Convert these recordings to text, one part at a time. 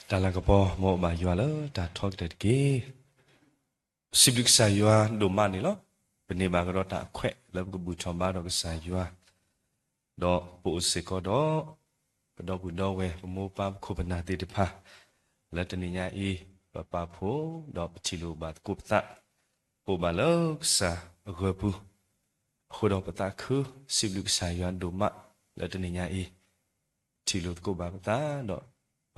တၢ်လၤကပီၤ မ်အဘၣ်ယွၤလၢတၢ်ထီကတၢၢ်တက့ၢ်. စံးဘျုးကစၢ်ယွၤဒိၣ်မးန့ၣ်လီၤ. ပန့ၢ်ဘၣ်ကဒီးတၢ်အခွဲးလၢပကဘူၣ်ထီၣ်ဘါထီၣ်ကစၢ်ယွၤ, ဒီးပအိၣ်စ့ၢ်ကီးဒီး ပဒီပုၢ်ဒီဝဲၢ် ပမိၢ်ပၢ်ပခိၣ်ပနၢ်သ့ၣ်တဖၣ်, လၢတနံၤညါအံၤ ပပာ်ဖှိၣ် ဒီးပထံၣ်လိာ်ဘၣ်သကိးပသး, ပအိၣ်ဘၣ်လၢကစၢ်အဂီၢ်ပူၤ, အဃိဒီးပသးခု စံးဘျုးကစၢ်ယွၤဒိၣ်မး လၢတနံၤညါအံၤ ထံၣ်လိာ်သကိးဘၣ်ပသး ဒီးပ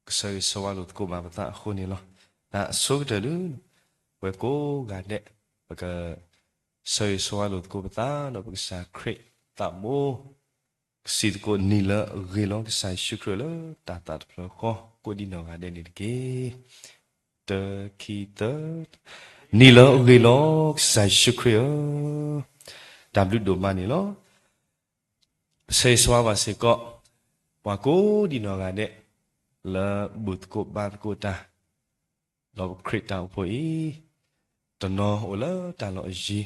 ကဆၢဂ့ၤဆၢဝါလိာ်သကိးဘၣ်ပသးအဃိန့ၣ်လီၤ. တၢ်အဆိကတၢၢ်ဒၣ် ပဝဲကိးဂၤဒဲး ပက ဆၢဂ့ၤဆၢဝါလိာ်သကိးပသး ဒီးပကစၢ်ခရံာ်သးဘိ ကစံးသကိး နံၤလၢအဂ့ၤလီၤ ကစၢ်ယ့ၣ်ၡူးခရံာ်လၢတၢ်သးတဖျၢၣ်ဃီ ကိးဒံနီၢ်ဂၤဒဲးန့ၣ်တက့ၢ်. တၢ ခံ သၢ, နံၤလၢအဂ့ၤလီၤ ကစၢ်ယ့ၣ်ၡူးခရံာ်ဧၢ, တၢ်ဘျုးဒိၣ်မးန့ၣ်လီၤ. ဆၢဂ့ၤဆၢဝါဘၣ်စ့ၢ်ကီး ပှၤကိးဒံနီၢ်ဂၤဒဲး လၢဘူၣ်သကိးဘါသကိးတၢ် ဒီးပခရံာ်တၢ်အိၣ်ဖှိၣ်အံၤ, တနီၤအိၣ်လၢတၢ်လီၢ်အယံ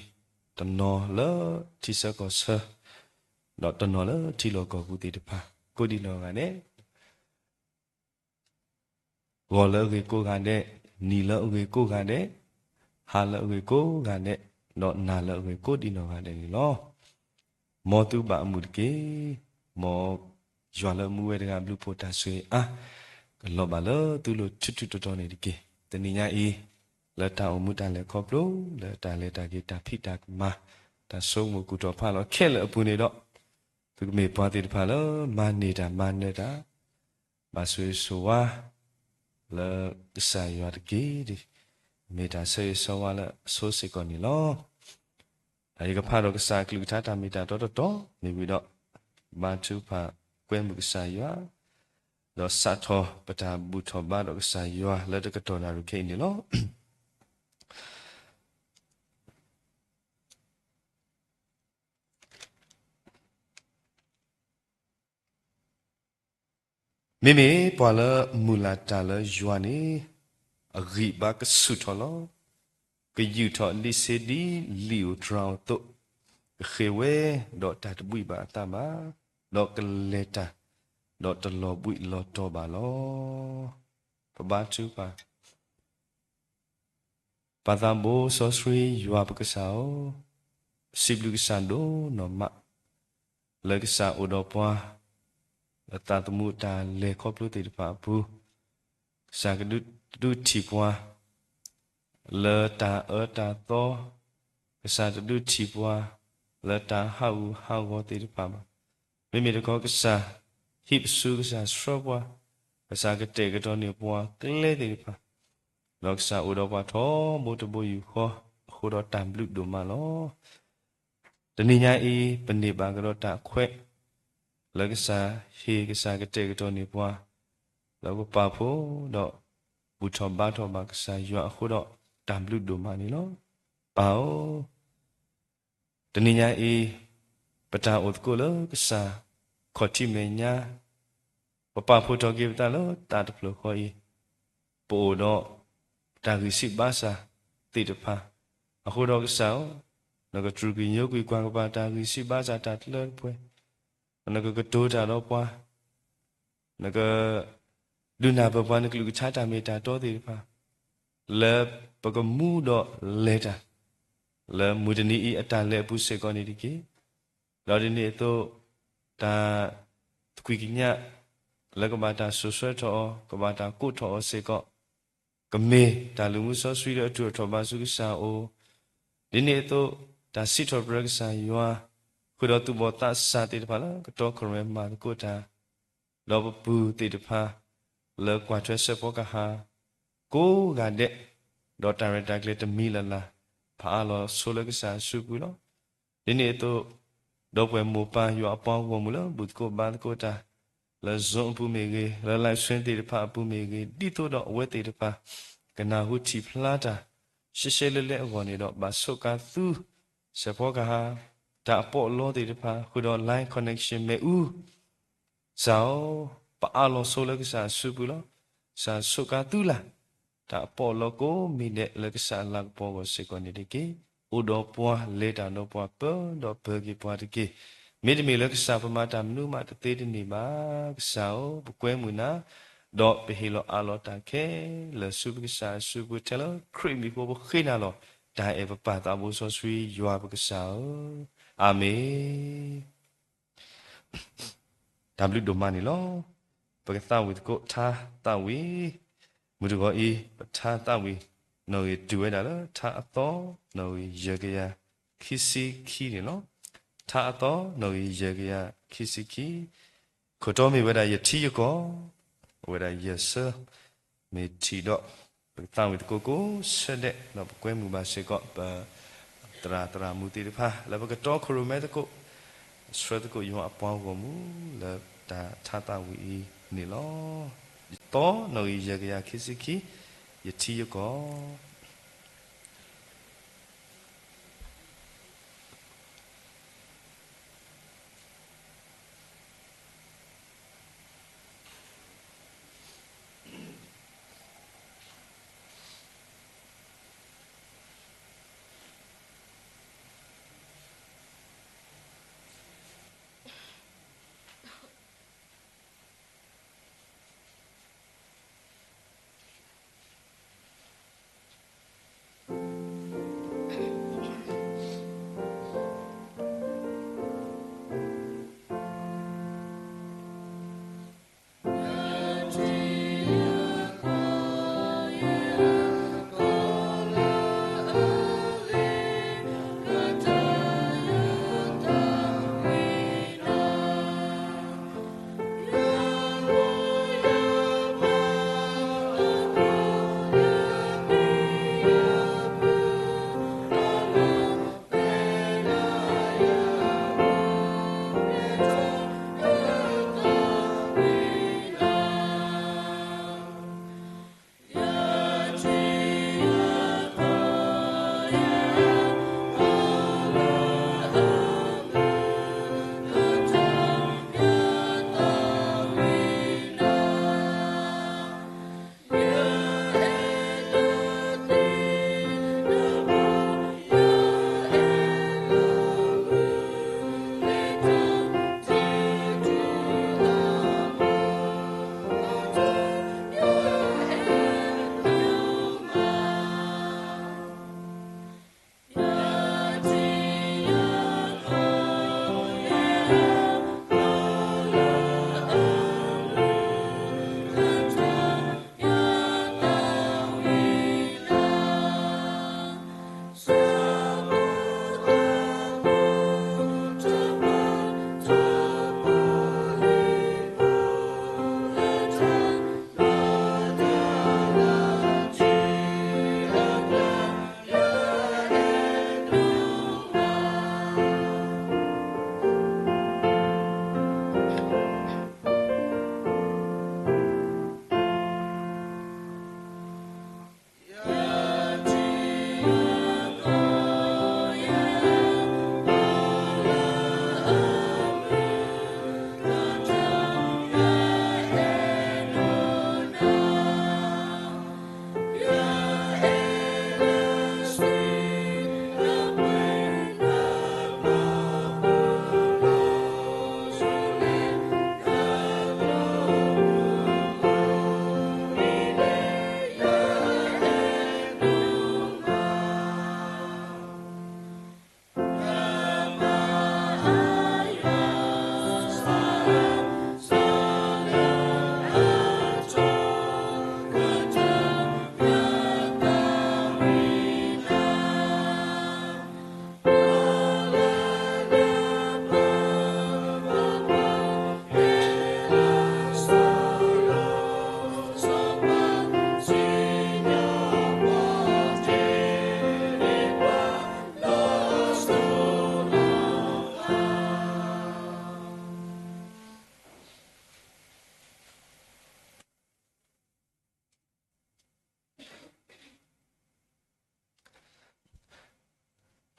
ၤ, တနီၤလၢထံဆၢကီၢ်ဆၢ, ဒီးတနီၤလၢထံလီၢ်ကီၢ်ပူၤသ့ၣ်တဖၣ် ကိးဒံနီၢ်ဂၤဒဲး ဂီၤလၢအဂ့ၤကိးဂၤဒဲး, နံၤလၢအဂ့ၤကိးဂၤဒဲး, ဟါလၢအဂ့ၤကိးဂၤဒဲး, ဒီးနၤလၢအဂ့ၤကိးဒံနီၢ်ဂၤဒဲးန့ၣ်လီၤ. မ်သုဘၣ်အမုာ်တက့ၢ်. မ်ယွၤလၢမူဝဲတဂၤ ဘျုးဖှိၣ်တၢ်ဆိၣ်ဂ့ၤအါ, ကလီၤဘၣ်လၢသုလိၤထူထူတီတီန့ၣ်တက့ၢ်. တနံၤညါအံၤ လၢတၢ်အိၣ်မူတၢ်လဲၤခီဖျိ လၢတၢ်လဲၤတၢ်က့ၤ တၢ်ဖံးတၢ်မၤ တၢ်ဆိကမိၣ်ကူၣ်ထီၣ်ဖးလီၤခဲလၢာ်အပူၤန့ၣ်ဒီး, သုကမ့ၢ်ပှၤသ့ၣ်တဖၣ်လၢမၤန့ၢ်တၢ်မၤနၢၤတၢ် ဘၣ်ဆိၣ်ဂ့ၤဆိၣ်ဝါ လၢကစၢ်ယွၤတက့ၢ်. မ့ၢ်တၢ်ဆၢဂ့ၤဆၢဝါလၢအဆိစ့ၢ်ကီးန့ၣ်လီၤ. တၢ်ယကဖးဒီးကစၢ်အကလုၢ်ကထါတၢ်မ့ၢ်တၢ်တီတီတီ မ့ၢ်ဝံၤဒီး ဘါထုကဖၣ်ကွဲမုာ်ကစၢ်ယွၤ, ဒီးစးထီၣ်ပတၢ်ဘူၣ်ထီၣ်ဘါဒီးကစၢ်ယွၤလၢတကတီၢ်နၣ်ရံၣ်ခဲအံၤန့ၣ်လီၤ. မ့မ့ၢ်ပှၤလၢမုၢ်လၢ်တၢ်လၢယွၤန့ၣ်, အဂံၢ်ဘါကဆူၣ်ထီၣ်လီၤ. ကယူာ်ထီၣ်ဒံးဆ့ဒံးလံာ်ဧိၤတြၤဧိၤအသိး, ကဃ့ၢ်ဝဲဒီးတၢ်တဘှံးဘၣ်အသးဘၣ်, ဒီးကလဲၤတၢ်ဒီးတလီၤဘှံးလီၤတီၤဘၣ်လီၤ. ပဘါထုကဖၣ် ပၢ်သးဘိစီဆှံယွၤပကစၢ်ဧၢ, စံးဘျုးကစၢ်ဒိၣ်နီၢ်မး, လၢကစၢ်အိၣ်ဒီးပှၤ လၢသးသမူတၢ်လဲၤခီဖျိသ့ၣ်တဖၣ်အပူၤ, ကစၢ်ကဒုးထံၣ်ပှၤ လၢတၢ်အၢတၢ်သီ, ကစၢ်တဒုးထံၣ်ပှၤ လၢတၢ်ဟးဂူာ်ဟးဂီၤသ့ၣ်တဖၣ်ဘၣ်. မ့မ့ၢ်တခီ ကစၢ်ဟံးပစု ကစၢ်ဆှၢပှၤ, ကစၢ်ကတဲာ်ကတီၤန့ၢ်ပှၤကျဲသ့ၣ်တဖၣ်, ဒီးကစၢ်အိၣ်ဒီးပှၤထီဘိတဘိယူၢ်ဃီ, အဃိဒီးတၢ်ဘျုးဒိၣ်မးလီၤ. တနံၤညါအံၤ ပန့ၢ်ဘၣ်ကဒီးတၢ်ခွဲး လၢကစၢ်ဟ့ၣ် ကစၢ်ကတဲာ်ကတီၤန့ၢ်ပှၤ, လၢပပာ်ဖှိၣ်ဒီး ဘူၣ်ထီၣ်ဘါထီၣ်ဘၣ်ကစၢ်ယွၤအဃိဒီး တၢ်ဘျုးဒိၣ်မးန့ၣ်လီၤ. ပၢ်ဧၢ, တနံၤညါအံၤ ပတၢ်အိၣ်သကိးလၢကစၢ် ခီၣ်ထံးမဲာ်ညါ ပပာ်ဖှိၣ်ထီၣ်က့ၤပသးလၢတၢ်တဖျၢၣ်ဃီအံၤ, ပအိၣ်ဒီးတၢ်ဂံၢ်စၢ်ဘါစၢ်သ့ၣ်တဖၣ်, အဃိဒီးကစၢ်ဧၢ, နကတြူာ်ကညိကွံာ်ကွၢ်ကပၤတၢ်ဂံၢ်စၢ်ဘါစၢ်တၢ်တလၢတပှဲၤ, နကကတိၤတၢ်ဒီးပှၤ နကဒုးနၢ်ပၢၢ်ပှၤနကလုၢ်ကထါတၢ်မ့ၢ်တၢ်တီသ့ၣ်တဖၣ်, လၢပကမူဒီးလဲၤတၢ် လၢမုၢ်တနံၤအံၤအတၢ်လဲၤအပူၤစ့ၢ်ကီးန့ၣ်တက့ၢ်. ဒီးဒ်န့ၣ်အသိး တၢ်သကွံာ်ကညး လၢကဘၣ်တၢ်စိာ်ဆှၢထီၣ်အီၤ ကဘၣ်တၢ်ကိးထီၣ်အီၤစ့ၢ်ကီး ကမ့ၢ်တၢ်လုၢ်မူစီဆှံလၢအထူးအထီၣ်ဘၣ်ဆူကစၢ်အအိၣ်, ဒ်န့ၣ်အသိး တၢ်စံးထီၣ်ပတြၢၤကစၢ်ယွၤ ဃုာ်ဒီးသူၣ်ဘီၣ်သးစၢ်သ့ၣ်တဖၣ်လၢကတီၢ်ကရၢမၤသကိးတၢ်, ဒီးပပုၢ်သ့ၣ်တဖၣ် လၢကွၢ်ထွဲစဲးဖီကဟၣ် ကိးဂၤဒဲး, ဒီးတၢ်ရဲၣ်တၢ်ကျဲၤတမံၤလၢ်လၢ် ဖးအါလီၤဆိလၢကစၢ်အစုပူၤလီၤ. ဒ်န့ၣ်အသိး ဒီပုၢ်ဝဲၢ်မိၢ်ပၢ်ယွၤအပှၤဂီၢ်မုၢ်လၢဘူၣ်သကိးဘါသကိးတၢ် လၢ Zoom အပူၤမ့ၢ်ဂ့ၤ, လၢ live stream သ့ၣ်တဖၣ်အပူၤမ့ၢ်ဂ့ၤ, ဒ်သိးဒီးအဝဲသ့ၣ်တဖၣ် ကနၢ်ဟူထံၣ်ဖျါတၢ် ရှဲရှဲလဲလဲအဂီၢ်န့ၣ်ဒီး ဘၣ်ဆိးကါသု စဲးဖီကဟၣ် တၢ်အပီးအလီသ့ၣ်တဖၣ် ဃုာ်ဒီး line connection မ့ၣ်အူ ကစၢ်ဧၢ, ပအးလီၤဆိလၢကစၢ်အစုပူၤလီၤ. ကစၢ်ဆိးကါသုလၢ် တၢ်အပီးအလီကိးမံၤဒဲးလၢကစၢ်အလၤကပီၤအဂီၢ်စ့ၢ်ကီးန့ၣ်တက့ၢ်. အိၣ်ဒီးပှၤ လဲၤတၢ်ဒီးပှၤ ပၢဒီးပၢက့ၤပှၤတက့ၢ်. မ့တမ့ၢ်လၢကစၢ်ပမၤတၢ်မနုၤမးတသ့တန့ၢ်ဘၣ်. ကစၢ်ဧၢ, ပကွဲမုာ်နၤ, ဒီးပဟ့ၣ်လီၤအးလီၤတၢ်ခဲလၢာ်ဆူပကစၢ်အစုပူၤ ထဲလၢခရံာ်မံၤအဃိ ပဃ့နၤလီၤ. တၢ်အဲၣ်ပပၢ်သးဘိစီဆှံယွၤပကစၢ်ဧၢ, အၤမ့ၣ်. တၢ်ဘျုးဒိၣ်မးန့ၣ်လီၤ. ပကသးဝံၣ်သကိးထါသးဝံၣ်, မုၢ်တဂီၤအံၤ ပထါသးဝံၣ်နီၣ်ဂံၢ်တုၤဝဲဒၣ်လၢ ထါအသီနီၣ်ဂံၢ်ယဲၢ်ကယၤခံဆံခံန့ၣ်လီၤ. ထါအသီနီၣ်ဂံၢ်ယဲၢ်ကယၤခံဆံခံ, ခိၣ်တီမ့ၢ်ဝဲဒၣ်ယထံယကီၢ်, အဝဲဒၣ်ယဲၢ်ဆၢ မ့ၢ်ထံၣ်ဒီး ပကသးဝံၣ်သကိးကိးဆၢဒဲး ဒီးပကွဲမုာ်ဘၣ်စ့ၢ်ကီး ပသရၣ်သရၣ်မုၣ်သ့ၣ်တဖၣ် လၢပကတီခိၣ်ရိၣ်မဲသကိး ဆှၢသကိးယွၤအပှၤဂီၢ်မုၢ် လၢတၢ်ထါသးဝံၣ်အံၤန့ၣ်လီၤ. သီနီၣ်ဂံၢ်ယဲၢ်ကယၤခံဆံခံ, ယထံယကီၢ်.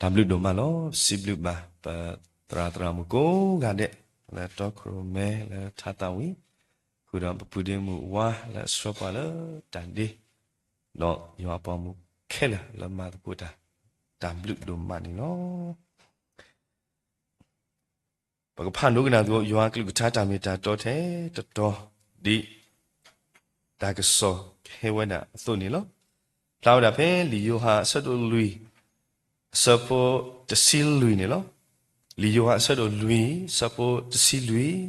တၢ်ဘျုးဒိၣ်မးလီၤ. စံးဘျုးဘၣ် ပသရၣ်သရၣ်မုၣ်ကိးဂၤဒဲး လၢတီခိၣ်ရိၣ်မဲ လၢထါသးဝံၣ်, ဃုာ်ဒီးပပုၢ်ဒ့မုၣ်ဝါ လၢအဆှၢပှၤလၢတၢ်ဒ့, ဒီးယွၤအပှၤမုၣ်ခဲလၢာ် လၢမၤသကိးတၢ်, တၢ်ဘျုးဒိၣ်မးန့ၣ်လီၤ. ပကဖးဒိကနၣ်သကိး ယွၤကလုၢ်ကထါတၢ်မ့ၢ်တၢ်တီထဲတတီၤ ဒ် ဒ် တၢ်ကစီၣ်ကဟဲဝဲဒၣ်အသိးန့ၣ်လီၤ. ဖျါဝဲဒၣ်ဖဲလံာ်ယိၤဟၣ်အဆၢဒိၣ်လွံၢ် အဆၢဖိတဆံလွံၢ်န့ၣ်လီၤ. လံာ်ယိၤဟၣ်အဆၢဒိၣ်လွံၢ် အဆၢဖိတဆံလွံၢ်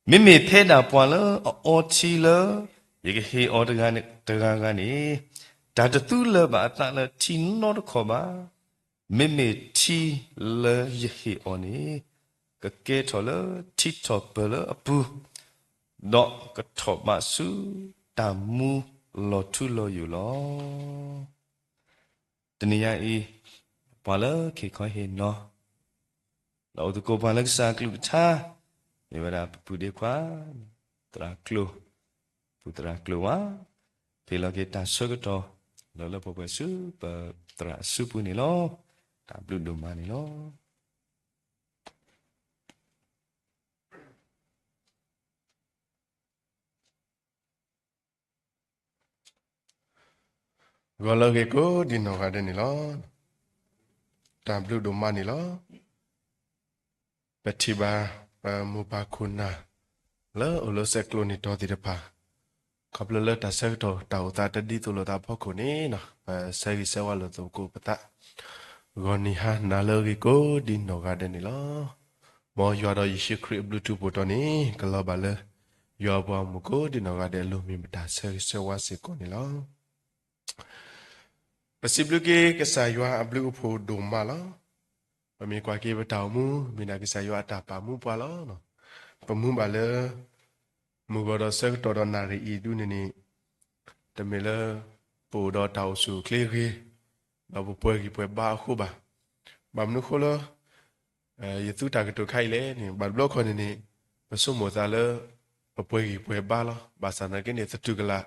မ့မ့ၢ်ဖဲဒၣ်ပှၤလၢအအီထံလၢ ယကဟ့ၣ်အီၤတဂၤဂၤန့ၣ်, တၢ်တသူလၢၤဘၣ်အသးလၢထံနီတခီၣ်ဘၣ်. မ့မ့ၢ်ထံလၢယဟ့ၣ်အီၤန့ၣ် ကကဲထီၣ်လၢထံထီၣ်ပၢၢ်လၢအပူၤ, ဒီးကထီၣ်ဘးဆူတၢ်မူလီၤထူလီၤယိာ်လီၤ. တနံၤညါအံၤ, ပှၤလၢခ့ခီဟ့ၣ်နီၤ ဒီးအိၣ်သကိးပှၤလၢကစၢ်အကလုၢ်ကထါ, မ့ၢ်ဝဲဒၣ်ပပုၢ်ဒ့ခွါ, သရၣ်ကျိၤ, ပပုၢ်သရၣ်ကျိၤဝါ, ဖ့ၣ်လီၤက့ၤတၢ်ဆၢကတီၢ် လၢလၢပှဲၤပှဲၤဆူပသရၣ်အစုပူၤန့ၣ်လီၤ. တၢ်ဘျုးဒိၣ်မးန့ၣ်လီၤ. ဂီၤလၢအဂ့ၤကိးဒံနီၢ်ဂၤဒဲးန့ၣ်လီၤ. တၢ်ဘျုးဒိၣ်မးန့ၣ်လီၤ. ပထံၣ်ဘၣ်ပမိၢ်ပၢ်ခိၣ်နၢ် လၢအိၣ်လၢဆဲးကျိးနံၣ်တီၤသ့ၣ်တဖၣ်, ခီဖျိလၢတၢ်ဆၢကတီၢ်တၢ်အိၣ်သးတဒ်သိးလိာ်သးအဖီခိၣ်န့ၣ်, ပဆၢဂ့ၤဆၢဝါလိာ်သကိးပသး ဂီၤနံၤဟါနၤလၢအဂ့ၤကိးဒံနီၢ်ဂၤဒဲးန့ၣ်လီၤ. မ်ယွၤဒီးယ့ၣ်ၡူးခရံာ်အဘျုးထူးဖှိၣ်တီၤန့ၣ် ကလီၤဘၣ်လၢ ယွၤအပှၤဂီၢ်မုၢ်ကိးဒံနီၢ်ဂၤဒဲးအလိၤ မ့ၢ်ပတၢ်ဆၢဂ့ၤဆၢဝါစ့ၢ်ကီးန့ၣ်လီၤ. ပစံးဘျုးက့ၤကစၢ်ယွၤအဘျုးအဖှိၣ်ဒိၣ်မးလီၤ. ပမ့ၢ်ကွၢ်က့ၤပတၢ်အိၣ်မူ မ့ၢ်ဒၣ်ကစၢ်ယွၤအတၢ်ပာ်မူပှၤလီၤ. ပမူဘၣ်လၢ မုၢ်ဂီၤဒီးဆၢကတီၢ်ဒီးနၣ်ရံၣ်အံၤဒုန့ၣ်န့ၣ်, တမ့ၢ်လၢ ပအိၣ်ဒီးတၢ်အိၣ်ဆူၣ်အိၣ်ချ့အဂ့ၤ, ဒီးပပှဲၤဂံၢ်ပှဲၤဘါအဃိဘၣ်. ဘၣ်မနုၤအဃိလၢ ယသူတၢ်ကတိၤခါအံၤလဲၣ်န့ၣ်, ဘၣ်တဘျီခီန့ၣ်န့ၣ် ပဆိကမိၣ်သးလၢ ပပှဲၤဂံၢ်ပှဲၤဘါလီၤ. ဘၣ်ဆၣ်သနာ်က့န့ၣ် သတူၢ်ကလာ်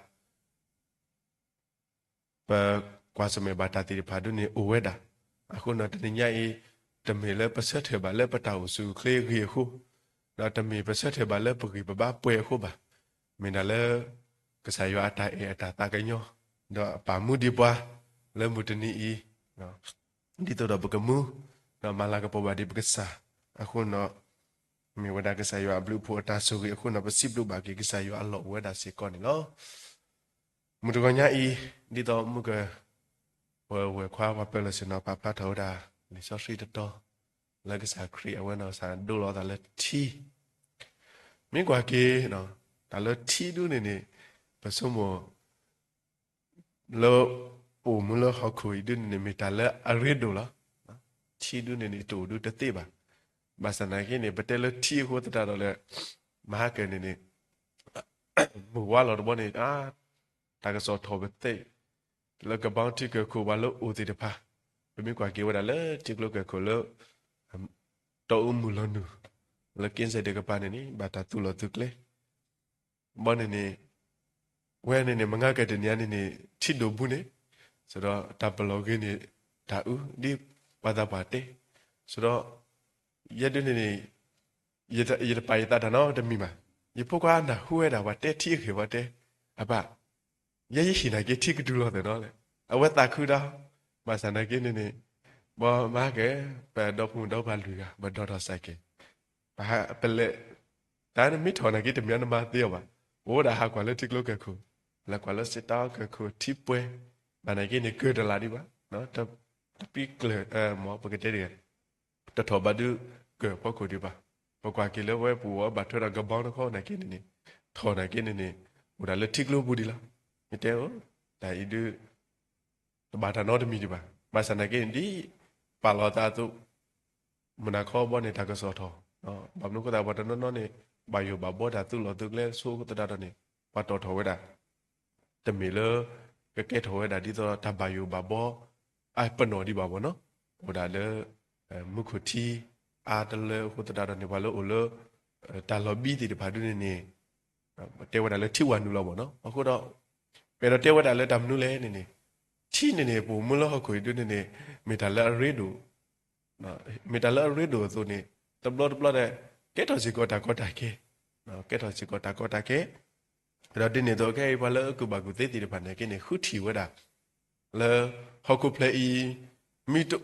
ပကွၢ်ဆၢၣ်မဲာ်ဘၣ်တၢ်သ့ၣ်တဖၣ်ဒုန့ၣ်အိၣ်ဝဲဒၣ်. အဃိန့ၣ်တနံၤညါအံၤ, တမ့ၢ်လၢပဆၢထၢၣ်ဘၣ်လၢပတၢ်အိၣ်ဆူၣ်အိၣ်ချ့အဂ့ၤအဃိ, ဒီးတမ့ၢ်ပဆၢထၢၣ်ဘၣ်လၢပဂံၢ်ပဘါပှဲၤအဃိဘၣ်. မ့ၢ်ဒၣ်လၢ ကစၢ်ယွၤအတၢ်အဲၣ်အတၢ်သးကညီၤ, ဒီးအပာ်မူဒံးပှၤ လၢမုၢ်တနံၤအံၤ ဒ်သိးဒီးပကမူ, ဒီးမၤလၤကပီၤဘၣ်ဒံးပကစၢ်. အဃိန့ၣ် မ့ၢ်ဝဲဒၣ်ကစၢ်ယွၤအဘျုးအဖှိၣ်အတၢ်ဆိၣ်ဂ့ၤအဃိန့ၣ် ပစံးဘျုးဘၣ်က့ၤကစၢ်ယွၤအလီၢ်အိၣ်ဝဲဒၣ်စ့ၢ်ကီးန့ၣ်လီၤ. မုၢ်တဂီၤညါအံၤ, ဒ်သိးမုၢ်က ပဝဲၢ်ခွါပှၤပၢၤလၢဆ့ၣ်နီၤ ပာ်ဖျါထီၣ်ဝဲဒၣ် လံာ်စီဆှံတတီၤ လၢကစၢ်ခရံာ်အဝဲနီၢ်ကစၢ်ဒိလီၤသးလၢထံ, မ့ၢ်ကွၢ်က့ၤ တၢ်လၢထံဒုန့ၣ်န့ၣ် ပဆိကမိၣ် လၢ ပအိၣ်မူလၢဟီၣ်ခိၣ်အံၤဒုန့ၣ်န့ၣ် မ့ၢ်တၢ်လၢအရ့ဒိၣ်လီၤ. ထံဒုန့ၣ်န့ၣ် တအိၣ်ဒုတသ့ဘၣ်. ဘၣ်ဆၣ်သနာ်က့န့ၣ် ပတဲလၢထံအဃိသတးဒီးလၢ မဟါကၢန့ၣ်န့ၣ် မုၢ်ဝါလီၤတဘျီန့ၣ် တၢ်ကစီၣ်ထီၣ်ပသ့ လၢကဘီထံကၢၢ်ခိၣ်ပှၤလၢအိၣ်သ့ၣ်တဖၣ်, ပမ့ၢ်ကွၢ်က့ၤဝဲဒၣ်လၢထံကျိကၢၢ်ခိၣ်လၢ တီအူမုၢ်လီၤနုာ် လၢက့စဲးဒၢးကပၤန့ၣ်န့ၣ် ဘၣ်တၢ်သူၣ်လီၤသုးကျဲ ဘီန့ၣ်န့ၣ် ဝဲန့ၣ်န့ၣ် မဟါကၢတနံၤအံၤန့ၣ်န့ၣ် ထံဒိၣ်ဘူးန့ၣ် စ့ၢ်ဒီးတၢ်ပလီၢ်ဂ့ၤန့ၣ် တၢ်အုၣ်ဒ်ပှၤသးပှၢ်တဲ စ့ၢ်ဒီး ယဲဒုန့ၣ်န့ၣ် ယတပာ်ယသးတၢ်နီတမံၤဘၣ်. ယဖိခွါနၢ်ဟူဝဲဒၣ်ပှၤတဲထံအဂ့ၢ် ပှၤတဲ အပၢ် ယဲယဟံၣ်နာ်က့ထံကတုၤလီၤသ့ၣ်နီၤလဲၣ်. အဝဲသးခုဒီး ဘၣ်ဆၣ်နာ်က့န့ၣ်န့ၣ် ဘီမဟါကၢ ပဒီဖိမုၣ်ဒီပှၤလွံၢ်ဂၤ ပဒီထီၣ်စဲးကဲး ပဟးပလဲၤ တၢ်နမ့ၢ်ထီၣ်နာ်က့တမ့ၢ်နမၤသ့အီၤဘၣ်. ပဝဲဒၣ်ဟးကွၢ်လၢထံကျိကၢၢ်ခိၣ် လဲၤကွၢ်လၢစံးတီကၢၢ်ခိၣ်ထံပှဲၤ ဘၣ်နာ်က့န့ၣ် ကၢၢ်တလးဒံးဘၣ်. တပံကျၢၢ် မ်ပကတဲတဂ့ၤ တထီၣ်ဘးဒုကၢၢ်ဖီခိၣ်ဒံးဘၣ်. ပကွၢ်က့ၤလၢဝဲပူၤဝဲဘၣ်ထွဲဒီးကဘီတခီနာ်က့န့ၣ်န့ၣ် ထီၣ်နာ်က့န့ၣ်န့ၣ် အိၣ်ဒၣ်လၢထံကျိပူၤဒံးလီၤ. ယတဲအိၣ် တၢ်အံၤဒု တဘၣ်တၢ်နီတမံၤဒံးဘၣ်. ဘၣ်ဆၣ်နာ်က့န့ၣ် ဒ်ပာ်လီၤသးအသိး မုၢ်နၤခီဘီန့ၣ် တၢ်ကစီၣ်ထီၣ် ဘၣ်မနုၤအဃိသတး ပှၤတနီၤနီၤန့ၣ် ဘၣ်ယိၣ်ဘၣ်ဘှီတၢ်သူၣ်လီၤသုးကျဲဆိအဃိသတးဒီးန့ၣ် ပှၤတီၣ်ထီၣ်ဝဲဒၣ် တမ့ၢ်လၢ ကကဲထီၣ်ဝဲဒၣ်ဒ်သိးတၢ်ဘၣ်ယိၣ်ဘၣ်ဘှီ အပနီၣ်ဒံးဘၣ်ဘၣ်နီၤ. အိၣ်ဒၣ်လၢ မူခိၣ်ထံ အါတလၢအဃိသတးဒီးန့ၣ် ပှၤလၢအိၣ်လၢ တၢ်လီၤဘံသ့ၣ်တဖၣ်ဒုန့ၣ်န့ၣ် တဲဝဲဒၣ်လၢထံဝၤနုာ်လီၤဘၣ်နီၤ. အဃိဒီး ပအဲၣ်ဒိးတဲဝဲဒၣ်လၢတၢ်မနုၤလဲၣ်န့ၣ်န့ၣ် ထံန့ၣ်န့ၣ် ပအိၣ်မူလၢဟီၣ်ခိၣ်အံၤဒုန့ၣ်န့ၣ် မ့ၢ်တၢ်လၢအရ့ဒိၣ် မ့ၢ်တၢ်လၢအရ့ဒိၣ်အသိးန့ၣ် တဘျီတဘျီဒီး ကဲထီၣ်စ့ၢ်ကီးတၢ်ကီတၢ်ခဲ ကဲထီၣ်စ့ၢ်ကီးတၢ်ကီတၢ်ခဲ ဒီးဒ်န့ၣ်အသိးခဲအံၤ ပှၤလၢအကူၣ်ဘၣ်ကူၣ်သ့သ့ၣ်တဖၣ်န့ၣ်က့န့ၣ် ဃုထံၣ်ဝဲဒၣ် လၢ ဟီၣ်ခိၣ်ဖျၢၣ်အံၤ မ့ၢ်တ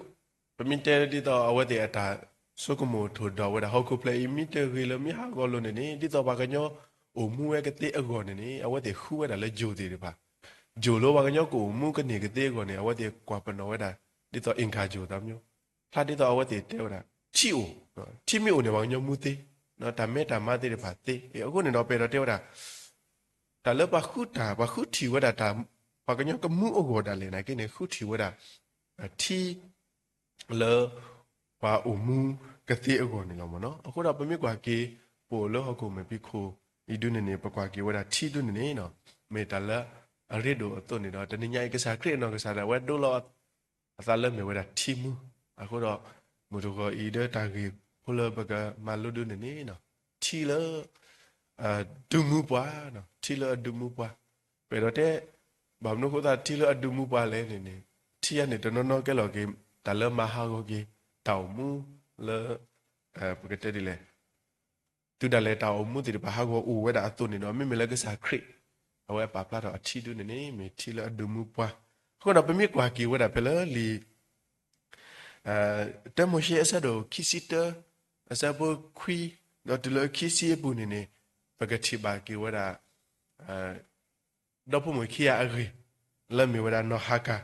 ပမ့ၢ်တဲဒ်သိးအဝဲသ့ၣ်အတၢ်ဆိကမိၣ်ထိၣ်ဒီးဝဲဒၣ် ဟီၣ်ခိၣ်ဖျၢၣ်အံၤ မ့ၢ်တဂ့ၤလၢမ့ၢ်ဟးဂီၤလိၤန့ၣ်န့ၣ် ဒ်သိးပှၤကညီ အိၣ်မူဝဲကသ့အဂီၢ်န့ၣ်န့ၣ် အဝဲသ့ၣ်ဃုဝဲဒၣ်လၢယိၤသ့ၣ်တဖၣ်, ယိၤလၢပှၤကညီကအိၣ်မူကန့ၢ်ကသ့အဂီၢ်န့ၣ် အဝဲသ့ၣ်ကွၢ်ပနီၣ်ဝဲဒၣ် ဒ်သိး အင်္ဂါယိၤသးမျိုး, ဖျါဒ်သိးအဝဲသ့ၣ်တဲဝဲဒၣ် ထံအိၣ်, ထံမ့ၢ်အိၣ်န့ၣ် ပှၤကညီမူသ့, တၢ်မဲတၢ်မါသ့ၣ်တဖၣ်သ့, အဃိန့ၣ်ဒီး ပအဲၣ်ဒိးတဲဝဲဒၣ် တၢ်လၢပှၤဃုတၢ် ပှၤဃုထံၣ်ဝဲဒၣ်တၢ် ပှၤကညီကမူအဂီၢ်ဒၣ်လဲာ်န့ၣ်က့န့ၣ် ဃုထံၣ်ဝဲဒၣ် ထံ လၢ ပှၤအိၣ်မူကသ့အဂီၢ်န့ၣ်လီၤမ့ၢ်နီၤ. အဃိဒီးပမ့ၢ်ကွၢ်က့ၤ ပအိၣ်လၢဟီၣ်ခိၣ်မဲာ်ဖံးခိၣ်အံၤဒုန့ၣ်န့ၣ် ပကွၢ်က့ၤဝဲဒၣ်ထံဒုန့ၣ်န့ၣ်နီၤ, မ့ၢ်တၢ်လၢအရ့ဒိၣ်အသိးန့ၣ်ဒီး တနံၤညါအံၤ ကစၢ်ခရံာ်အနီၢ်ကစၢ်ဒၣ်ဝဲဒိလီၤအသးလၢမ့ၢ်ဝဲဒၣ်ထံမူ, အဃိဒီး မုၢ်တဂီၤအံၤဒီးတၢ်ဂ့ၢ်ဖိလၢပကမၤလိဒုန့ၣ်န့ၣ်နီၤ, ထံလၢ အဒုးမူပှၤ, ထံလၢအဒုးမူပှၤ, ပအဲၣ်ဒိးတဲ ဘၣ်မနုၤအဃိသတးထံလၢအဒုးမူပှၤလဲၣ်န့ၣ်န့ၣ်, ထံအံၤန့ၣ် တနီၤနီၤကဲလီၤက့ၤ တၢ်လၢမၤဟးဂီၤက့ၤ တၢ်အိၣ်မူလၢ ပကတဲဒ်လဲၣ်, တုၤဒၣ်လဲာ်တၢ်အိၣ်မူသ့ၣ်တဖၣ်ဟးဂီၤအိၣ်ဝဲဒၣ်အသိးန့ၣ်ဒီး မ့မ့ၢ်လၢကစၢ်ခရံာ် အဝဲပာ်ဖျါထီၣ်အထံဒုန့ၣ်န့ၣ် မ့ၢ်ထံလၢအဒုးမူပှၤ, အဃိဒီးပမ့ၢ်ကွၢ်က့ၤဝဲဒၣ်ဖဲလၢလံာ် တၢမိၤၡ့အဆၢဒိၣ်ခံဆံတၢ အဆၢဖိခွံ ဒီးတုၤလၢခံဆံအပူၤန့ၣ်န့ၣ်, ပကထံၣ်ဘၣ်က့ၤဝဲဒၣ် ဒီဖိမိၢ်ခံဂၤအဂ့ၢ် လၢမ့ၢ်ဝဲဒၣ်နီၢ်ဟၤကၤ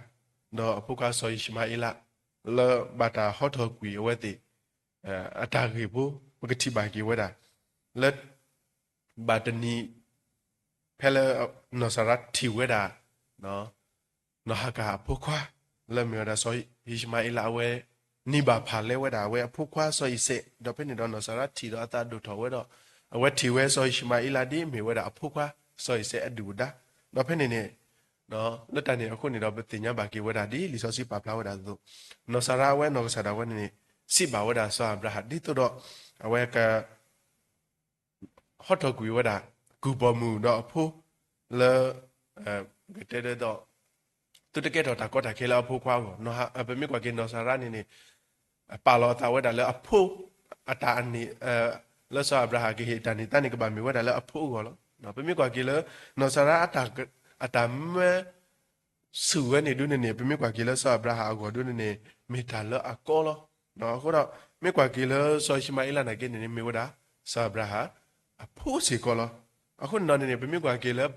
ဒီးအဖိခွါစီၤအံၣ်ၡမၤအ့လး လၢဘၣ်တၢ်ဟီထီၣ်ကွံာ်အဝဲသ့ၣ် အတၢ်ဂ့ၢ်ဖိ ပကထံၣ်ဘၣ်က့ၤဝဲဒၣ် လၢ ဘၣ်တနံၤ ဖဲလၢ နီၢ်စၤရါထံၣ်ဝဲဒၣ် နီၢ်ဟၤကၤအဖိခွါ လၢမ့ၢ်ဝဲဒၣ်စီၤအံၣ်ၡမၤအ့လးအဝဲ နံၤဘၣ်ဖၣ်လဲဝဲဒၣ်အဝဲအဖိခွါစီၤအံၤစဲး, ဒီးဖဲန့ၣ်ဒီးနီၢ်စၤရါထံၣ်ဒီးအသးဒိၣ်ထီၣ်ဝဲဒီး အဝဲထံၣ်ဝဲစီၤအံၣ်ၡမၤအ့လးဒ်မ့ၢ်ဝဲဒၣ်အဖိခွါစီၤအံၤစဲးအဒုၣ်အဒါ, ဒီးဖဲန့ၣ်န့ၣ် လၢတၢ်န့ၣ်အဃိန့ၣ်ဒီး ပသ့ၣ်ညါဘၣ်က့ၤဝဲဒၣ်ဒ်လံာ်စီဆှံပာ်ဖျါဝဲဒၣ်အသိး, နီၢ်စၤရါအဝဲနီၢ်ကစၢ်ဒၣ်ဝဲန့ၣ်န့ၣ် စံးဘၣ်ဝဲဒၣ်စီၤအၤဘြၤဟၣ် ဒ်သိးဒီး အဝဲက ဟီထီၣ်ကွံာ်ဝဲဒၣ် ကုၢ်ပိာ်မုၣ်ဒီးအဖိ လၢ ကတဲဒ်သိး သုတကဲထီၣ်တၢ်ကီတၢ်ခဲလၢအဖိခွါအဂီၢ်, ပမ့ၢ်ကွၢ်က့ၤနီၢ်စၤရါန့ၣ်န့ၣ် ပာ်လီၤအသးဝဲဒၣ်လၢအဖိ အတၢ်အန့ၣ် လၢစီၤအၤဘြၤဟၣ်ကဟ့ၣ်တၢ်န့ၢ်သါန့ၣ် ကဘၣ်မ့ၢ်ဝဲဒၣ်လၢအဖိအဂီၢ်လီၤ. ပမ့ၢ်ကွၢ်က့ၤလၢ နီၢ်စၤရါ အတၢ်မၢ ဆူၣ်ဝဲန့ၣ်ဒုန့ၣ်န့ၣ် ပမ့ၢ်ကွၢ်က့ၤလၢစီၤအၤဘြၤဟၣ်အဂီၢ်ဒုန့ၣ်န့ၣ် မ့ၢ်တၢ်လၢအကီလီၤ. အဃိဒီး မ့ၢ်ကွၢ်က့ၤလၢစီၤအံၣ်ၡမၤအ့လးနာ်က့န့ၣ်န့ၣ် မ့ၢ်ဝဲဒၣ် စီၤအၤဘြၤဟၣ် အဖိစ့ၢ်ကီးလီၤ. အဃိန့ၣ်ဒီးန့ၣ်န့ၣ် ပမ့ၢ်ကွၢ်က့ၤလၢ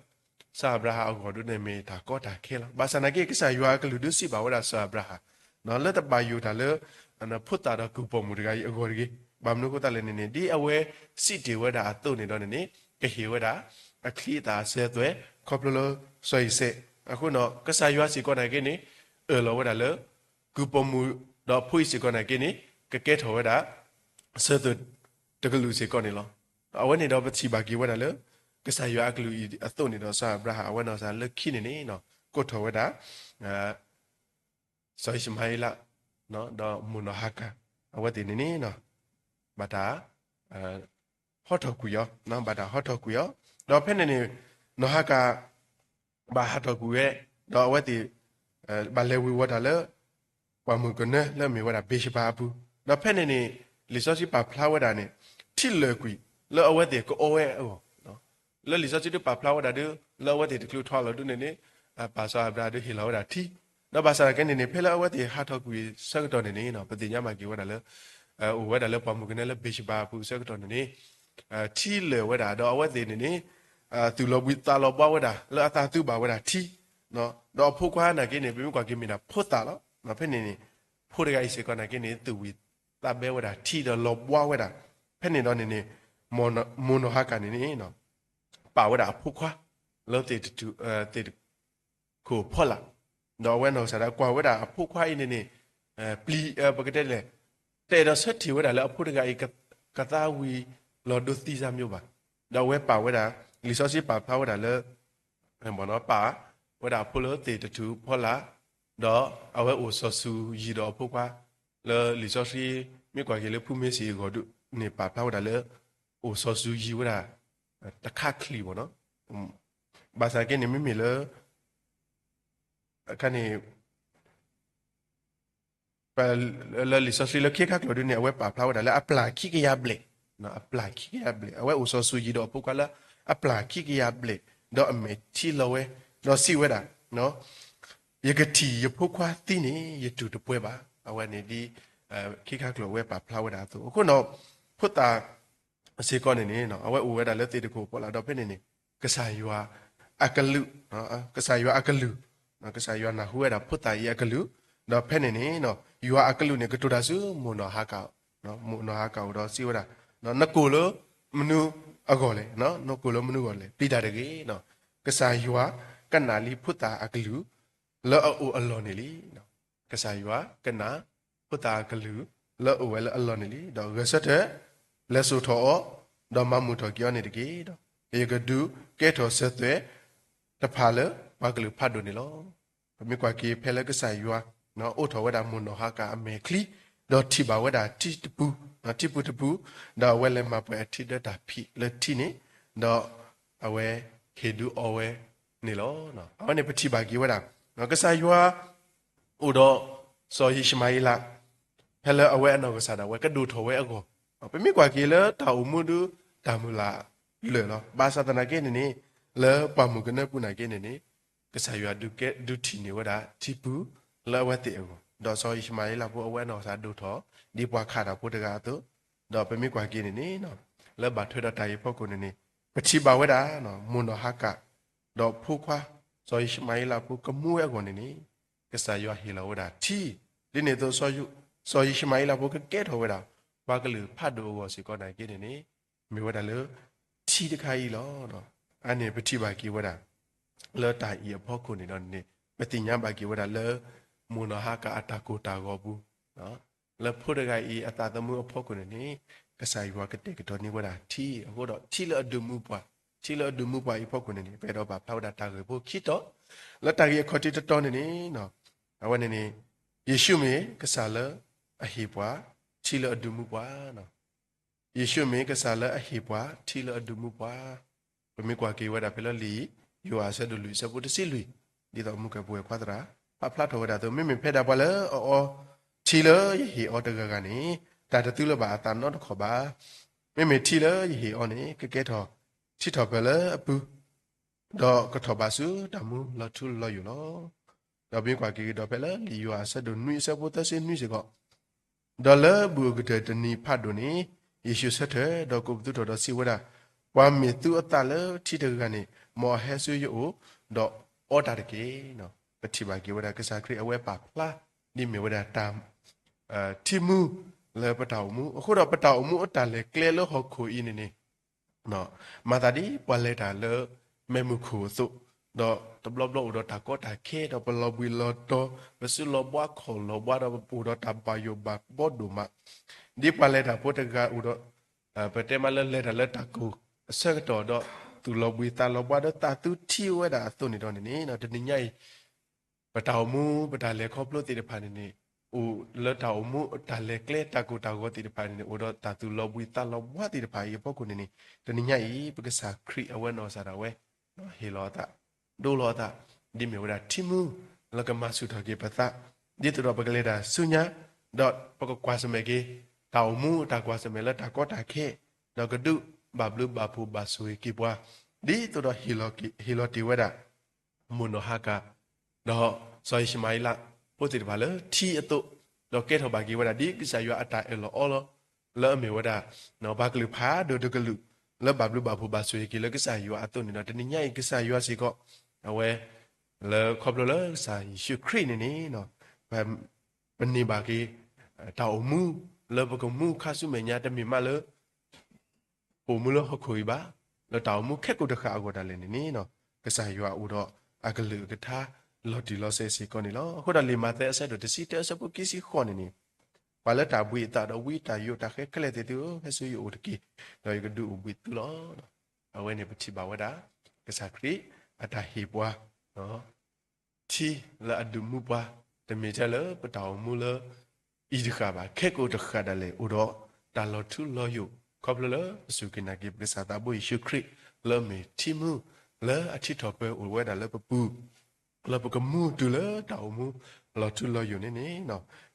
စီၤအၤဘြၤဟၣ်အဂီၢ်ဒုန့ၣ် မ့ၢ်တၢ်ကီတၢ်ခဲလီၤ. ဘၣ်ဆၣ်နာ်က့ ကစၢ်ယွၤအကလုၢ်ဒုစံးဘၣ်ဝဲဒၣ်စီၤအၤဘြၤဟၣ် လၢတဘၣ်ယိၣ်တၢ်လၢ ဖိသၣ်ဒီးကုၢ်ပိာ်မုၣ်တဂၤအံၤအဂီၢ်တဂ့ၤ. ဘၣ်မနုၤအဃိသတးလဲၣ်န့ၣ်န့ၣ် ဒ်အဝဲစံးတ့ၢ်ဝဲဒၣ်အသိးန့ၣ်ဒီးန့ၣ်န့ၣ် ကဟ့ၣ်ဝဲဒၣ် အချံအသၣ်အစၢၤအသွဲၣ် ခီဖျိလၢစီၤအံၤစဲး. အဃိဒီး ကစၢ်ယွၤစ့ၢ်ကီးနာ်က့န့ၣ် အၢၣ်လီၤဝဲဒၣ်လၢ ကုၢ်ပိာ်မုၣ်ဒီးအဖိအံၤစ့ၢ်ကီးနာ်က့န့ၣ် ကကဲထီၣ်ဝဲဒၣ် စၢၤသွဲၣ်တကလုာ်စ့ၢ်ကီးန့ၣ်လီၤ. အဝဲန့ၣ်ဒီးပထံၣ်ဘၣ်က့ၤဝဲဒၣ်လၢ ကစၢ်ယွၤအကလုၢ်အံၤအသိးန့ၣ်ဒီး စီၤအၤဘြၤဟၣ်အဝဲနီၢ်ကစၢ်လၢခံန့ၣ်န့ၣ် ကိးထီၣ်ဝဲဒၣ် စီၤအံၣ်ၡမၤအ့လး ဒီးမိၢ်နီၢ်ဟၤကၤ အဝဲသ့ၣ်န့ၣ်န့ၣ် ဘၣ်တၢ် ဟီထီၣ်ကွံာ်အီၤ, ဘၣ်တၢ်ဟီထီၣ်ကွံာ်အီၤ, ဒီးဖဲန့ၣ်န့ၣ် နီၢ်ဟၤကၤ ဘၣ်ဟးထီၣ်ကွံာ်ဝဲ, ဒီးအဝဲသ့ၣ် ဘၣ်လဲၤဝ့ၤဝီၤတၢ်လၢ ပှၢ်မုၢ်ကနၢလၢမ့ၢ်ဝဲဒၣ်ဘ့းၡဘၤအပူၤ, ဒီးဖဲန့ၣ်န့ၣ် လံာ်စီဆှံပာ်ဖျါဝဲဒၣ်န့ၣ် ထံလၢာ်ကွံာ် လၢအဝဲသ့ၣ်ကအီဝဲအဂီၢ် လၢလံာ်စီဆှံဒုးပာ်ဖျါဝဲဒၣ်ဒုး လၢအဝဲသ့ၣ်တချုးထီၣ်လီၤဒုးန့ၣ်န့ၣ် ပၢ်စီၤအၤဘြၤဟၣ်ဒုးဟ့ၣ်လီၤဝဲဒၣ်ထံ, ဒီးဘၣ်ဆၣ်သနာ်က့န့ၣ်န့ၣ် ဖဲလၢအဝဲသ့ၣ်ဟးထီၣ်ကွံာ်ဆၢကတီၢ်န့ၣ်န့ၣ် ပသ့ၣ်ညါဘၣ်က့ၤဝဲဒၣ်လၢ အိၣ်ဝဲဒၣ်လၢပှၢ်မုၢ်ကနၢလၢဘ့းၡဘၤအပူၤဆၢကတီၢ်န့ၣ်န့ၣ် ထံလၢာ်ဝဲဒၣ် ဒီးအဝဲသ့ၣ်န့ၣ်န့ၣ် သူၣ်လီၤဘှံးသးလီၤဘှါဝဲဒၣ် လၢအသးသူဘၣ်ဝဲဒၣ်ထံ, ဒီးအဖိခွါနာ်က့န့ၣ် ပမ့ၢ်ကွၢ်က့ၤမ့ၢ်ဒၣ်ဖိသၣ်လီၤ. ဖဲန့ၣ်န့ၣ် ဖိတဂၤအံၤစ့ၢ်ကီးနာ်က့န့ၣ် သူၣ်ဝံၤသးဘဲဝဲဒၣ်ထံဒီးလီၤဘှါဝဲဒၣ်, ဖဲန့ၣ်ဒီးန့ၣ်န့ၣ် မိၢ်နီၢ်ဟၤကၤန့ၣ်န့ၣ် ပာ်ဝဲဒၣ်အဖိခွါ လၢသ့ၣ်တထူၣ် သ့ၣ်တခိၣ်ဖီလာ်, ဒီးအဝဲနီၢ်ကစၢ်ဒၣ်ကွၢ်ဝဲဒၣ်အဖိခွါအံၤန့ၣ်န့ၣ် ပျံၤ ပကတဲလဲၣ် တအဲၣ်ဒိးဆၢထံၣ်ဝဲဒၣ်လၢအဖိတဂၤအံၤ ကသါဝံၤလီၤဒိသံစၢ်မျိၤဘၣ်, ဒီးအဝဲပာ်ဝဲဒၣ် လံာ်စီဆှံပာ်ဖျါဝဲဒၣ်လၢ ပာ်ဝဲဒၣ်အဖိလၢသ့ၣ်တထူၣ်ဖီလာ်, ဒီးအဝဲအိၣ်စီၤစုၤယံၤဒီးအဖိခွါ, လၢလံာ်စီဆှံ မ့ၢ်ကွၢ်က့ၤလၢဖုမ့ၢ်စံၣ်အဂီၢ်ဒုးန့ၣ် ပာ်ဖျါဝဲဒၣ်လၢ အိၣ်စီၤစုၤယံၤဝဲဒၣ် တခါချံးဘၣ်နီၤ, ဘၣ်ဆၣ်က့န့ၣ် မ့မ့ၢ်လၢ အခါန့ၣ် လၢလံာ်စီဆှံလၢခံခါကျိၤဒုးန့ၣ် အဝဲပာ်ဖျါဝဲဒၣ်လၢအပျၢ်ခံကယၤဘျဲၣ်, အပျၢ်ခံကယၤဘျဲၣ်, အဝဲအိၣ်စီၤစုၤယံၤဒီးအဖိခွါလၢအပျၢ်ခံကယၤဘျဲၣ်, ဒီးအမဲာ်ထံလီၤဝဲ, ဒီးစံးဝဲဒၣ် ယကထံၣ်ယဖိခွါသံန့ၣ် ယတူၢ်တပှဲၤဘၣ်. အဝဲန့ၣ်ဒ် ခံခါကျိၤအဝဲပာ်ဖျါဝဲဒၣ်အသိး, အဃိဒီး ဖိသၣ် စ့ၢ်ကီးန့ၣ်န့ၣ် အဝဲအိၣ်ဝဲဒၣ်လၢသ့ၣ်တခိၣ်ဖီလာ် ဒီးဖဲန့ၣ်န့ၣ် ကစၢ်ယွၤအကလုၢ်, ကစၢ်ယွၤအကလုၢ်, ကစၢ်ယွၤနၢ်ဟူဝဲဒၣ်ဖိသၣ်အံၤအကလုၢ်, ဒီးဖဲန့ၣ်န့ၣ် ယွၤအကလုၢ်န့ၣ် ကတိၤတၢ်ဆူမိၢ်နီၢ်ဟၤကၣ်, မိၢ်နီၢ်ဟၤကၣ်အိၣ်ဒီးစံးဝဲဒၣ်, နကိၢ်လၢမနုၤအဂီၢ်လဲၣ်, နကိၢ်လၢမနုၤအဂီၢ်လဲၣ်, ပျံၤတၢ်တဂ့ၤ, ကစၢ်ယွၤကနၣ်လံဖိသၣ်အကလုၢ် လၢအအိၣ်အလီၢ်န့ၣ်လံ. ကစၢ်ယွၤကနၣ်ဖိသၣ်အကလုၢ် လၢအအိၣ်ဝဲလၢအလီၢ်န့ၣ်လံ, ဒီးဂဲၤဆၢထၢၣ် လဲၤစိာ်ထီၣ်အီၤ, ဒီးမၤမုာ်ထီၣ်က့ၤအီၤန့ၣ်တက့ၢ်. ဒီးယကဒုးကဲထီၣ်စၢၤသွဲၣ်တဖၣ်လၢပှၤကလုာ်ဖးဒိၣ်န့ၣ်လီၤ. ပမ့ၢ်ကွၢ်က့ၤဖဲလၢကစၢ်ယွၤ အိးထီၣ်ဝဲဒၣ်မိၢ်နီၢ်ဟၤကၣ်အမဲာ်ချံ, ဒီးထံၣ်ဘၣ်ဝဲဒၣ်ထံတပူ, ထံပူတပူ, ဒီးအဝဲလဲၤမၤပှဲၤအထံဒၢတၢ်ဖံးလၢထံန့ၣ်, ဒီးအဝဲဟ့ၣ်ဒုးအီဝဲန့ၣ်လီၤ. အဝဲန့ၣ်ပထံၣ်ဘၣ်က့ၤဝဲဒၣ် ကစၢ်ယွၤအိၣ်ဒီးစီၤယံၡမၤဧ့လး ဖဲလၢအဝဲအနီၢ်ကစၢ်ဒၣ်ဝဲကဒိၣ်ထီၣ်ဝဲအဂီၢ်, ပမ့ၢ်ကွၢ်က့ၤလၢတၢ်အိၣ်မူဒုးတၢ်မုၢ်လၢ်လၢာ်လီၤ. ဘၣ်ဆၣ်သနာ်က့န့ၣ်န့ၣ် လၢပှၢ်မုၢ်ကနၢပူၤနာ်က့န့ၣ်န့ၣ် ကစၢ်ယွၤဒုးကဲဒုးထံၣ်န့ၢ်ဝဲဒၣ်ထံပူလၢအဝဲသ့ၣ်အဂီၢ်, ဒီးစီၤယံၡမၤဧ့လးဖိအဝဲအနီၢ်ကစၢ်ဒိၣ်ထီၣ် ဒ်ပှၤခးတၢ်ဖိတဂၤအသိး, ဒီးပမ့ၢ်ကွၢ်က့ၤန့ၣ်န့ၣ် လၢဘၣ်ထွဲဒီးတၢ်ဂ့ၢ်ဖီခိၣ်န့ၣ်န့ၣ် ပထံၣ်ဘၣ်ဝဲဒၣ် မိၢ်နီၢ်ဟၤကၣ် ဒီးဖိခွါ စီၤယံၡမၤဧ့လးဖိကမူဝဲအဂီၢ်န့ၣ်န့ၣ် ကစၢ်ယွၤဟ့ၣ်လီၤဝဲဒၣ်ထံ, ဒ်န့ၣ်အသိး စီၤယံၡမၤဧ့လးဖိကကဲထီၣ်ဝဲဒၣ် ပှၤကလုာ်ဖးဒိၣ်အဂီၢ်စ့ၢ်ကီးနာ်က့န့ၣ်န့ၣ် မ့ၢ်ဝဲဒၣ်လၢထံတခါအံၤလီၤ. အန့ၣ်ပထံၣ်ဘၣ်က့ၤဝဲဒၣ် လၢတၢ်အံၤအဖီခိၣ်န့ၣ်ဒီးန့ၣ် ပသ့ၣ်ညါဘၣ်က့ၤဝဲဒၣ်လၢ မိၢ်နီၢ်ဟၤကၣ်အတၢ်ကိၢ်တၢ်ဂီၤပူၤ လၢဖိတဂၤအံၤအသးသမူအဖီခိၣ်န့ၣ်န့ၣ် ကစၢ်ယွၤကတဲာ်ကတီၤန့ၢ်ဝဲဒၣ်ထံ, အဃိဒီးထံလၢအဒုးမူပှၤ, ထံလၢအဒုးမူပှၤအံၤအဖီခိၣ်န့ၣ်န့ၣ် ပအဲၣ်ဒိးပာ်ဖျါဝဲဒၣ်တၢ်ဂ့ၢ်ဖိခံတီၤ, လၢတၢ်ဂ့ၢ်အခီၣ်ထံးတတီၤန့ၣ်န့ၣ် အဝဲန့ၣ်န့ၣ် ယ့ၣ်ၡူးမ့ၢ်ကစၢ်လၢအဟ့ၣ်ပှၤ ထံလၢအဒုးမူပှၤ ယ့ၣ်ၡူးမ့ၢ်ကစၢ်လၢအဟ့ၣ်ပှၤထံလၢအဒုးမူပှၤ, ပမ့ၢ်ကွၢ်က့ၤဝဲဒၣ်ဖဲလၢလံာ်ယိၤဟၣ်အဆၢဒိၣ်လွံၢ်အဆၢဖိတဆံလွံၢ်, ဒ်သိးမုၢ်ကဲၣ်ပဝဲၢ်ခွါသရၣ် ပာ်ဖျါထီၣ်ဝဲဒၣ်အသိး မ့မ့ၢ်ဖဲဒၣ်ပှၤလၢအအီထံလၢယဟ့ၣ်အီၤတဂၤဂၤန့ၣ် တၢ်တသုလၢၤဘၣ်အသးနီတခီၣ်ဘၣ်. မ့မ့ၢ်ထံလၢယဟ့ၣ်အီၤန့ၣ် ကကဲထီၣ်ထံထီၣ်ပၢၢ်လၢအပူၤ ဒီးကထီၣ်ဘးဆူတၢ်မူလီၤထူလီၤယိာ်လီၤ. ဒီးပမ့ၢ်ကွၢ်က့ၤကဒီးဖဲလၢလံာ်ယိၤဟၣ်အဆၢဒိၣ်နွံအဆၢဖိသၢဆံနွံစ့ၢ်ကီး, ဒီးလၢဘူးကတၢၢ်တနံၤဖးဒိၣ်န့ၣ် ယ့ၣ်ၡူးဆၢထၢၣ် ဒီးကိးပသူထီၣ်ဒီးစံးဝဲဒၣ်, ပှၤမ့ၢ်သူအသးလၢထံတဂၤဂၤန့ၣ် မ်အဟဲဆူယအိၣ် ဒီးအီတၢ်တက့ၢ်. ပထံၣ်ဘၣ်က့ၤဝဲဒၣ်ကစၢ်ခရံာ်အဝဲပာ်ဖျါ ဒ်မ့ၢ်ဝဲဒၣ်တၢ် ထံမူလၢပတၢ်အိၣ်မူ, အဃိဒီးပတၢ်အိၣ်မူအတၢ်လဲၤကျဲလၢဟီၣ်ခိၣ်အံၤန့ၣ်န့ၣ် မၤသးဒ်ပှၤလဲၤတၢ်လၢမဲးမုၢ်ခိၣ်အသိး, ဒီးတဘျီဘျီအိၣ်ဒီးတၢ်ကီတၢ်ခဲ ဒီးပလီၤဘှံးလီၤတီၤ, ပစုလီၤဘှါခီၣ်လီၤဘှါ ဒီးပအိၣ်ဒီးတၢ်ဘၣ်ယိၣ်ဘၣ်ဘီဒိၣ်မး, ဒ်ပှၤလဲၤတၢ်ဖိတဂၤအိၣ်ဒီး ပတဲမးလၢလဲၤတၢ်လၢတၢ်ကိၢ်အဆၢကတီၢ်ဒီး သူၣ်လီၤဘှံးသးလီၤဘှါဒီးသးသူထံဝဲဒၣ်အသိးန့ၣ်ဒီးန့ၣ်န့ၣ် တနံၤညါအံၤ ပတၢ်အိၣ်မူ ပတၢ်လဲၤခီဖျိသ့ၣ်တဖၣ်န့ၣ်န့ၣ် အိၣ်လၢတၢ်အိၣ်မူတၢ်လဲၤကျဲတၢ်ကိၢ်တၢ်ဂီၤသ့ၣ်တဖၣ်န့ၣ်န့ၣ် အိၣ်ဒီးတၢ်သူၣ်လီၤဘှံးသးလီၤဘှါသ့ၣ်တဖၣ်အံၤအဖီခိၣ်န့ၣ်န့ၣ် တနံၤညါအံၤ ပကစၢ်ခရံာ်အဝဲနီၢ်ကစၢ်ဒၣ်ဝဲ ဟ့ၣ်လီၤအသး ဒိလီၤအသး ဒ်မ့ၢ်ဝဲဒၣ်ထံမူ လၢကမၤဆူၣ်ထီၣ်က့ၤပသး ဒ်သိးဒီးပကလဲၤတၢ်ဆူညါ ဒီးပကကွၢ်ဆၢၣ်မဲာ်က့ၤ တၢ်အိၣ်မူတၢ်ကွၢ်ဆၢၣ်မဲာ်လၢတၢ်ကီတၢ်ခဲ ဒီးကဒုးဘၣ်ဘျုးဘၣ်ဖှိၣ်ဘၣ်ဆိၣ်ဂ့ၤက့ၤပှၤ ဒ်သိးဒီးဟ့ၣ်လီၤတ့ၢ်ဝဲဒၣ် မိၢ်နီၢ်ဟၤကၤ ဒီးစီၤအံၣ်ၡမၤအ့လး ဖိသ့ၣ်တဖၣ်လၢထံအသိး, ဒီးကဲထီၣ်ဘၣ်က့ၤဝဲဒၣ်ဒ်ကစၢ်ယွၤအတၢ်အၢၣ်လီၤအီလီၤ လၢအမ့ၢ်ဝဲဒၣ် ပှၤကလုာ်ဖးဒိၣ်တကလုာ် လၢဘၣ်ဘျုးဘၣ်ဖှိၣ်ဘၣ်ဆိၣ်ဂ့ၤက့ၤလၢကစၢ်ယွၤအသိးန့ၣ်ဒီး တနံၤညါအံၤကစၢ်ယွၤစ့ၢ်ကီး အဝဲ လၢခီဖျိလၢကစၢ်ယ့ၣ်ၡူးခရံာ်န့ၣ်န့ၣ် ပ ပန့ၢ်ဘၣ်က့ၤ တၢ်အိၣ်မူ လၢပကမူခါဆူမဲာ်ညါ တမ့ၢ်မးလၢ ပအိၣ်မူလၢဟီၣ်ခိၣ်အံၤဘၣ်, လၢတၢ်အိၣ်မူခဲကိာ်တဃၣ်အဂီၢ်ဒၣ်လဲာ်န့ၣ်န့ၣ် ကစၢ်ယွၤအိၣ်ဒီးအကလုၢ်အကထါ လီၤတံၢ်လီၤဆဲးစ့ၢ်ကီးန့ၣ်လီၤ. အဃိဒီးလံာ်မးသဲအဆၢဒိၣ်တဆံတၢ အဆၢဖိခံဆံဃိးန့ၣ်န့ၣ် ပှၤလၢတၢ်ဘှံးအသးဒီးဝံတၢ်ယိးတၢ်ဃဲခဲလၢာ်သ့ၣ်သုဧၢ, ဟဲဆူယအိၣ်တက့ၢ်, ဒီးယကဒုးအိၣ်ဘှံးသုလီၤ. အဝဲန့ၣ်ပထံၣ်ဘၣ်ဝဲဒၣ် ကစၢ်ခရံာ်အတၢ်ဟ့ၣ်ပှၤ ထံလၢအဒုးမူပှၤ, တမ့ၢ်ထဲလၢပတၢ်အိၣ်မူလၢ အံၤတဃၣ်ဘၣ်, ခဲကိာ်တဃၣ်ဒၣ်လဲာ် အိၣ်ဒီးတၢ်လီၤထူလီၤယိာ် ခီဖျိလၢပစူၢ်က့ၤနာ်က့ၤ ပကစၢ်သးဘိယ့ၣ်ၡူးခရံာ် လၢအမ့ၢ်ထံမူ လၢအထံထီၣ်ပၢအိၣ်ဝဲဒၣ်လၢပပူၤ, လၢပကမူတုၤလၢတၢ်အိၣ်မူလီၤထူလီၤယိာ်န့ၣ်န့ၣ်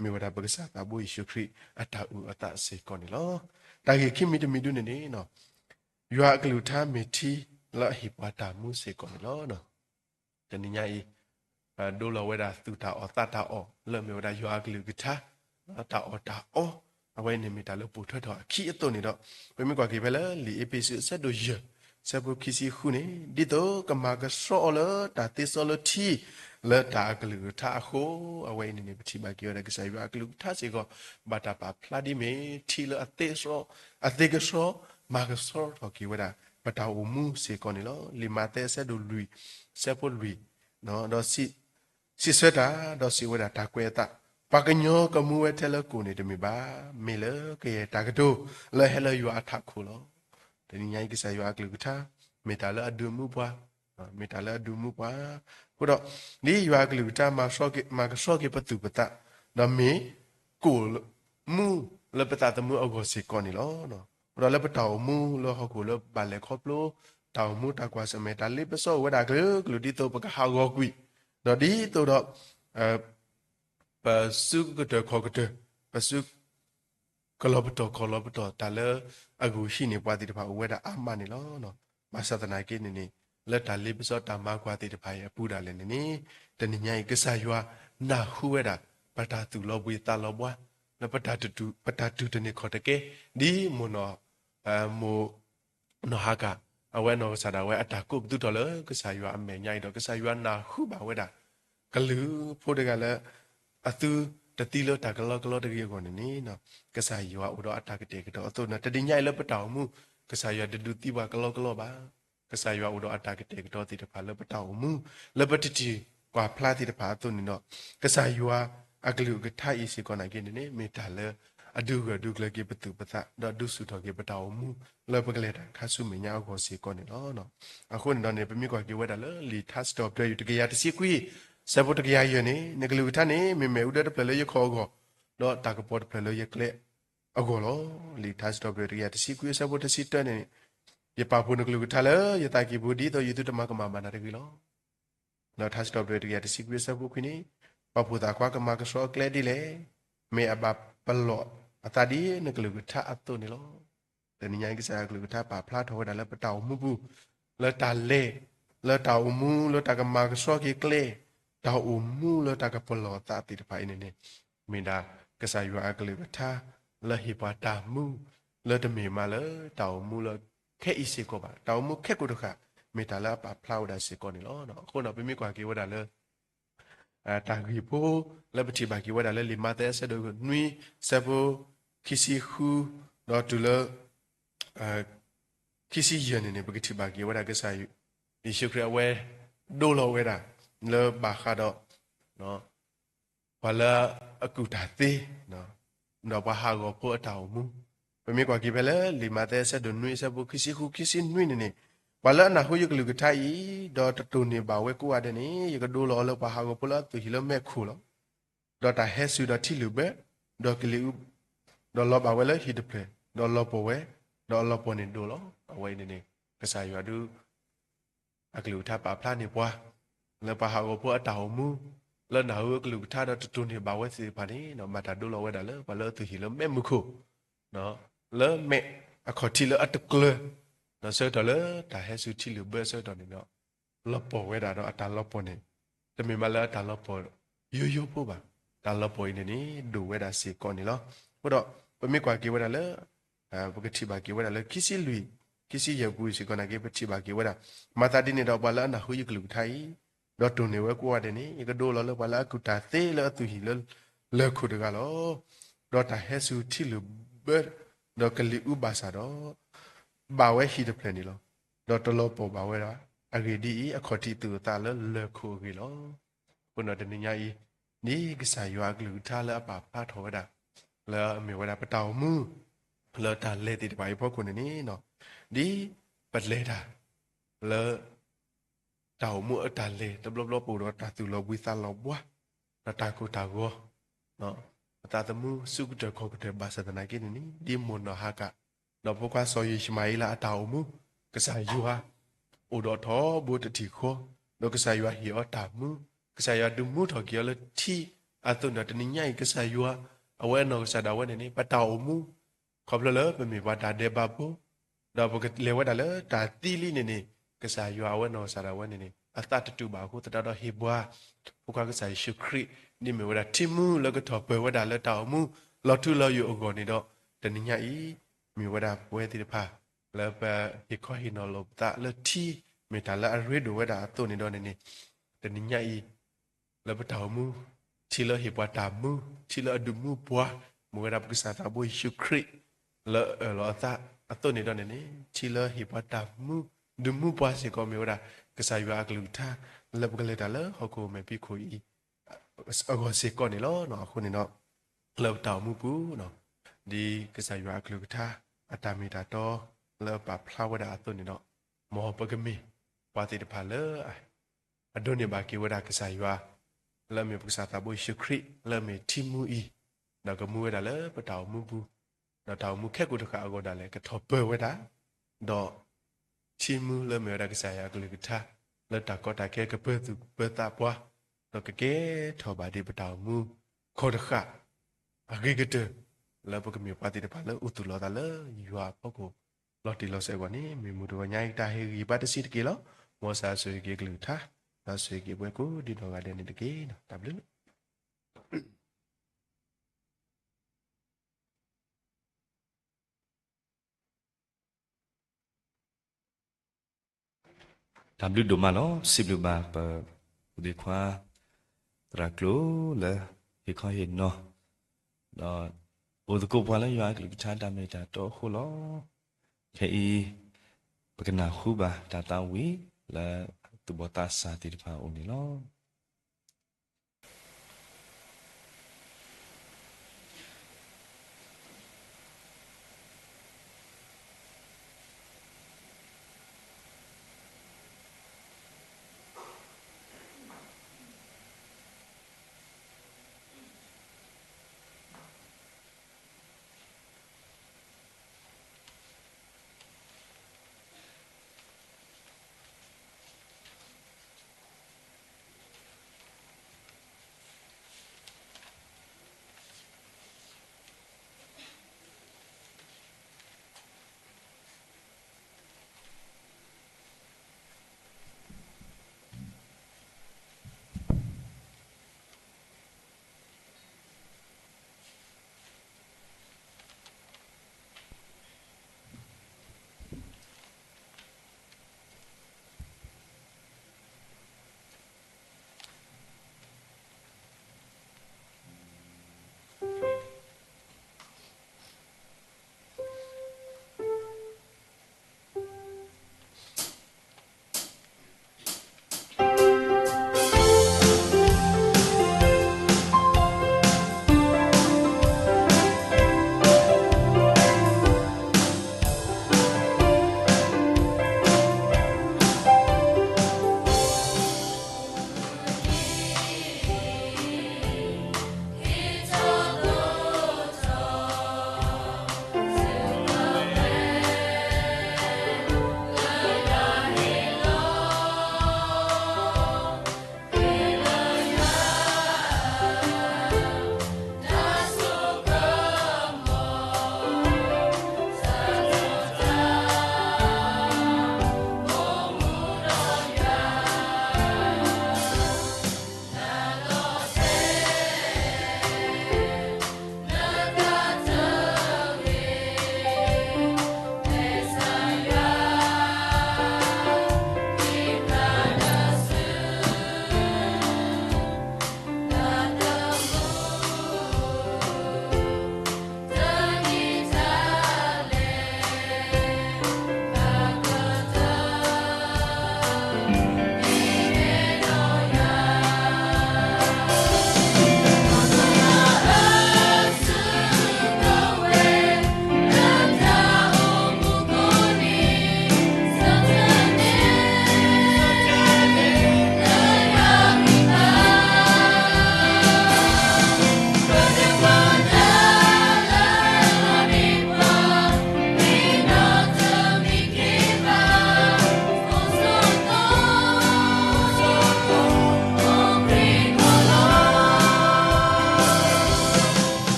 မ့ၢ်ဝဲဒၣ်ပကစၢ်သးဘိယ့ၣ်ၡူးခရံာ် အတၢ်အုၣ်အသးစ့ၢ်ကီးန့ၣ်လီၤ. တၢ်ဂ့ၢ်ခံမံၤတမံၤဒုန့ၣ်န့ၣ် ယွၤအကလုၢ်ကထါမ့ၢ်ထံလၢအဟ့ၣ်ပှၤတၢ်မူစ့ၢ်ကီးန့ၣ်လီၤ. တနံၤညါအံၤ ဒိလီၤဝဲဒၣ်သူၣ်တၢ်အီၣ်သးတၢ်အီၣ် လၢအမ့ၢ်ဝဲဒၣ်ယွၤအကလုၢ်ကထါ တၢ်အီၣ်တၢ်အီ အဝဲအံၤန့ၣ်မ့ၢ်တၢ်လၢပိာ်ထွဲထီၣ်အခံအသိးန့ၣ်ဒီး, ပမ့ၢ်ကွၢ်က့ၤဖဲလၢလံာ်အ့းဖ့းစူးအဆၢဒိၣ်ယဲၢ် ဆၢဖိခံဆံဃုန့ၣ်, ဒ်သိးကမၤကဆှီအီၤလၢတၢ်သ့စီလၢထံ, လၢတၢ်အကလုၢ်ကထါအဃိ, အဝဲအံၤန့ၣ်န့ၣ် ပထံၣ်ဘၣ်က့ၤဝဲဒၣ်ကစၢ်ယွၤအကလုၢ်ကထါစ့ၢ်ကီး ဘၣ်တၢ်ပာ်ဖျါဒ်မ့ၢ်ထံလၢအသ့စီ, အသ့ကဆှီ, မၤကဆှီထီၣ်က့ၤဝဲဒၣ် ပတၢ်အိၣ်မူစ့ၢ်ကီးန့ၣ်လီၤ. လံာ်မးသဲအဆၢဒိၣ်လွံၢ် ဆၢဖိလွံၢ်, ဒီး စံးဆၢတၢ်, ဒီးစံးဝဲဒၣ်တၢ်ကွဲးအသး, ပှၤကညီကမူဝဲထဲလၢကိၣ်န့ၣ်တမ့ၢ်ဘၣ်, မ့ၢ်လၢကယဲၢ်တၢ်ကတိၤလၢဟဲလၢယွၤအထးခိၣ်လီၤ. တနံၤညါအံၤကစၢ်ယွၤအကလုၢ်ကထါ မ့ၢ်တၢ်လၢအဒုးမူပှၤ, မ့ၢ်တၢ်လၢအဒုးမူပှၤ, အဃိဒီး ဒ်ယွၤအကလုၢ်ကထါ မၤကဆှီက့ၤပသူၣ်ပသး, ဒီးမ့ၢ်ကိၣ်မူလၢပသးသမူအဂီၢ်စ့ၢ်ကီးန့ၣ်လီၤ. အဃိဒီးလၢပတၢ်အိၣ်မူလၢဟီၣ်ခိၣ်လၢ ဘၣ်လဲၤခီဖျိတၢ်အိၣ်မူတၢ်ကွၢ်ဆၢၣ်မဲာ် တၢ်လ့ပစီအိၣ်ဝဲဒၣ်အကလုာ်ကလုာ် ဒ်သိးပကဟးဂီၤကွံာ်, ဒီးဒ်သိးဒီး ပစုကတၢၢ်ခီၣ်ကတၢၢ်, ပစုကလီၤပတီၢ်ခီၣ်လီၤပတီၢ် တၢ်လၢအဂုာ်ဟံးန့ၢ်ပှၤသ့ၣ်တဖၣ်အိၣ်ဝဲဒၣ်အါမးန့ၣ်လီၤ. ဘၣ်ဆၣ်သနာ်က့န့ၣ်န့ၣ် လၢတၢ်လ့ပစီတၢ်မၤကွၢ်သ့ၣ်တဖၣ်အံၤအပူၤဒၣ်လဲာ်န့ၣ်န့ၣ်, တနံၤညါအံၤ ကစၢ်ယွၤနၢ်ဟူဝဲဒၣ် ပတၢ်သူၣ်လီၤဘှံးသးလီၤဘှါ, လၢပတၢ်တူၢ်တန့ၢ်ခီၣ်တကဲ, ဒ်မိၢ်နီၢ် မိၢ်နီၢ်ဟၤကၤ အဝဲအနီၢ်ကစၢ်ဒၣ်ဝဲအတၢ်ကိးပသူထီၣ်လၢကစၢ်ယွၤအမဲာ်ညါအံၤဒီး ကစၢ်ယွၤနၢ်ဟူဘၣ်ဝဲဒၣ် ကလုာ်ဖိတဂၤလၢ အသုတသံလၢတၢ်ကလီကလီတဂ့ၤအဂီၢ်န့ၣ်န့ၣ်, ကစၢ်ယွၤအိၣ်ဒီးအတၢ်ကတဲာ်ကတီၤအသိးန့ၣ် တနံၤညါအံၤလၢပတၢ်အိၣ်မူ ကစၢ်ယွၤတဒုးသံပှၤကလီကလီဘၣ်. ကစၢ်ယွၤအိၣ်ဒီးအတၢ်ကတဲာ်ကတီၤသ့ၣ်တဖၣ်လၢပတၢ်အိၣ်မူ လၢပတထံၣ်ကွၢ်ဖျါသ့ၣ်တဖၣ်အသိးန့ၣ်ဒီး ကစၢ်ယွၤအကလုၢ်အကထါအံၤစ့ၢ်ကီးနာ်က့န့ၣ်န့ၣ် မ့ၢ်တၢ်လၢအဒုးဂၢၢ်ဒုးကျၢၤက့ၤပသူၣ်ပသး ဒီးဒုးဆူၣ်ထီၣ်က့ၤပတၢ်အိၣ်မူ လၢပကလဲၤတၢ်ခါဆူမဲာ်ညါအဂီၢ်စ့ၢ်ကီးန့ၣ်လီၤ. အဃိန့ၣ်ဒီးန့ၣ် ပမ့ၢ်ကွၢ်က့ၤဝဲဒၣ်လၢလံာ်ထါစံးထီၣ်ပတြၢၤ တကယၤတဆံခွံ ဆၢဖိတကယၤယဲၢ်န့ၣ်, နကလုၢ်ကထါန့ၣ် မ့ၢ်မ့ၣ်အူဒၢတဖျၢၣ်လၢယခီၣ်အဂီၢ်, ဒီးတၢ်ကပီၤတဖျၢၣ်လၢယကျဲအဂီၢ်လီၤ. လံာ်ထါစံးထီၣ်ပတြၢၤ တကယၤတဆံခွံ ဆၢဖိတဆံတၢန့ၣ်, ယပာ်ဖှိၣ်နကလုၢ်ကထါလၢယသးကံၢ်ပူၤ ဒ်သိးယသုတမၤကမၣ်ဘၣ်နၤတဂ့ၤလီၤ. ဒီးထါစံးထီၣ်ပတြၢၤ တကယၤတဆံခွံ ဆၢဖိခွံန့ၣ်, ပှၤဖိသၣ်ခွါကမၤကဆှီအကျဲဒ်လဲၣ်, မ့ၢ်အဘၣ်ပလီၢ်အသးဒ်နကလုၢ်ကထါအသိးန့ၣ်လီၤ. တနံၤညါအံၤ ကစၢ်ယွၤအကလုၢ်ကထါပာ်ဖျါထီၣ်ဝဲဒၣ်လၢပတၢ်အိၣ်မူပူၤ, လၢတၢ်လဲၤ, လၢတၢ်အိၣ်မူ, လၢတၢ်ကမၤကဆှီက့ၤကျဲ, တၢ်အိၣ်မူလၢတၢ်ကပလီၢ်အသးသ့ၣ်တဖၣ်အံၤန့ၣ်န့ၣ်, မ့ၢ်ဒၣ်ကစၢ်ယွၤအကလုၢ်ကထါ လၢဟ့ၣ်ပှၤတၢ်မူ လၢတမ့ၢ်မးလၢတၢ်အိၣ်မူလၢခဲအံၤစ့ၢ်ကီးဘၣ်. တၢ်အိၣ်မူခဲကိာ်တဃၣ် မ့ၢ်တၢ်လၢအပာ်ဖျါဝဲဒၣ်စ့ၢ်ကီးန့ၣ်လီၤ. အဃိဒီးပမ့ၢ်ကွၢ်က့ၤဝဲဒၣ်လၢ တၢ်ဂ့ၢ်ဖိလၢပထံၣ်ဘၣ်က့ၤဝဲဒၣ်လၢလံာ်မးသဲအဆၢဒိၣ်နွံ ဆၢဖိခံဆံဃု ဒီးတုၤလၢ ခံဆံယဲၢ်န့ၣ်န့ၣ် ပကထံၣ်ဘၣ်က့ၤဝဲဒၣ်ကစၢ်ယ့ၣ်ၡူးခရံာ်အဝဲဒိလီၤဝဲဒၣ် လၢဘၣ်ဃးဒီး ပှၤလၢအကူၣ်တၢ်သ့ ဒီးပှၤဟးဂီၤဖိအတၢ်အိၣ်မူ, ပမ့ၢ်ကွၢ်က့ၤဖဲလၢလံာ်မးသဲအဆၢဒိၣ်နွံ အဆၢဖိခံဆံဃု ခံဆံနွံန့ၣ်န့ၣ်, ပှၤလၢအနၢ်ဟူယကလုၢ်ကထါအံၤ ဒီးတတိၢ်န့ၢ်ဘၣ်ဝဲကိးဂၤဒဲးန့ၣ် ယကဒိလီၤအီၤလၢပှၤဟးဂီၤဖိလၢအသူၣ်ဟံၣ်လၢမဲးခိၣ်လီၤ. ဒီးတၢ်ဟဲစူၤဒီးထံလုာ်ဘၢ, ဒီးကလံၤအူ, ဒီးလီၤဘၣ်ဝဲလၢဟံၣ်တဖျၢၣ်, ဒီးလီၤပှီၢ်ဝဲ, ဒီးအလီၤပှီၢ်န့ၣ်ဒိလီၤ. အဝဲအံၤန့ၣ်န့ၣ် ကစၢ်ယွၤဒုး အကလုၢ်ကထါပာ်ဖျါန့ၢ်ပှၤ လၢပှၤဟးဂီၤဖိအတၢ်အိၣ်မူ လၢနၢ်ဟူအကလုၢ်ကထါဒီးတတိၢ်န့ၢ်ဘၣ်ဝဲသ့ၣ်တဖၣ်န့ၣ် ဘၣ်တၢ်ဒိလီၤဝဲဒၣ်လၢပှၤလၢအသူၣ်ဟံၣ်လၢမဲးမုၢ်ခိၣ် လၢမဲးအခီၣ်ထံးလၢအတကျၢၤ ဒီးဆၢကတီၢ်လၢတၢ်ဟဲစူၤထံလုာ်ဘၢဆၢကတီၢ်န့ၣ်ဒီး လီၤပှီၢ်ဝဲဒၣ်ဒီးအတၢ်လီၤပှီၢ်န့ၣ် တမ့ၢ်မးလၢအတၢ်လီၤပှီၢ်ယိယိဖိဘၣ်. တၢ်လီၤပှီၢ်အံၤန့ၣ်န့ၣ် ဒိၣ်ဝဲဒၣ်စ့ၢ်ကီးန့ၣ်လီၤ. အဃိဒီး ပမ့ၢ်ကွၢ်က့ၤဝဲဒၣ်လၢ ပကထံၣ်ဘၣ်က့ၤဝဲဒၣ်လၢခံဆံလွံၢ် ခံဆံယဲၢ်ပူၤစ့ၢ်ကီးနာ်က့ ပထံၣ်ဘၣ်က့ၤဝဲဒၣ်, မၤသးဒ်န့ၣ်ဒီး ပှၤလၢအနၢ်ဟူယကလုၢ်ကထါအံၤ ဒီးတိၢ်န့ၢ်ဝဲကိးဂၤဒဲးန့ၣ် ယကဒိလီၤလၢပှၤလၢအကူၣ်တၢ်သ့လၢအသူၣ်ဟံၣ်လၢ လၢၢ်ခိၣ်တဂၤလီၤ. ဒီးတၢ်ဟဲစူၤထံလုာ်ဘၢ ဒီးကလံၤအူဘၣ်ဆၣ်ဒီး ဘၣ်ဝဲဟံၣ်တဖျၢၣ်န့ၣ်လီၤ. ဒီးတလီၤပှီၢ်ဘၣ်ဝဲဒၣ် အဂ့ၢ်ဒ်အံၤ အခီၣ်ထံးသူၣ်အသးလၢလၢၢ်ခိၣ်အဂ့ၢ်လီၤ. အဃိဒီးတနံၤညါအံၤ ဒ်ကစၢ်ယွၤအကလုၢ်ကထါလၢအပာ်ဖျါထီၣ်ဝဲဒၣ် လၢအမ့ၢ်ဝဲဒၣ်ပတၢ်အိၣ်မူ လၢတၢ်လဲၤသ့ၣ်တဖၣ်အံၤအဖီခိၣ်န့ၣ်န့ၣ် ဒ်ပလဲၤတၢ် လၢ တၢ်အိၣ်မူအတၢ်လဲၤတဘျီဘျီ ပအိၣ်ဒီးတၢ်သူၣ်လီၤဘှံးသးလီၤဘှါ ဒီးတၢ်ကိၢ်တၢ်ဂီၤ ပသးသမူဆူကတၢၢ်ခီၣ်ကတၢၢ်ဘၣ်ဆၣ်သနာ်က့န့ၣ်န့ၣ် ဒ်မိၢ်နီၢ်ဟၤကၤ ဒီးဖိခွါစီၤယံၡမၤဧ့လးအတၢ်အိၣ်မူ ကစၢ်ယွၤ အိၣ်ဒီးထီဘိတထံၣ်ဃီ ဒီးကစၢ်ယွၤဟ့ၣ်အီၤတၢ်မူ ကစၢ်ယွၤဒုးမူထီၣ်က့ၤအီၤလၢထံအသိးန့ၣ်ဒီး တနံၤညါအံၤ ကစၢ်ယွၤ အဝဲအနီၢ်ကစၢ်ဒၣ်ဝဲန့ၣ်န့ၣ် ပတၢ်အိၣ်မူ ခီဖျိလၢပမ့ၢ်ပှၤတၢ်ဒဲးဘးဖိ ဒီးပကလဲၤဝဲဒၣ်လၢတၢ်သံလံန့ၣ်န့ၣ် ကစၢ်ယွၤအဝဲနီၢ်ကစၢ်ဒၣ်ဝဲန့ၣ်န့ၣ် အသးတတူာ်ဘၣ်အဃိသတးဒီးဟ့ၣ်ပှၤ ဖိခွါကစၢ်ယ့ၣ်ၡူးခရံာ် ဒ်မ့ၢ်ဝဲဒၣ်ထံမူလၢကထီၣ်ပၢၢ်ဝဲဒၣ်လၢတၢ်အိၣ်မူ လီၤထူလီၤယိာ်အဂီၢ်န့ၣ်ဒီး တနံၤညါအံၤ မ့ၢ်ဝဲဒၣ်ပဝဲသ့ၣ်တဖၣ် လၢပဟ့ၣ်ခီဟ့ၣ်နီၤလီၤပသးလၢထံ မ့ၢ်တၢ်လၢအရ့ဒိၣ်ဝဲဒၣ်အသိးန့ၣ်ဒီးန့ၣ်န့ၣ် တနံၤညါအံၤ လၢပတၢ်အိၣ်မူ ထံလၢဟ့ၣ်ပှၤတၢ်မူ ထံလၢအဒုးမူပှၤ မ့ၢ်ဝဲဒၣ်ပကစၢ်သးဘိယ့ၣ်ၡူးခရံာ် လၢအအၢၣ်လီၤအသးအသိးန့ၣ်ဒီးန့ၣ်န့ၣ် ထံလၢဟ့ၣ်ပှၤတၢ်မူ ဒုးမူပှၤစ့ၢ်ကီးမ့ၢ်ဝဲဒၣ် ကစၢ်ယွၤအကလုၢ်ကထါ လၢပကလဲၤတၢ်လၢဟီၣ်ခိၣ်မဲာ်ဖံးခိၣ်အံၤ အဂီၢ်စ့ၢ်ကီးန့ၣ်လီၤ. အဃိန့ၣ်ဒီး လၢပတၢ်အိၣ်မူပူၤ ဒ်ကစၢ်ယွၤအကလုၢ်ကထါ အတၢ်မ့ၢ်တၢ်တီ လၢပာ်ဖျါဝဲဒၣ်အသိးန့ၣ်ဒီး မ်ပကမ့ၢ်ပှၤသ့ၣ်တဖၣ်လၢ အဒိးန့ၢ်ဘၣ်က့ၤဝဲဒၣ်ကစၢ်ယွၤ လၢအမ့ၢ်ပကစၢ်သးဘိယ့ၣ်ၡူးခရံာ် လၢအမ့ၢ်ထံမူအံၤ ဒီးကမူဝဲဒၣ်လၢပတၢ်အိၣ်မူပူၤ ဒီးတၢ်အိၣ်မူခဲကိာ်တဃၣ်အဂီၢ်ဒၣ်လဲာ် ကထီၣ်ပၢၢ်ဝဲဒၣ် ဒီး ထံမူလၢမ့ၢ်ဝဲဒၣ်ကစၢ်ယွၤအကလုၢ်ကထါ လၢတၢ်ကီတၢ်ခဲကပၢၤသူၣ်ကပၢၤသးပှၤ ဒီးကကဲထီၣ်ဘၣ်ဒ်ပတၢ်အိၣ်မူ ခိၣ်တဃၣ် အဂ့ၤကတၢၢ် လၢပကမ့ၢ်ပှၤသ့ၣ်တဖၣ်လၢအိၣ်သူၣ်လီၤသးလၢယွၤအဖီခိၣ် လီၤတံၢ်လီၤဆဲးအဂီၢ်န့ၣ် မ့ၢ်မုၢ်တဂီၤညါအံၤတၢ်ဟ့ၣ်ဂံၢ်ဘါတဆံးတက့ၢ်လီၤ. မ်ကစၢ်ဆိၣ်ဂ့ၤက့ၤအကလုၢ်ကထါ ဒီးဆိၣ်ဂ့ၤက့ၤပှၤကိးဒ်နီၢ်ဂၤဒဲးန့ၣ်တက့ၢ်. တၢ်ဘျုး တၢ်ဘျုးဒိၣ်မးလီၤ. စံးဘျုးဘၣ်ပ ဖိဒံခွါ သရၣ်ကျိၤလၢ ဟ့ၣ်ခီဟ့ၣ်နီၤ ဒီး အိၣ်သကိးပှၤလၢယွၤအကလုၢ်ကထါတၢ်မ့ၢ်တၢ်တီအဃိလီၤ. ခဲအံၤ ပကနၢ်ဟူဘၣ်တၢ်သးဝံၣ်လၢ သူၣ်ဘီၣ်သးစၢ်သ့ၣ်တဖၣ်အအိၣ်န့ၣ်လီၤ.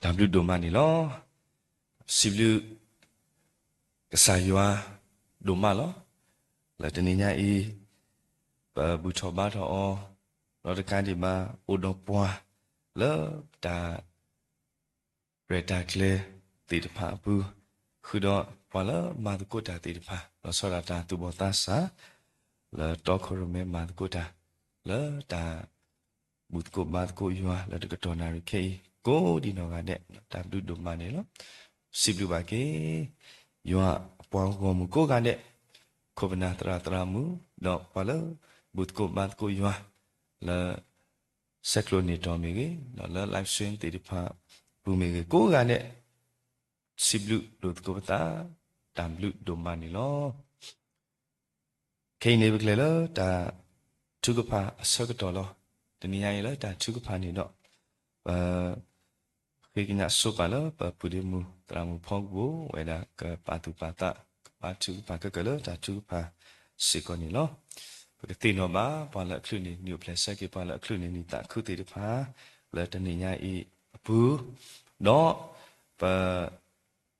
တၢ်ဘျုးဒိၣ်မးန့ၣ်လီၤ. စံးဘျုးကစၢ်ယွၤဒိၣ်မးလီၤ. လၢတနံၤညါအံၤ ပဘူၣ်ထီၣ်ဘါထီၣ်အီၤ ဒီးတကးဒံးဘၣ် အိၣ်ဒီးပှၤလၢတၢ်ရဲၣ်တၢ်ကျဲၤသ့ၣ်တဖၣ်အပူၤ, ဃုာ်ဒီးပှၤလၢမၤသကိးတၢ်သ့ၣ်တဖၣ် လီၤဆီဒၣ်တၢ်သူၣ်ဘီၣ်သးစၢ် လၢတီခိၣ်ရိၣ်မဲမၤသကိးတၢ် လၢတၢ်ဘူၣ်သကိးဘါသကိးယွၤလၢတကတီၢ်နၣ်ရံၣ်ခဲအံၤ ကိးဒံနီၢ်ဂၤဒဲး တၢ်ဘျုးဒိၣ်မးန့ၣ်လီၤ. စံးဘျုးဘၣ်က့ၤ ယွၤအပှၤဂီၢ်မုၢ်ကိးဂၤဒဲး, ခိၣ်ပနၢ်သရၣ်သရၣ်မုၣ် ဒီးပှၤလၢဘူၣ်သကိးဘါသကိးယွၤ လၢဆဲးကျိးန့ၢ်တီၢ်မ့ၢ်ဂ့ၤ, ဒီးလၢ live stream သ့ၣ်တဖၣ်ပူၤမ့ၢ်ဂ့ၤ ကိးဂၤဒဲး စံးဘျုးဒိၣ်သကိးပသး တၢ်ဘျုးဒိၣ်မးန့ၣ်လီၤ. ခဲအံၤန့ၣ် ပကလဲၤလၢတၢ်ထုကဖၣ်အဆၢကတီၢ်လီၤ. တနံၤညါအံၤလၢတၢ်ထုကဖၣ်န့ၣ်ဒီး ပ ဃ့ကညးဆိပာ်လၢပပုၢ်ဒ့မုၣ်သရၣ်မုၣ်ဖီကဘိၣ် ဝဲဒၣ်ကပာ်သူၣ်ပာ်သး ကဘါထုကဖၣ်ခဲကၢၢ်လၢတၢ်ထုကဖၣ်စ့ၢ်ကီးန့ၣ်လီၤ. ပကသ့ၣ်နီၣ်ဘၣ် ပှၤလၢအချုးန့ၢ်နံၣ်အိၣ်ဖျဲၣ်ဆၢက့ၤ ပှၤလၢအချုးန့ၢ်နံၣ်သးခုသ့ၣ်တဖၣ် လၢတနံၤညါအံၤအပူၤ, ဒီးပ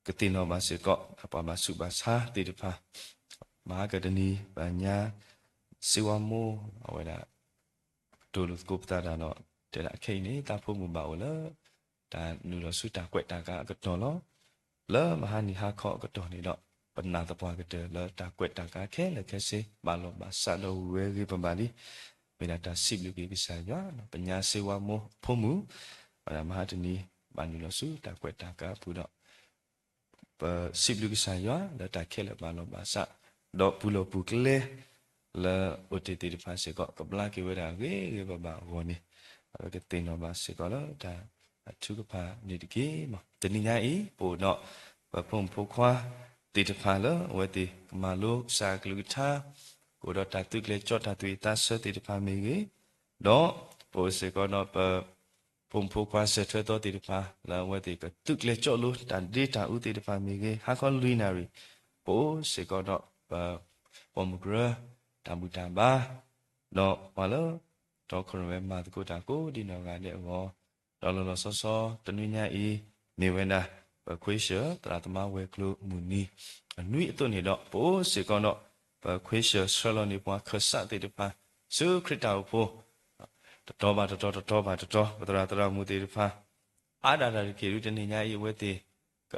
ကသ့ၣ်နီၣ်ဘၣ်စ့ၢ်ကီး ပှၤဘၣ်ဆူးဘၣ်ဆါသ့ၣ်တဖၣ်, မဟါကတနံၤ ပညါ စ့ဝါမိၢ် အဝဲဒၣ် ကတိၤလိာ်သကိးပသးတၢ်ဒီး တဲဒၣ်ခဲအံၤန့ၣ် သးဖိမုၣ်ဘၣ်အိၣ်လၢ တၢ်နုာ်လီၤဆူတၢ်ကွဲးတၢ်ကၤအကတီၢ်လီၤ. လၢမဟါနံၤဟါခီအကတီၢ်န့ၣ်ဒီး ပနာ်သပှၢ်ကတၢၢ်လၢတၢ်ကွဲးတၢ်ကၤခဲလၢာ်ခဲဆ့ ဘၣ်လီၤဘၣ်စးဒီးဝံၤဝဲဂ့ၤပဘၣ်လံ. မ့ၢ်ဒၣ်တၢ်စံးဘျုးက့ၤကစၢ်ယွၤ ပညါစ့ဝါမိၢ်အဖိမုၣ် ဝဲဒၣ်မဟါတနံၤ ဘၣ်နုာ်လီၤဆူတၢ်ကွဲးတၢ်ကၤအပူၤဒီး ပစံးဘျုးကစၢ်ယွၤလၢတၢ်ခဲလၢာ်ဘၣ်လီၤဘၣ်စး, ဒီးပူၤလီၢ်ပူၤကျဲ လၢအိၣ်တ့ၢ်သ့ၣ်တဖၣ်စ့ၢ်ကီး ကဘျါက့ၤဝဲဒၣ်ဂ့ၤဂ့ၤဘၣ်ဘၣ်အဂီၢ်န့ၣ် အဝဲကသ့ၣ်နီၣ်ဘၣ်စ့ၢ်ကီးလၢတၢ်ထုကဖၣ်န့ၣ်တက့ၢ်. တနံၤညါအံၤ ပအိၣ်ဒီး ပဖိမုၣ်ဖိခွါသ့ၣ်တဖၣ်လၢအဝဲသ့ၣ်ကမၤလိကစၢ်အကလုၢ်ကထါ, ကအိၣ်ဒီးတၢ်သုးကျဲၤကၠီၣ်တၢ်သူၣ်ဝံၣ်သးဆၢသ့ၣ်တဖၣ်မ့ၢ်ဂ့ၤ, ဒီးပအိၣ်စ့ၢ်ကီးဒီးပ ဖိမုၣ်ဖိခွါစၢၢ်ထွဲသီသ့ၣ်တဖၣ် လၢအဝဲသ့ၣ်ကသုးကျဲၤကၠီၣ်လိတၢ်ဒ့တၢ်အူသ့ၣ်တဖၣ်မ့ၢ်ဂ့ၤ, ဟါခီလွံၢ်နၣ်ရံၣ် ပအိၣ်စ့ၢ်ကီးဒီးပ ပိာ်မုၣ်ကရၢ တၢ်ဘူၣ်တၢ်ဘါ, ဒီးပှၤလၢ တီခိၣ်ရိၣ်မဲမၤသကိးတၢ်ကိးဒံနီၢ်ဂၤဒဲးအဂီၢ်, ဒီးလီၤလီၤဆီဆီ တနွံညါအံၤ မ့ၢ်ဝဲဒၣ် ပခွ့ဆၢၣ်သရၣ်သမါဝဲၤကျိၤမုၢ်နံၤအနွံအသိးန့ၣ်ဒီး ပအိၣ်စ့ၢ်ကီးဒီး ပခွ့ဆၢၣ်ဆှၢလီၤန့ၢ်ပှၤခၢၣ်စးသ့ၣ်တဖၣ် ဆူခရံာ်တၢ်အိၣ်ဖှိၣ် တတီၤဘၣ်တတီၤ တတီၤဘၣ်တတီၤ ပသရၣ်သရၣ်မုၣ်သ့ၣ်တဖၣ် အါဒၣ်တၢ်တက့ၢ်ဒု တနံၤညါအံၤအဝဲသ့ၣ် က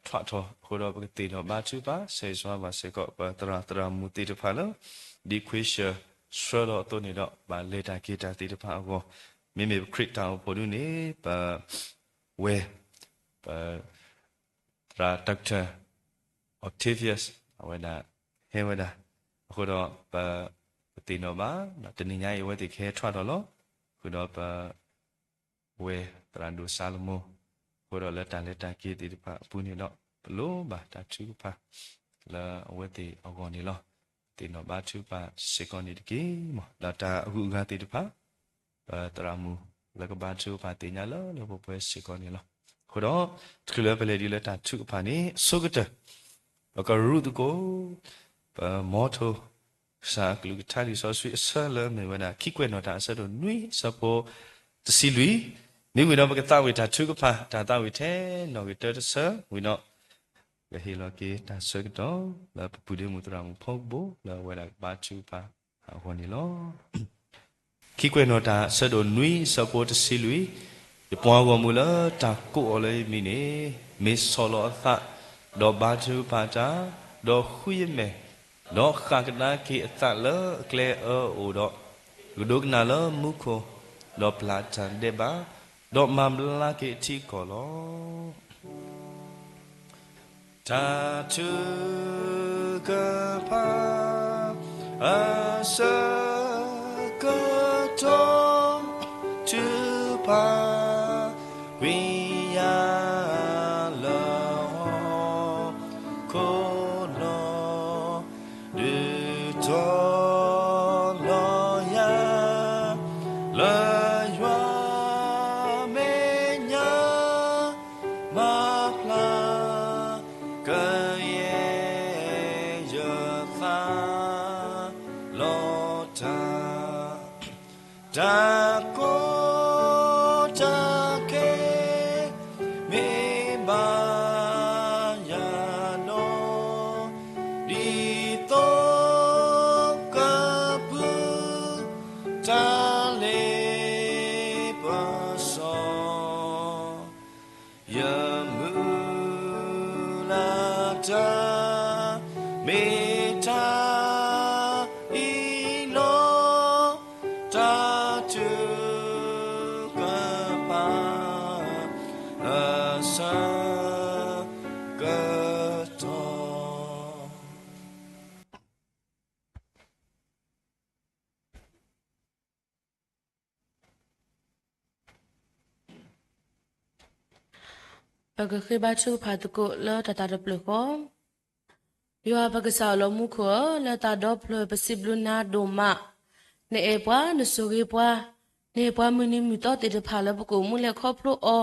ထွးထီၣ်အဃိဒီး ပကသ့ၣ်နီၣ်ဘါထုကဖၣ် ဆၢဂ့ၤဆၢဝါဘၣ်စ့ၢ်ကီး ပသရၣ်သရၣ်မုၣ်သ့ၣ်တဖၣ်လၢ ဒ်ခွ့ဆၢၣ်ဆှၢလီၤအသိးန့ၣ်ဒီး ဘၣ်လဲၤတၢ်က့ၤတၢ်သ့ၣ်တဖၣ်အဂီၢ်, မ့မ့ၢ်ပခရံာ်တၢ်အိၣ်ဖှိၣ်ဒုန့ၣ် ပ ဝဲၢ် ပ သရၣ် Doctor Octavius အဝဲဒၣ် ဟဲဝဲဒၣ်, အဃိဒီးပ ပသ့ၣ်နီၣ်ဘၣ် တနံၤညါအံၤ အဝဲသ့ၣ်ကဟဲထွးထီၣ်လီၤ. ဃုာ်ဒီးပ ဝဲၢ်သရၣ်ဒိၣ်စၤလမိၣ်, အဃိဒီးလၢတၢ်လဲၤတၢ်က့ၤသ့ၣ်တဖၣ်အပူၤန့ၣ်ဒီး ပလိၣ်ဘၣ်တၢ်ထုကဖၣ် လၢအဝဲသ့ၣ်အဂီၢ်န့ၣ်လီၤ. သ့ၣ်နီၣ်ဘါထုကဖၣ်စ့ၢ်ကီးန့ၣ်တက့ၢ်. ဒီးတၢ်အဂုၤအဂၤသ့ၣ်တဖၣ် ပသရၣ်မုၣ်လၢကဘါထုကဖၣ်သ့ၣ်ညါလၢလၢပှဲၤပှဲၤစ့ၢ်ကီးန့ၣ်လီၤ. အဃိဒီး တချုးလၢပလဲၤဒံးလၢတၢ်ထုကဖၣ်န့ၣ် အဆိကတၢၢ် ပကရူးသကိး ပ motto ကစၢ်အကလုၢ်ကထါလံာ်စီဆှံအဆၢလၢမ့ၢ်ဝဲဒၣ် ခံကွဲးနီၣ်တၢ်အဆၢဒိၣ်နွံအဆၢဖိတဆံလွံၢ်, မ့ၢ်ဝံၤဒီးပကသးဝံၣ်တၢ်ထုကဖၣ် တၢ်သးဝံၣ်ထဲနီၣ်ဂံၢ်တၢတဆၢဝံၤဒီး ပကဟ့ၣ်လီၤက့ၤတၢ်ဆၢကတီၢ် လၢပပုၢ်ဒ့မုၣ်သရၣ်မုၣ်ဖီကဘိၣ် လၢအဝဲဒၣ်ကဘါထုကဖၣ်အဂီၢ်န့ၣ်လီၤ. ခံကွဲးနီၣ်တၢ်အဆၢဒိၣ်နွံအဆၢဖိတဆံလွံၢ်, ယပှၤဂီၢ်မုၢ်လၢတၢ်ကိးအီၤလၢယမံၤန့ၣ် မ့ၢ်ဆီၣ်လီၤအသး, ဒီးဘါထုကဖၣ်တၢ်, ဒီးဃုယမဲာ်, ဒီးဃၣ်ကဒါက့ၤအသးလၢအကျဲအၢအအိၣ်ဒီး, ကဒိကနၣ်လၢမူခိၣ်, ဒီးပျၢ်တၢ်ဒဲးဘး, ဒီးမၤဘျါက့ၤအထံအကီၢ်လီၤ. တၢ်ထုကဖၣ်အဆၢကတီၢ် ထုကဖၣ် ကွံာ်ယၤလၢဟီၣ်ခိၣ်နီၤ ဒုးတီၤလီၤယၤ လၢယွၤမဲာ်ညါ မၤဖျါ ကယဲၢ်ယသးလီၤတၢ် တၢ်ကီတၢ်ခဲ မ့ၢ် တၢ် မ့ၢ်တၢ်အံၤလီၤ, တၢ်ထုကဖၣ်အဆၢကတီၢ်. ပကဃ့ဘါထုကဖၣ်သကိးလၢတၢ်သးတဖျၢၣ်ဃီ, ယွၤပကစၢ်အလီၤမူခိၣ်ဧၢ, လၢတၢ်ဒီဖျၢၣ်ပစံးဘျုးနၤဒိၣ်မး, နအဲၣ်ပှၤ နဆိၣ်ဂ့ၤပှၤ, နဟ့ၣ်ပှၤမုၢ်နံၤမုၢ်သီသ့ၣ်တဖၣ်လၢပကအိၣ်မူလဲၤခီဖျိအီၤ,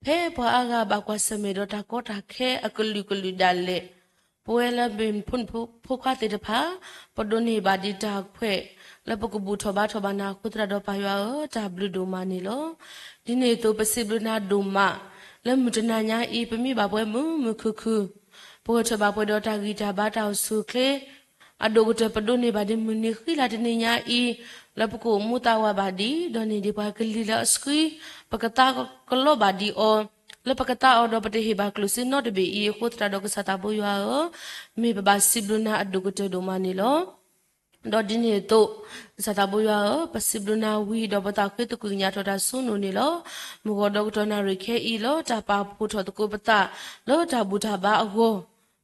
ဖဲပှၤအါဂၤဘၣ်ကွၢ်ဆၢၣ်မဲာ်ဒီးတၢ်ကီတၢ်ခဲအကလုာ်ကလုာ်ဒၣ်လဲာ်, ပဝဲလၢမ့ၢ်ဖိမုၣ်ဖိခွါသ့ၣ်တဖၣ်, ပဒိးန့ၢ်ဘၣ်ဒံးတၢ်ခွဲး, လၢပကဘူၣ်ထီၣ်ဘါထီၣ်ဘၣ်နၤအဃိသတးဒီးပၢ်ယွၤဧၢ, တၢ်ဘျုးဒိၣ်မးန့ၣ်လီၤ. ဒ်န့ၣ်အသိးပစံးဘျုးနၤဒိၣ်မး, လၢမုၢ်တနၤညါအံၤ ပမ့ၢ်ဘၣ်ပှၤမုာ်မုာ်ခုၣ်ခုၣ်, ပဂဲၤထၢၣ်ဘၣ်ပှၤဒီးတၢ်ဂံၢ်တၢ်ဘါတၢ်အိၣ်ဆူၣ်အိၣ်ချ့ အဒိၣ်ကတၢၢ်ပဒိးန့ၢ်ဘၣ်ဒံးမုၢ်နံၤဃံလၤတနံၤညါအံၤ, လၢပကအိၣ်မူသးဝးဘၣ်ဒံး, ဒီးန့ၢ်ဒံးပှၤကလံၤလၢအဆှံ, ပကသးကလီဘၣ်ဒံးအီၤ, လၢပကသးအီၤဒီးပတဟ့ၣ်ဘၣ်ကျိၣ်စ့နီတဘ့ၣ်အံၤအဃိသတးဒီးကစၢ်သးဘိယွၤဧၢ, မ့ၢ်ပဘၣ်စံးဘျုးနၤအဒိၣ်ကတၢၢ်ဒိၣ်မးန့ၣ်လီၤ. ဒီးဒ်န့ၣ်အသိး, ကစၢ်သးဘိယွၤဧၢ, ပစံးဘျုးနၤဝံၤဒီးပသးဃ့သကွံာ်ကညးထီၣ်တၢ်ဆိကမိၣ်န့ၣ်လီၤ. မုၢ်ဂီၤဒီးကတီၢ်နၣ်ရံၣ်ခဲအံၤလၢတၢ်ပာ်ဖှိၣ်ထီၣ်သကိးပသး, လၢတၢ်ဘူၣ်တၢ်ဘါအဂီၢ်,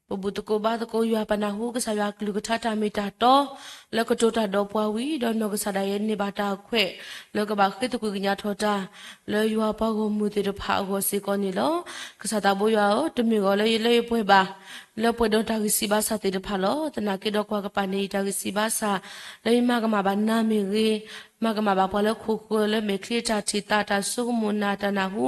ပဘူၣ်သကိးဘါသကိးယွၤပနၢ်ဟူကစၢ်ယွၤကလုၢ်ကထါတၢ်မ့ၢ်တၢ်တီ, လၢကတိၤတၢ်ဒီးပှၤဝံၤ, ဒီးနီၢ်ကစၢ်ဒၣ်ယဲန့ၢ်ဘၣ်တၢ်ခွဲး, လၢကဘၣ်ဃ့သကွံာ်ကညးထီၣ်တၢ်, လၢယွၤပှၤဂီၢ်မုၢ်သ့ၣ်တဖၣ်အဂီၢ်စ့ၢ်ကီးန့ၣ်လီၤ. ကစၢ်သးဘိယွၤဧၢ, တမ့ၢ်ဂီၤလၢယလၢယပှဲၤဘၣ်, လၢပှဲၤဒီးတၢ်ဂံၢ်စၢ်ဘါစၢ်သ့ၣ်တဖၣ်လီၤ. သနာ်က့ဒီးကွၢ်ကပၤန့ၣ် ယတၢ်ဂံၢ်စၢ်ဘါစၢ်, လၢယမၤကမၣ်ဘၣ်နၤမ့ၢ်ဂ့ၤ, မၤကမၣ်ဘၣ်ပှၤလၢခိၣ်ဃၢၤလၢမဲာ်ချံအတၢ်ထံၣ်သးတၢ်ဆိကမိၣ်နၢ်တၢ်နၢ်ဟူ,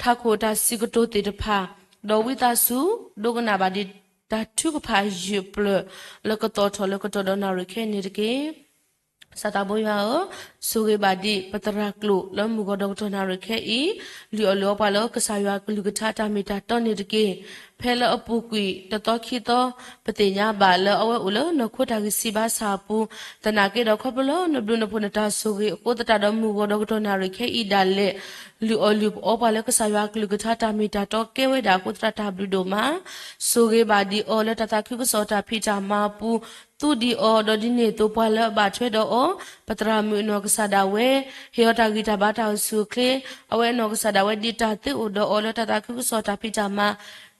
ထးခိၣ်တၢ်စံးကတိၤသ့ၣ်တဖၣ်, ဒီးဝံသးစူၤ, ဒိကနၣ်ဘၣ်ဒံးတၢ်ထုကဖၣ်ယုာ်ပျၢၢ်, လၢကသီၣ်ထီၣ်လၢကတီၢ်ဒီးနၣ်ရံၣ်ခဲအံၤန့ၣ်တက့ၢ်. ကစၢ်သးဘိယွၤဧၢ, ဆိၣ်ဂ့ၤဘၣ်ဒံးပသရၣ်ကျိာ်လၢမုၢ်ဂီၤဒီးကတီၢ်နၣ်ရံၣ်ခဲအံၤ, လုၢ်အီၣ်လုၢ်အီပှၤလၢကစၢ်ယွၤကလုၢ်ကထါတၢ်မ့ၢ်တၢ်တီန့ၣ်တက့ၢ်. ဖဲလၢအပူၤကွံာ်တသီခံသီ, ပသ့ၣ်ညါဘၣ်လၢအဝဲအိၣ်လၢနီၢ်ခိတၢ်ဂံၢ်စၢ်ဘါစၢ်အပူၤ, သနာ်က့ဒီးခီဖျိလၢနဘျုးနဖှိၣ်နတၢ်ဆိၣ်ဂ့ၤအဃိသတးဒီးမုၢ်ဂီၤဒီးကတီၢ်နၣ်ရံၣ်ခဲအံၤဒၣ်လဲာ်, လုၢ်အီၣ်လုၢ်အီပှၤလၢကစၢ်ယွၤကလုၢ်ကထါတၢ်မ့ၢ်တၢ်တီကဲဝဲဒၣ်အဃိသတးဒီးတၢ်ဘျုးဒိၣ်မး, ဆိၣ်ဂ့ၤဘၣ်ဒံးအီၤလၢတၢ်သးခုကစီၣ်တၢ်ဖံးတၢ်မၤအပူၤ, သူဒံးအီၤ, ဒီးဒ်န့ၣ်အသိးပှၤလၢအဘၣ်ထွဲဒီးအီၤ, ပသရၣ်မုၣ်နီၢ်ကစၢ်ဒၣ်ဝဲ, ဟ့ၣ်အီၤတၢ်ဂံၢ်တၢ်ဘါတၢ်အိၣ်ဆူၣ်အိၣ်ချ့, အဝဲနီၢ်ကစၢ်ဒၣ်ဝဲဒ်တၢ်သ့အိၣ်ဒီးအီၤလၢတၢ်သးခုကစီၣ်တၢ်ဖံးတၢ်မၤ,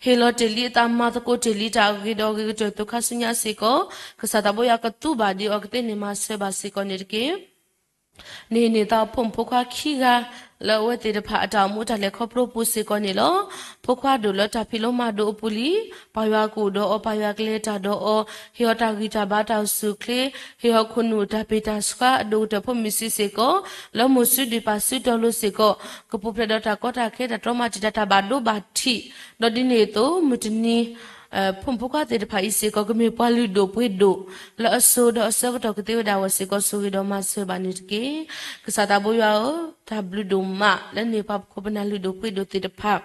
ဟ့ၣ်လီၤတ့ၢ်လံအသးမၤသကိးတ့ၢ်လံတၢ်အဂ့ၤဒီးအဂ့ၤကတၢၢ်သိခါဆူညါစ့ၢ်ကီး, ကစၢ်သးဘိယွၤကသူဘၣ်ဒံးအီၤကသ့န့ၢ်မၤစၢၤဘၣ်စ့ၢ်ကီးန့ၣ်တက့ၢ်. န့ၣ်န့ၣ်သးဖိမုၣ်ဖိခွါခံဂၤ, လၢအဝဲသ့ၣ်တဖၣ်အတၢ်အိၣ်မူတၢ်လဲၤခီဖျိအပူၤစ့ၢ်ကီးန့ၣ်လီၤ. ဖိခွါဒိၣ်လၢတၢ်ဖံးလိမၤဒိးအပူၤလံ, ပၢ်ယွၤကအိၣ်ဒီးအီၤ, ပၢ်ယွၤကလဲၤတၢ်ဒီးအီၤ, ဟ့ၣ်အီၤတၢ်ဂံၢ်တၢ်ဘါတၢ်အိၣ်ဆူၣ်အိၣ်ချ့, ဟ့ၣ်အီၤခိၣ်နူာ်တၢ်ပ့ၢ်တၢ်ဆှါအဒိၣ်ကတၢၢ်ဖိမုၣ်ဆံးစ့ၢ်ကီး, လၢမိၢ်စုဒုၣ်ပၢ်စုတီလိၤစ့ၢ်ကီး, ကပူၤဖျဲးဒီးတၢ်ကီတၢ်ခဲတၢ်တြီမၤတံာ်တာ်တၢ်ဘၣ်ဒိဘၣ်ထံး, ဒီးဒ်န့ၣ်အသိးမုၢ်တနံၤ ဖိမုၣ်ဖိခွါသ့ၣ်တဖၣ်အံၤစ့ၢ်ကီး ကမ့ၢ်ပှၤလုၢ်ဒိၣ်ပှ့ၤဒိၣ် လၢအစိၤဒီးအဆၢကတီၢ်ကသ့ဝဲဒၣ်အဂီၢ်စ့ၢ်ကီး ဆိၣ်ဂ့ၤဒီးမၤစၢၤဘၣ်န့ၣ်တက့ၢ်. ကစၢ်သးဘိယွၤဧၢ, တၢ်ဘျုးဒိၣ်မးလၢနဟ့ၣ်ပှၤပခိၣ်ပနၢ်လုၢ်ဒိၣ်ပှ့ၤဒိၣ်သ့ၣ်တဖၣ်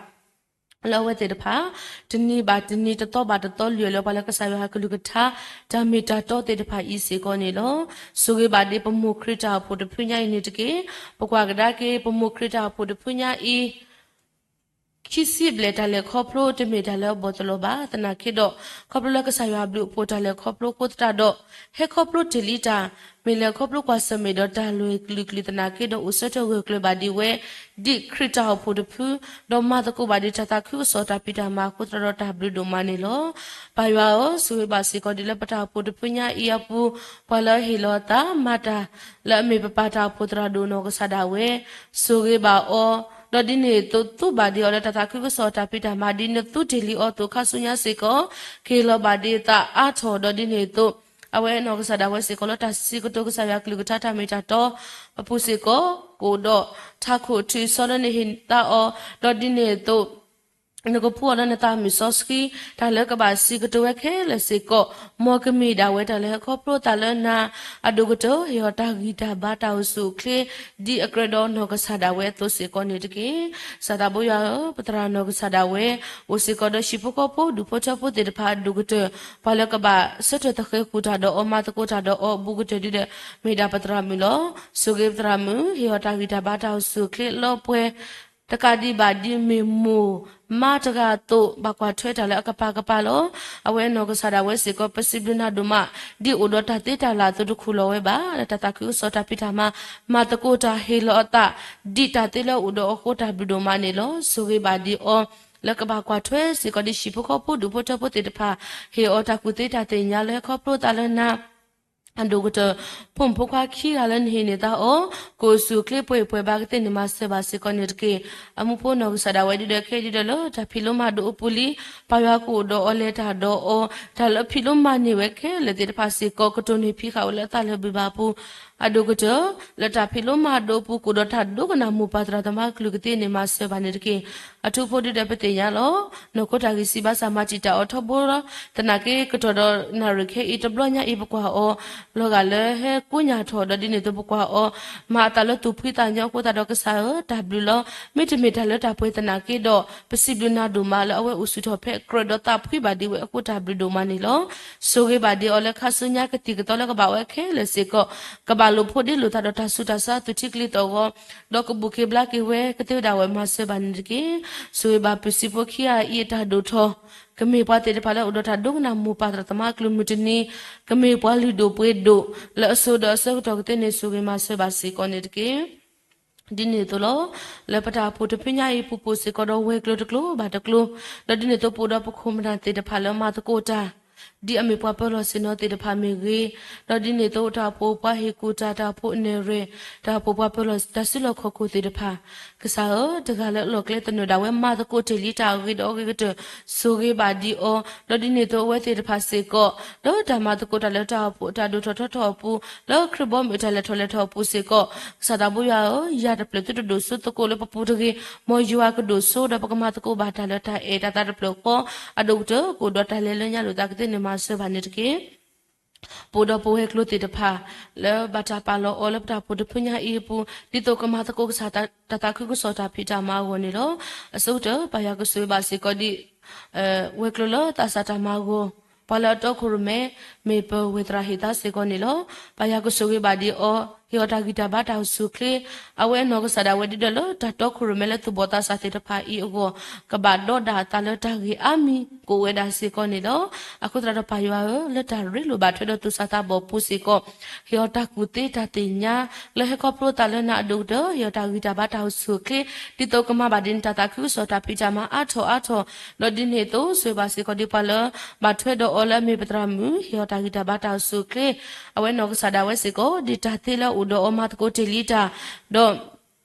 လၢအဝဲသ့ၣ်တဖၣ် တနံၤဘၣ်တနံၤ တသီဘၣ်တသီ လုၢ်အီၣ်လၢပှၤလၢကစၢ်ယွၤကလုၢ်ကထါ တၢ်မ့ၢ်တၢ်တီသ့ၣ်တဖၣ်အံၤစ့ၢ်ကီးန့ၣ်လီၤ. ဆိၣ်ဂ့ၤဘၣ်ဒ်ပမိၢ်ခရံာ်တၢ်အိၣ်ဖှိၣ်တဖုညါအံၤန့ၣ်တက့ၢ်. ပကွၢ်ကဒါက့ၤပမိၢ်ခရံာ်တၢ်အိၣ်ဖှိၣ်တဖုညါအံၤ ခံဆံဘျဲၣ်တၢ်လဲၤခီဖျိတမ့ၢ်တၢ်လၢအဘီၣ်သလီၤဘၣ်. သနာ်က့ဒီး ခီဖျိလၢကစၢ်ယွၤဘျုးအဖှိၣ်တၢ်လဲၤခီဖျိအဃိသတးဒီး ဟဲခီဖျိတ့ၢ်လံတၢ် မ့ၢ်လဲၤခီဖျိကွၢ်ဆၢၣ်မဲာ်ဒီးတၢ်လွဲၢ်ကလုာ်ကလုာ်သနာ်က့ဒီး အိၣ်ဆၢထၢၣ်ဂၢၢ်ကျၢၤဘၣ်ဒံးဝဲ ဒ်ခရံာ်တၢ်အိၣ်ဖှိၣ်တဖု ဒီးမၤသကိးဘၣ်ဒံးတၢ်သးခုကစီၣ်တၢ်ဖံးတၢ်မၤအဃိသတးဒီးတၢ်ဘျုးဒိၣ်မးန့ၣ်လီၤ. ပၢ်ယွၤဧၢ, ဆိၣ်ဂ့ၤဘၣ်စ့ၢ်ကီးဒ်လၢပတၢ်အိၣ်ဖှိၣ်တဖုညါအံၤအပူၤ ပှၤလၢအဟ့ၣ်လီၤအသးမၤတၢ် လၢအမ့ၢ်ပပၢ်တၢ်အိၣ်ဖှိၣ်သရၣ်ဒိၣ်နီၢ်ကစၢ်ဒၣ်ဝဲ ဆိၣ်ဂ့ၤဘၣ်အီၤ, ဒီးဒ်န့ၣ်အသိး သူဘၣ်ဒံးအီၤလၢတၢ်သးခုကစီၣ်တၢ်ဖံးတၢ်မၤ ဒ်နသူတ့ၢ်လံအီၤအသိးခါဆူညါစ့ၢ်ကီး ကဟ့ၣ်လီၤဘၣ်ဒံးသးအါထီၣ် ဒီးဒ်န့ၣ်အသိး အဝဲနီၢ်ကစၢ်ဒၣ်ဝဲစ့ၢ်ကီးလၢတၢ်စံးကတိၤကစၢ်ယွၤကလုၢ်ကထါတၢ်မ့ၢ်တၢ်တီအပူၤစ့ၢ်ကီး ကအိၣ်ဒီးထးခိၣ်ထုးစီလၢနဟ့ၣ်သးအီၤ, ဒီးဒ်န့ၣ်အသိး နကဖှူအီၤလၢနသးမုၢ်စီဆှံ တၢ်လၢကဘၣ်စံးကတိၤဝဲခဲလၢာ်စ့ၢ်ကီး မ်ကမ့ၢ်ဒၣ်ဝဲတၢ်လၢဟဲခီဖျိသးလၢနၤ အဒိၣ်ကတၢၢ် ဟ့ၣ်အီၤတၢ်ဂံၢ်တၢ်ဘါတၢ်အိၣ်ဆူၣ်အိၣ်ချ့ ဒ်အကြၢးဒီးနီၢ်ကစၢ်ဒၣ်ဝဲအသိးစ့ၢ်ကီးန့ၣ်တက့ၢ်. ကစၢ်သးဘိယွၤဧၢ, ပသရၣ်နီၢ်ကစၢ်ဒၣ်ဝဲ အိၣ်စ့ၢ်ကီးဒီးဟံၣ်ဖိဃီဖိ ဒူၣ်ဖိထၢဖိသ့ၣ်တဖၣ်အဒိၣ်ကတၢၢ် ပှၤလၢကဘၣ်ဆၢထၢၣ်သဃဲၤဃုာ်တၢ်ဒီးအီၤ မၤသကိးတၢ်ဒီးအီၤအဘူးကတၢၢ်ဒ်ဒီး မ့ၢ်ဒၣ်ပသရၣ်မုၣ်လီၤ. ဆိၣ်ဂ့ၤပသရၣ်မုၣ် ဟ့ၣ်အီၤတၢ်ဂံၢ်တၢ်ဘါတၢ်အိၣ်ဆူၣ်အိၣ်ချ့လၢပှဲၤ တကးဒံးဘၣ်ဒ်မ့ၢ်မိၢ်မါတဂၤအသိး ဘၣ်ကွၢ်ထွဲတၢ်လၢအကပၤကပၤလီၤ. အဝဲအနီၢ်ကစၢ်ဒၣ်ဝဲစ့ၢ်ကီး ပစံးဘျုးနၤဒိၣ်မး ဒ်အိၣ်ဒီးတၢ်သ့တၢ်လၢအသိးတခူၣ်လီၤဝဲဘၣ် လၢတၢ်သးခုကစီၣ်တၢ်ဖံးတၢ်မၤ မၤသကိးတၢ်ဟ့ၣ်လီၤအသး ဒ်တၢ်သ့လၢအအိၣ်ဒီးအဃိ တၢ်ဘျုးဒိၣ်မးန့ၣ်လီၤ. ဆိၣ်ဂ့ၤဘၣ်ဒံးအီၤ လၢကဘၣ်ကွၢ်ထွဲစ့ၢ်ကီးဒ်ဟံၣ်ဖိဃီဖိ ဒူၣ်ဖိထၢဖိသ့ၣ်တဖၣ် ဟ့ၣ်အီၤတၢ်ကူၣ်သ့တၢ်သ့ၣ်ညါလၢဟဲခီဖျိသးလၢနၤ အဒိၣ်ကတၢၢ် ဖိမုၣ်ဖိခွါခံဂၤလၢနဟ့ၣ်န့ၢ်သးအီၤ ကအိၣ်ဆူၣ်အိၣ်ချ့ပှဲၤပှဲၤဘၣ်ကသ့န့ၣ် မၤစၢၤဘၣ်စ့ၢ်ကီးန့ၣ်တက့ၢ်. အမူဖိနီၢ်ကစၢ်ဒၣ်ဝဲဒ်ဒီးခဲဒ်ဒီးလၢတၢ်ဖံးလိမၤဒိးအပူၤလံ ပၢ်ယွၤကအိၣ်ဒီးအီၤလဲၤတၢ်ဒီးအီၤ တၢ်လၢဖံးလိမၤန့ၢ်ဝဲခဲလၢာ်သ့ၣ်တဖၣ်စ့ၢ်ကီး ကတိၢ်န့ၢ်ဖံးဃာ်ဝဲလၢအသးလၢဘုၣ်ဘၣ်အပူၤ အဒိၣ်ကတၢၢ် လၢတၢ်ဖံးလိမၤဒိးအပူၤ ကအိၣ်ဒီးတၢ်ဒိကနၣ်မိၢ်ပၢ်သရၣ်သမါကလုၢ်ကသ့န့ၣ် မၤစၢၤဘၣ်န့ၣ်တက့ၢ်. အထူဖိဒ်ဒီးပသ့ၣ်ညါလီၤ. နီၢ်ခိတၢ်ဂံၢ်စၢ်ဘါစၢ်မၤတံာ်တာ်အီၤထီဘိလီၤ. သနာ်က့ကတီၢ်ဒီးနၣ်ရံၣ်ခဲအံၤတဘျီညါအံၤ ပကွၢ်အီၤ လီၤဂာ်လၢဟဲကိးညၣ်ထီၣ်ဒီးဒ်န့ၣ်အသိးပကွၢ်အီၤ မၤအသးလၢသူၣ်ဖှံသးညီအဃိသတးဒီးကစၢ်ဧၢ တၢ်ဘျုးလီၤ. မ့တမ့ၢ်တၢ်လၢတၢ်ပှဲၤသနာ်က့ဒီး ပစံးဘျုးနၤဒိၣ်မးလၢအဝဲအိၣ်ဆူၣ်ထီၣ်ဖဲအကြၢးဒီးသးဖှံဘၣ်ဒံးဝဲအဃိ တၢ်ဘျုးဒိၣ်မးန့ၣ်လီၤ. ဆိၣ်ဂ့ၤဘၣ်ဒံးအီၤလၢခါဆူညါကသံၣ်ကသီလၢကဘၣ်ဝဲခဲလၢာ်စ့ၢ်ကီး ကဘၣ်လိာ်ဖိးဒ့လိာ်သးဒီးတၢ်ဆူးတၢ်ဆါအသူၣ်ထံကလံၤသီၣ်ဂီၤ ဒီးကဘူၣ်က့ၤဘျါက့ၤဝဲကသ့ဝဲဒၣ်ဝဲ မၤစၢၤဘၣ်န့ၣ်တက့ၢ်. ဆိၣ်ဂ့ၤဘၣ်ပၢၤစံဖိခံဂၤအံၤအတၢ်ဒိၣ်ထီၣ် ကမ့ၢ်ပှၤသ့ၣ်တဖၣ်လၢအိၣ်ဒီးတၢ်ဒိကနၣ်မိၢ်ပၢ်သရၣ်သမါကလုၢ်မုၢ်တနံၤ ကမ့ၢ်ပှၤလုၢ်ဒိၣ်ပှ့ၤဒိၣ် လၢအစိၤဒီးအဆၢကတီၢ်ကသ့န့ၣ် ဆိၣ်ဂ့ၤမၤစၢၤဘၣ်စ့ၢ်ကီးန့ၣ်တက့ၢ်. ဒ်န့ၣ်အသိးလီၤ. လၢပတၢ်အိၣ်ဖှိၣ်တဖုညါအံၤ ပူၤပိာ်စ့ၢ်ကီးဒီးဝဲၤကျိၤတကျိၤဘၣ်တကျိၤ, ဒီးဒ်န့ၣ်အသိးပအိၣ်ဒီးပခိၣ်ပနၢ်သ့ၣ်တဖၣ်လၢမၤသကိးတၢ် ဒ်အမ့ၢ်ပှၤပၢၤလီၢ်ဆ့ၣ်နီၤသ့ၣ်တဖၣ်မ့ၢ်ဂ့ၤ, ဒီးဒ်န့ၣ်အသိးတၢ်အိၣ်ဖှိၣ်ပှၤဟ့ၣ်ကူၣ်တၢ်, တၢ်အိၣ်ဖှိၣ်အနဲၣ်ရွဲၣ်, တၢ်အိၣ်ဖှိၣ်ပှၤပၢၤလီၢ်တၢ်စုလီၢ်ခီၣ်ခိၣ်သ့ၣ်တဖၣ်, ကစၢ်ဧၢ, တဂၤလၢအလီၢ်ကျဲသနၢၣ်ဒၣ်ဝဲမၤသကိးတ့ၢ်လံတၢ်အဂ့ၤဒီးအဂ့ၤကတၢၢ်, ဆိၣ်ဂ့ၤဘၣ်ဒံးအီၤ, ဒီးဒ်န့ၣ်အသိးအဝဲသ့ၣ်တဖၣ်စ့ၢ်ကီး, ဒီးတၢ်မၤသကိးတၢ်လၢတၢ်အိၣ်ဖှိၣ်တၢ်ဒိၣ်ထီၣ်ထီထီၣ်အပူၤ, လၢခရံာ်ဘီမုၢ်တၢ်လဲၤထီၣ်လဲၤထီၣ်အပူၤစ့ၢ်ကီး, ကစၢ်သးဘိယွၤဧၢ, ယၤတဖျၢၣ်သုတဒိၣ်စိသကိးလၢပပူၤတဂ့ၤ, မ်ယွၤကဒိၣ်စိဒီးပကမၤသကိးဘၣ်တၢ်လၢတၢ်အဲၣ်တၢ်သးတဖျၢၣ်ဃီ, အဒိၣ်ကတၢၢ်ကအိၣ်ဒီးတၢ်လဲၤလၢညါလိာ်သးကသ့န့ၣ်မၤစၢၤဘၣ်န့ၣ်တက့ၢ်. ပအိၣ်ဒီးပဝဲၤကျိၤသ့ၣ်တဖၣ် လၢဘၣ်တၢ်ပာ်လီၤအီၤလၢပတၢ်အိၣ်ဖှိၣ်တဖုညါအံၤအပူၤ, ဒ်သိးကမၤသကိးကစၢ်တၢ်သးခုကစီၣ်တၢ်ဖံးတၢ်မၤအဂီၢ်န့ၣ်လီၤ. အဆိကတၢၢ် ပၢ်ယွၤကဆိၣ်ဂ့ၤဘၣ်စ့ၢ်ကီးဒ် ဝဲၤကျိၤလၢသးစၢ်တၢ်မၤအဂီၢ်, ပှၤလၢအတီခိၣ်ရိၣ်မဲ မ့ၢ်ပဝဲၢ်သရၣ်ဟ့ၣ်သါစ့ၢ်ကီးန့ၣ်လီၤ. ပၢ်ယွၤကဆိၣ်ဂ့ၤဘၣ်ဒံးအီၤ, ဟ့ၣ်အီၤတၢ်ဂံၢ်တၢ်ဘါတၢ်အိၣ်ဆူၣ်အိၣ်ချ့, အဝဲအနီၢ်ကစၢ်ဒၣ်ဝဲဒ်ဒီးလၢတၢ်တီခိၣ်ရိၣ်မဲလၢသူၣ်ဘီၣ်သးစၢ်သ့ၣ်တဖၣ်အံၤအဂီၢ်, ကဘၣ်ဒီးဒၣ်အသးလၢတၢ်ဂ့ၢ်အါမံၤ ကအိၣ်ဝဲဒၣ်စ့ၢ်ကီးန့ၣ်လီၤ. အဃိသတးဒီးပၢ်ယွၤဧၢ, လၢတၢ်ရ့လိာ်ဘၣ်ထွဲဒီးသူၣ်စၢ်သးဘီၣ်ပူၤစ့ၢ်ကီး, ဟ့ၣ်အီၤတၢ်ကူၣ်သ့တၢ်သ့ၣ်ညါ လၢဟဲခီဖျိသးလၢနၤအဒိၣ်ကတၢၢ်, ဟ့ၣ်အီၤတၢ်ဂံၢ်တၢ်ဘါတၢ်အိၣ်ဆူၣ်အိၣ်ချ့, ဒ်သိးကမၤဘၣ်ဒ်န့ၣ်တၢ်သးခုကစီၣ်တၢ်ဖံးတၢ်မၤအါထီၣ်အါထီၣ်, ဒီးဒ်န့ၣ်အသိး ဆိၣ်ဂ့ၤဘၣ်စ့ၢ်ကီးဒ်ပှၤလၢ ဘၣ်ထွဲဒီးအီၤလၢအမ့ၢ်ပသရၣ်မုၣ်, ဟ့ၣ်အီၤတၢ်ဂံၢ်တၢ်ဘါတၢ်အိၣ်ဆူၣ်အိၣ်ချ့, အဝဲနီၢ်ကစၢ်ဒၣ်ဝဲစ့ၢ်ကီး, ဒ်တၢ်သ့လၢအအိၣ်ဒီးအီၤမၤသကိးတ့ၢ်လံတၢ်,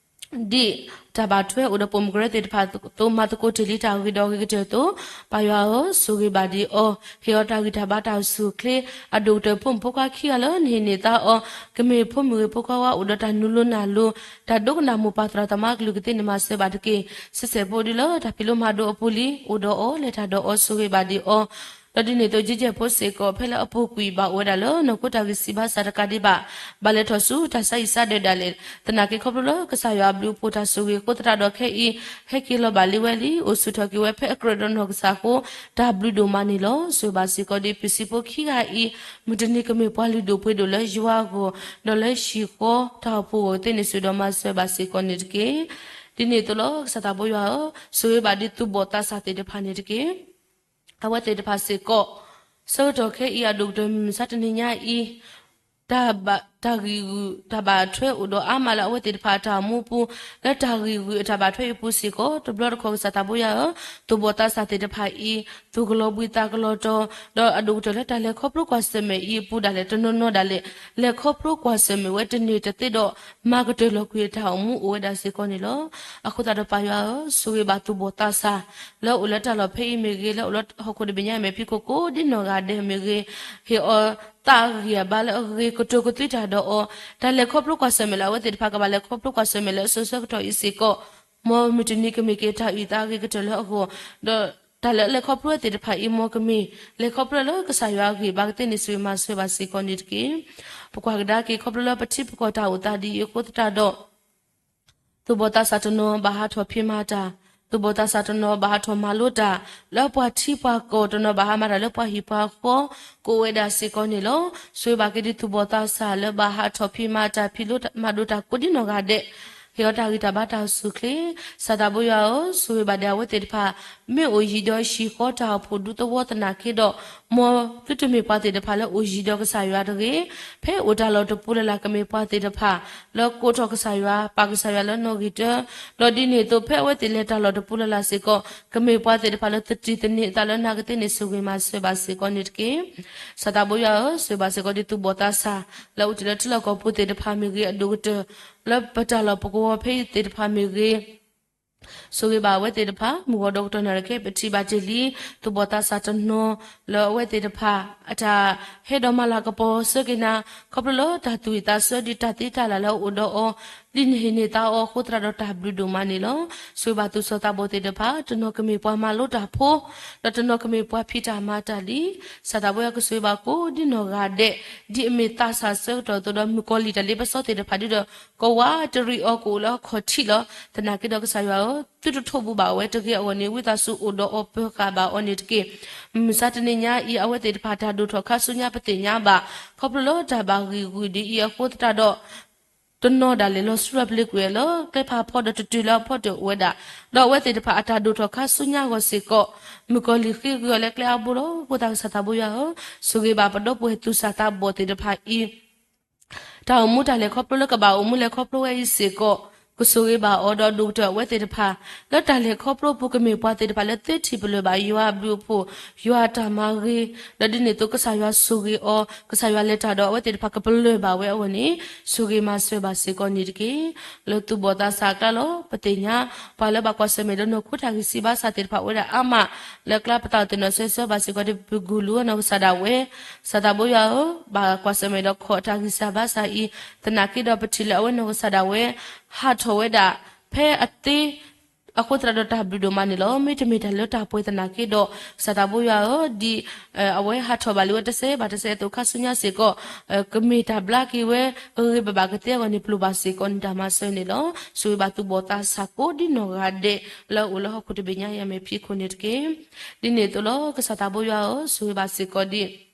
ဒီး ဒ်တၢ်ဘၣ်ထွဲအိၣ်ဒီးပိာ်မုၣ်ကရၢသ့ၣ်တဖၣ်အသိး မၤသကိးတ့ၢ်လံတၢ်အဂ့ၤဒီးအဂ့ၤကတၢၢ်အသိး, ပၢ်ယွၤဧၢ, ဆိၣ်ဂ့ၤဘၣ်ဒံးအီၤ, ဟ့ၣ်အီၤတၢ်ဂံၢ်တၢ်ဘါတၢ်အိၣ်ဆူၣ်အိၣ်ချ့, အဒိၣ်ကတၢၢ်ဖိမုၣ်ဖိခွါခံဂၤလၢနဟ့ၣ်န့ၢ်သါအီၤ, ကမ့ၢ်ဖိမုၣ်ဂ့ၤဖိခွါဝါအိၣ်ဒီးတၢ်နုာ်လိၤနၢ်လိၤ, တၢ်ဒိကနၣ်မိၢ်ပၢ်သရၣ်သမါကလုၢ်ကသ့န့ၣ်မၤစၢၤဘၣ်တက့ၢ်. ဆံးစဲးဖိဒ်လၢတၢ်ဖံးလိမၤဒိးအပူၤလံ, အိၣ်ဒီးအီၤလဲၤတၢ်ဒီးအီၤ ဆိၣ်ဂ့ၤဘၣ်ဒံးအီၤ ဒီးဒ်န့ၣ်အသိး ယံကဲၢ်ဖိစ့ၢ်ကီး ဖဲလၢအပူၤကွံာ်ဘၣ်အိၣ်ဝဲဒၣ်လၢ နီၢ်ခိတၢ်ဂံၢ်စၢ်ဘါစၢ်တကးဒံးဘၣ်, ဘၣ်လဲၤထီၣ်ဆူတၢ်ဆါဟံၣ်ဆါဒၢးဒၣ်လဲာ်, သနာ်က့ခီဖျိလၢကစၢ်ယွၤအဘျုးအဖှိၣ်တၢ်ဆိၣ်ဂ့ၤအဃိသတးဒီးခဲအံၤ ဟဲက့ၤလီၤဘၣ်လံဝဲလံ, အိၣ်ဆူၣ်ထီၣ်က့ၤဝဲဖဲအကြၢးဒီးနီၢ်ကစၢ်အဃိ တၢ်ဘျုးဒိၣ်မးန့ၣ်လီၤ. ဆိၣ်ဂ့ၤဘၣ်စ့ၢ်ကီးဒ်ပၢၤစံဖိခံဂၤအံၤ, မုၢ်တနံၤကမ့ၢ်ပှၤလုၢ်ဒိၣ်ပှ့ၤဒိၣ်လၢယွၤအဂီၢ်, ဒီးလၢဟံၣ်ဃီတၢ်အိၣ်ဖှိၣ်အဂီၢ်သ့ၣ်န့ၣ် ဆိၣ်ဒီးမၤစၢၤဘၣ်စ့ၢ်ကီးန့ၣ်တက့ၢ်. ဒ်န့ၣ်အသိးလီၤ. ကစၢ်သးဘိယွၤဧၢ, ဆိၣ်ဂ့ၤဘၣ်ဒ်သူၣ်ဘီၣ်သးစၢ်သ့ၣ်တဖၣ်န့ၣ်တက့ၢ်. အဝဲသ့ၣ်တဖၣ်စ့ၢ်ကီး, ဆၢကတီၢ်ခဲအံၤအဒိၣ်ကတၢၢ်မုၢ်မဆါတနံၤညါအံၤ, တၢ်ဘၣ်, တၢ်ဂံၢ်ဂုာ်တၢ်ဘၣ်ထွဲအိၣ်ဒီးအါမးလၢအဝဲသ့ၣ်တဖၣ်အတၢ်အိၣ်မူအပူၤ, လၢတၢ်ဂံၢ်ဂုာ်အတၢ်ဘၣ်ထွဲအံၤအပူၤစ့ၢ်ကီး, တဘျီတခီၣ်ကစၢ်သးဘိယွၤဧၢ, သူၣ်ဘီၣ်သးစၢ်သ့ၣ်တဖၣ်အံၤ, သူၣ်ကလီၤဘှံးသးကလီၤတီၤ, ဒီးအဒိၣ်ကတၢၢ်လၢတၢ်လဲၤခီဖျိကွၢ်ဆၢၣ်မဲာ်အံၤအပူၤဒၣ်လဲာ် တနီၤနီၤဒၣ်လဲာ်, လဲၤခီဖျိကွၢ်ဆၢၣ်မဲာ်ဝဲတန့ၢ်တသ့ဒီး မၤကတၢၢ်လီၤကွံာ်အတၢ်အိၣ်မူအိၣ်ဝဲဒၣ်စ့ၢ်ကီးန့ၣ်လီၤ. အဃိသတးဒီးပၢ်ယွၤဧၢ, ဆိၣ်ဂ့ၤဘၣ်သူၣ်ဘီၣ်သးစၢ်, လၢအအိၣ်လၢတၢ်လီၢ်ဖဲအံၤမ့ၢ်ဂ့ၤ, လၢအအိၣ်လၢဟီၣ်ခိၣ်တဘ့ၣ်ညါအံၤမ့ၢ်ဖံးခိၣ်ကိးဒ်နီၢ်ဂၤဒဲးမ့ၢ်ဂ့ၤ, ဟ့ၣ်အီၤသးအဂံၢ်အဘါလၢအဂ့ၤကတိၤကသွံတၢ်ဒီးအီၤ, တၢ်လဲၤခီဖျိကွၢ်ဆၢၣ်မဲာ်လၢအဝဲသ့ၣ်တဖၣ်ကဘၣ်လဲၤခီဖျိကွၢ်ဆၢၣ်မဲာ်လၢအစိၤဆၢကတီၢ်အံၤစ့ၢ်ကီး, မ်မုၢ်တနံၤကမ့ၢ်က့ၤတၢ်အုၣ်သးအဂ့ၤကတၢၢ်လၢအဂီၢ်, ဒီးတၢ်လၢအလဲၤခီဖျိဝဲသ့ၣ်တဖၣ်အံၤ မ်ကမ့ၢ်လဲၤခီဖျိလၢကစၢ်ယွၤအဂံၢ်အဘါကသ့န့ၣ် ဆိၣ်ဂ့ၤမၤစၢၤဘၣ်စ့ၢ်ကီးန့ၣ်တက့ၢ်. ပကွၢ်ကဒါက့ၤခီဖျိလၢပထံပကီၢ်တၢ်အိၣ်သးဒ်အံၤအဃိသတးဒီး သူၣ်ဘီၣ်သးစၢ်တနီၤဘၣ်ဟးထီၣ်ဖံးမၤတၢ်, သူၣ်ဘီၣ်သးစၢ်တနီၤဘၣ်ဟးထီၣ်မၤလိတၢ်, လၢပှၤထံပှၤကီၢ်တနီၤဘၣ်ဟးမၤတၢ်လၢပှၤဟံၣ်ပှၤဃီ, ကအိၣ်ဝဲဒၣ်စ့ၢ်ကီးန့ၣ်လီၤ. ဆိၣ်ဂ့ၤဘၣ်က့ၤဒ်သူၣ်ဘီၣ်သးစၢ်လၢဘၣ်ဟးထီၣ်ဖံးမၤတၢ် ဖံးလိမၤဒိးတၢ်ကိးဒ်နီၢ်ဂၤဒဲး, ဟ့ၣ်အီၤတၢ်ဂံၢ်တၢ်ဘါတၢ်အိၣ်ဆူၣ်အိၣ်ချ့, ကစၢ်သးဘိယွၤဧၢ, ဆိၣ်ဂ့ၤဘၣ်ဒဲးအဝဲသ့ၣ်တဖၣ် မ့ၢ်အိၣ်ယံၤဒီးဟံၣ်ဃီတၢ်အိၣ်ဖှိၣ်ဒူသဝီသနာ်က့ဒီး, မ်သုတမ့ၢ်ပှၤသ့ၣ်တဖၣ်လၢအိၣ်ယံၤဒီးကစၢ်ယွၤတဂ့ၤ, ဖဲအိၣ်တၢ်လီၢ်တပူၤလၢ်လၢ် ကမ့ၢ်ပှၤသ့ၣ်တဖၣ် လၢကိးထီၣ်ကစၢ်ယွၤ, ပာ်ကစၢ်ယွၤလၢနီၣ်ဂံၢ်တၢ, ဒီးဒ်န့ၣ်အသိး ဖဲအဝဲသ့ၣ်လဲၤတၢ်လီၢ်တပူၤလၢ်လၢ်စ့ၢ်ကီး ကမ့ၢ်ပှၤသ့ၣ်တဖၣ်လၢသတံၢ်သန့ၤအသးလၢနာ်ကသ့န့ၣ် ဆိၣ်ဂ့ၤမၤစၢၤဘၣ်စ့ၢ်ကီးန့ၣ်တက့ၢ်. ကစၢ်သးဘိယွၤဧၢ, ဆိၣ်ဂ့ၤဘၣ်စ့ၢ်ကီးဒ်သူၣ်ဘီၣ်သးစၢ် လၢအအိၣ်တ့ၢ်လၢထံလီၢ်ကီၢ်ပူၤသ့ၣ်တဖၣ်မ့ၢ်ဂ့ၤ, အဒိၣ်ကတၢၢ် လၢပတၢ်လီၢ်ပကဝီၤဖဲအံၤသ့ၣ်တဖၣ်မ့ၢ်ဂ့ၤ ဆိၣ်ဂ့ၤဘၣ်အဝဲသ့ၣ်တဖၣ်, မုၢ်ဂီၤဒီးကတီၢ်နၣ်ရံၣ်ခဲအံၤ ပထံၣ်ဘၣ်တ့ၢ်လံ သူၣ်ဘီၣ်သးစၢ်တနီၤ လၢအဝဲသ့ၣ်တဖၣ် အတၢ်ဟဲဒီးမၤလၤကပီၤဆၢက့ၤနၤ, ခီဖျိလၢတၢ်သူၣ်ဝံၣ်သးဆၢဒ်တၢ်သ့တၢ်လၢ်လၢအအိၣ်ဒီးအီၤ, ဒ်နဟ့ၣ်န့ၢ်သါအီၤအဃိသတးဒီးတၢ်ဘျုးဒိၣ်မးန့ၣ်လီၤ. ဆိၣ်ဂ့ၤဘၣ်သူၣ်စၢ်သးဘီၣ်သ့ၣ်တဖၣ်, တနီၤကမ့ၢ်ပှၤမၤလိတၢ်ဖိ, ဒီးတနီၤကမ့ၢ်ပှၤဖံးတၢ်မၤတၢ်လံ. ကစၢ်သးဘိယွၤကဆိၣ်ဂ့ၤဘၣ်ကိးဒ်နီၢ်ဂၤဒဲး, ဒ်အမ့ၢ်သးစၢ်ဆၢကတီၢ်အသိးဒီး မုၣ်ကီၤလံၢ်တၢ်လ့ပစီသ့ၣ်တဖၣ်ဒ်ဒီး ကဝးတရံးအီၤကအိၣ်လၢအခီၣ်ထံးလီၤ. သနာ်က့ဒီးကစၢ်ယွၤဧၢ, သုတထိးဘူးဘၣ်အဝဲတဂ့ၤအဂီၢ်န့ၣ် ဝံသးစူၤအိၣ်ဒီးအီၤပၢၤဃာ်ဘၣ်အီၤန့ၣ်တက့ၢ်. မုၢ်မဆါတနံၤညါအံၤ အဝဲသ့ၣ်တဖၣ်တၢ်ဒိၣ်ထီၣ်ခါဆူညါပသ့ၣ်ညါဘၣ်, ခီဖျိလၢတၢ်ဘၣ်ဂံာ်ဂုာ်ဒ်အံၤအဃိသတးဒီး တနီၤဒၣ်လဲာ်လီၤဆူလၢပျ့ၤကွံာ်လၢကျဲဖးဖီဒီးတတုၤလၢအဖီတၢၣ်အိၣ်ဝဲဒၣ်, ဒီးအဝဲသ့ၣ်တဖၣ်အတၢ်ဒိၣ်ထီၣ်ခါဆူညါအဂီၢ်စ့ၢ်ကီး မုၣ်ကီၤလံၢ်ဃ့ဂ့ၤအီၤလၢကျဲအါဘိလီၤ. အဃိသတးကစၢ်သးဘိယွၤဧၢ, ဆိၣ်ဂ့ၤဘၣ်ပဒီပုၢ်ဝဲၢ်သူၣ်စၢ်သးဘီၣ်သ့ၣ်တဖၣ်အံၤ တၢ်အိၣ်မူတၢ်လဲၤခီဖျိလၢကဘၣ်အိၣ်မူလဲၤခီဖျိဝဲအံၤစ့ၢ်ကီး, ကဆိၣ်ဂ့ၤဘၣ်အီၤဒီးဒိၣ်ကတၢၢ်အဝဲသ့ၣ်တဖၣ် လၢတၢ်လဲၤခီဖျိအပူၤကမ့ၢ်ပှၤသ့ၣ်တဖၣ်လၢသ့ထံၣ်ပလၢၢ်ဘၣ်ယွၤအဘျုးအဖှိၣ်, ယွၤအတၢ်မၤဂ့ၤ, ဒီးဒ်န့ၣ်အသိးကစၢ်ယွၤဆိၣ်ဂ့ၤအီၤ, ကစၢ်ယွၤလဲၤတၢ်ဒီးအဝဲသ့ၣ်တဖၣ်ကပလၢၢ်ဘၣ်ဝဲအဂီၢ်န့ၣ် ဆိၣ်ဂ့ၤမၤစၢၤဘၣ်စ့ၢ်ကီးန့ၣ်တက့ၢ်. လၢသူၣ်ဘီၣ်သးစၢ်အကျါလီၤ. ပသ့ၣ်ညါ ပှၤလၢဘၣ်ကွၢ်ဆၢၣ်မဲာ်ဒီးနီၢ်ခိတၢ်ဂံၢ်ဆံးဘါစၢ်သ့ၣ်တဖၣ်အိၣ်ဝဲဒၣ်အါမး, လၢကျါပသးအိၣ်သ့ၣ်နီၣ်ဆၢဆၢဘၣ်စ့ၢ်ကီးဒီး ပဂုာ်လူၤအနီၢ်ကစၢ်ဒၣ်ဝဲ, ကစၢ်သးဘိယွၤဧၢ, ဘၣ်ကွၢ်ဆၢၣ်မဲာ်ဒီးခိးတၢ်ဂံၢ်စၢ်ဘါစၢ်အံၤ, သနာ်က့ဒီးပထံၣ်လၢအဝဲနီၢ်ကစၢ်ဒၣ်ဝဲ ဟးထီၣ်ဝဲဒၣ် ဖဲအသ့ အဃိသတးဒီးတၢ်ဘျုးဒိၣ်မးန့ၣ်လီၤ. မ့တမ့ၢ်တၢ်လၢတၢ်ပှဲၤသနာ်က့ဒီး ကစၢ်သးဘိယွၤဧၢ, ဒ် အဝဲဟးထီၣ်ဘၣ်လံဝဲတစဲးဘၣ်တစဲးအသိးခါဆူညါစ့ၢ်ကီး ကမ့ၢ်တၢ်ဘျါက့ၤဝဲ ကဂ့ၤဘၣ်ဘၣ်ကသ့အဂီၢ်န့ၣ် ပျိၢ်ဘၣ်စ့ၢ်ကီးန့ၣ်တၢ်မၤစၢၤန့ၣ်လီၤ. ဆိၣ်ဂ့ၤဘၣ်သူၣ်ဘီၣ်သးစၢ်ကိးဒ်နီၢ်ဂၤဒဲး လၢအအိၣ်လၢဟီၣ်ခိၣ်တဘ့ၣ်ညါအံၤအမဲာ်ဖံးခိၣ်န့ၣ်တက့ၢ်. ဒ်န့ၣ်အသိးလီၤ. ကစၢ်သးဘိယွၤဧၢ, ဆိၣ်ဂ့ၤဘၣ်စ့ၢ်ကီးဒ်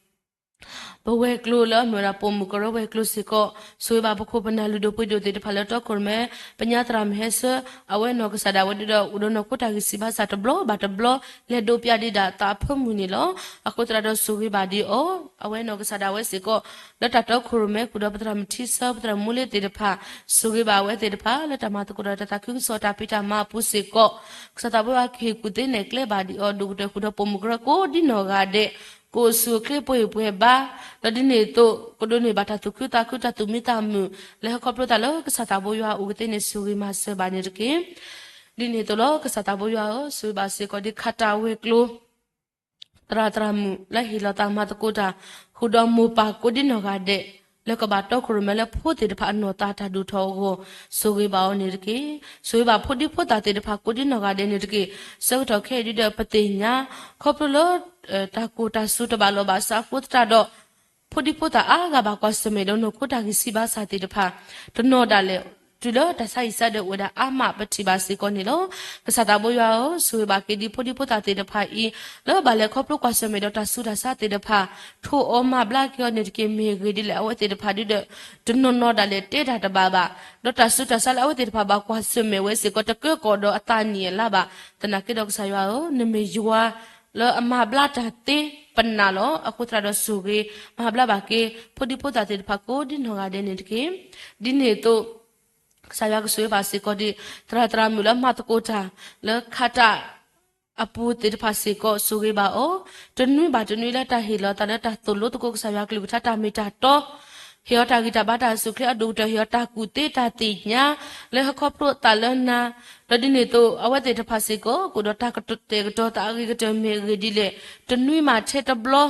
ပဝဲၤကျိၤလၢအမ့ၢ်ဝဲဒၣ်ပိာ်မုၣ်ကရၢဝဲၤကျိၤစ့ၢ်ကီး, ဆိၣ်ဂ့ၤဘၣ်ပခိၣ်ပနၢ်လုၢ်ဒိၣ်ပှ့ၤဒိၣ်သ့ၣ်တဖၣ်လၢတီခိၣ်ရိၣ်မဲ ပညါသရၣ်မုၣ်ဟဲဆၢ အဝဲနီၢ်ကစၢ်ဒၣ်ဝဲဒ်ဒီး အိၣ်ဒီးနီၢ်ခိတၢ်ဂံၢ်ဆံးဘါစၢ်တဘျီဘၣ်တဘျီ လဲၤဒိးပျးဒံးဒၣ်သးအဖၢမုၢ်န့ၣ်လီၤ. အဃိသတးဒီးဆိၣ်ဂ့ၤဘၣ်ဒံးအီၤ, အဝဲနီၢ်ကစၢ်ဒၣ်ဝဲစ့ၢ်ကီး လၢတၢ်တီခိၣ်ရိၣ်မဲဃုာ်ဒီးပသရၣ်မုၣ်ထံဆၢ ပသရၣ်မုၣ်မိၢ်လ့သ့ၣ်တဖၣ်, ဆိၣ်ဂ့ၤဘၣ်အဝဲသ့ၣ်တဖၣ် လၢတၢ်မၤသကိးဒီးတၢ်သးခုကစီၣ်တၢ်ဖံးတၢ်မၤအပူၤစ့ၢ်ကီး, ကစၢ်သးဘိယွၤကဟ့ၣ်ကူၣ်သ့နဲၣ်ကျဲဘၣ်ဒံးအီၤ ဒိၣ်ကတၢၢ်ဃုာ်ဒီးပိာ်မုၣ်ကရၢကိးဒ်နီၢ်ဂၤဒဲး ကအိၣ်ဆူၣ်အိၣ်ချ့ပှဲၤပှဲၤဘါ, ဒီးဒ်န့ၣ်အသိး ကဒိးန့ၢ်ဘၣ်တၢ်သူၣ်ခုသးခုတၢ်သူၣ်မံသးမုာ် လၢဟဲခီဖျိသးလၢကစၢ်သးဘိယွၤအအိၣ်ကသ့န့ၣ် ဆိၣ်ဂ့ၤမၤစၢၤဘၣ်န့ၣ်တက့ၢ်. ဒ်န့ၣ်အသိးလီၤ. ကစၢ်သးဘိယွၤဧၢ, ဆိၣ်ဂ့ၤဘၣ်စ့ၢ်ကီးဒ်ခးတၢ်ဝဲၤကျိၤ သရၣ်သရၣ်မုၣ်လၢဟ့ၣ်လီၤသးမၤသကိးတၢ် ဃုာ်ဒီးမိၢ်ပၢ်ကိးဒ်နီၢ်ဂၤဒဲး လၢကဘၣ်တီခိၣ်ရိၣ်မဲလၢဖိသ့ၣ်တဖၣ်အနီၢ်သးတၢ်ဒိၣ်ထီၣ်အဂီၢ် ဆိၣ်ဂ့ၤဘၣ်အီၤန့ၣ်တက့ၢ်. ဆိၣ်ဂ့ၤဘၣ်ဖိဒံဖိသၣ်သ့ၣ်တဖၣ်ကိးဒ်နီၢ်ဂၤဒဲးန့ၣ်တက့ၢ်. ဆၢကတီၢ်ခဲအံၤဒ်ဒီးပသ့ၣ်ညါ ခီဖျိလၢ တၢ်ကိၢ်တၢ်စူၤတဘၣ်လီၢ်ဘၣ်စးအဃိသတးဒီး ဖိဒံဖိသၣ်အါဂၤဘၣ်ကွၢ်ဆၢၣ်မဲာ်ဒီးနီၢ်ခိတၢ်ဂံၢ်ဆံးဘါစၢ်သ့ၣ်တဖၣ် တနီၤဒၣ်လဲာ် တုၤလၢတၢ်ဆါဟံၣ်ဆါဒၢးအိၣ်ဝဲဒၣ်အါမးပထံၣ်ဘၣ်စ့ၢ်ကီးန့ၣ်လီၤ. ကစၢ်သးဘိယွၤဧၢ, ဆိၣ်ဂ့ၤဘၣ်က့ၤဒ်ဖိဒံဖိသၣ်သ့ၣ်တဖၣ်အံၤ လၢဘၣ်လဲၤခီဖျိကွၢ်ဆၢၣ်မဲာ်ဒီးတၢ်ဆူးတၢ်ဆါသ့ၣ်တဖၣ် ထိၣ်အီၤမၤဘျါက့ၤအီၤန့ၣ်တက့ၢ်. မ့ၢ်ဂ့ၢ်ဒ်လဲၣ် အဝဲသ့ၣ်တဖၣ်ဒ်ဒီး တနီၤနီၤဒၣ်လဲာ်တဲတၢ်တဘၣ်ဘၣ်, ဒီးတၢ်ဆူးတၢ်ဆါလၢအဝဲသ့ၣ်တဖၣ်ဘၣ်ကွၢ်ဆၢၣ်မဲာ်ဝဲစ့ၢ်ကီး တကၢကီၢ်ဒီးအသးနံၣ်အလါဘၣ်. သနာ်က့ဒီးကစၢ်ယွၤဧၢ, နမ့ၢ်ယွၤလၢအမၤဘျါတၢ်သ့ပနၢ်လီၤ. အဃိသတးဒီးဆိၣ်ဂ့ၤ မၤဘျါဘၣ်က့ၤ ဖိဒံဖိသၣ်သ့ၣ်တဖၣ်ကိးဒ်နီၢ်ဂၤဒဲးန့ၣ်တက့ၢ်. ဒ်န့ၣ်အသိး ကစၢ်ယွၤကဆိၣ်ဂ့ၤဘၣ်စ့ၢ်ကီးဒ် သရၣ်သရၣ်မုၣ်လၢမၤသကိးတၢ် လၢခးတၢ် အပူၤသ့ၣ်တဖၣ်စ့ၢ်ကီး ဆိၣ်ဂ့ၤဘၣ်အီၤ, တနွံဘၣ်တနွံလၢတၢ်ဟ့ၣ်လီၤသးလၢတၢ်သိၣ်လိသကိးကစၢ်ယွၤကလုၢ်ကထါတၢ်မ့ၢ်တၢ်တီ, ဟ့ၣ်အီၤတၢ်ဂံၢ်တၢ်ဘါတၢ်အိၣ်ဆူၣ်အိၣ်ချ့အဒိၣ်ကတၢၢ် ဟ့ၣ်အီၤတၢ်ကူၣ်သ့တၢ်သ့ၣ်ညါ လၢဟဲခီဖျိသးလၢနၤ, ဒီးဒ်န့ၣ်အသိး အဝဲသ့ၣ်တဖၣ်စ့ၢ်ကီး ကအိၣ်ဒီးတၢ်ကတဲာ်ကတီၤသးအဂ့ၤကတၢၢ်မ့ၢ်အဂ့ၢ်ဒ်လဲၣ်, တနွံမးထဲတဘျီ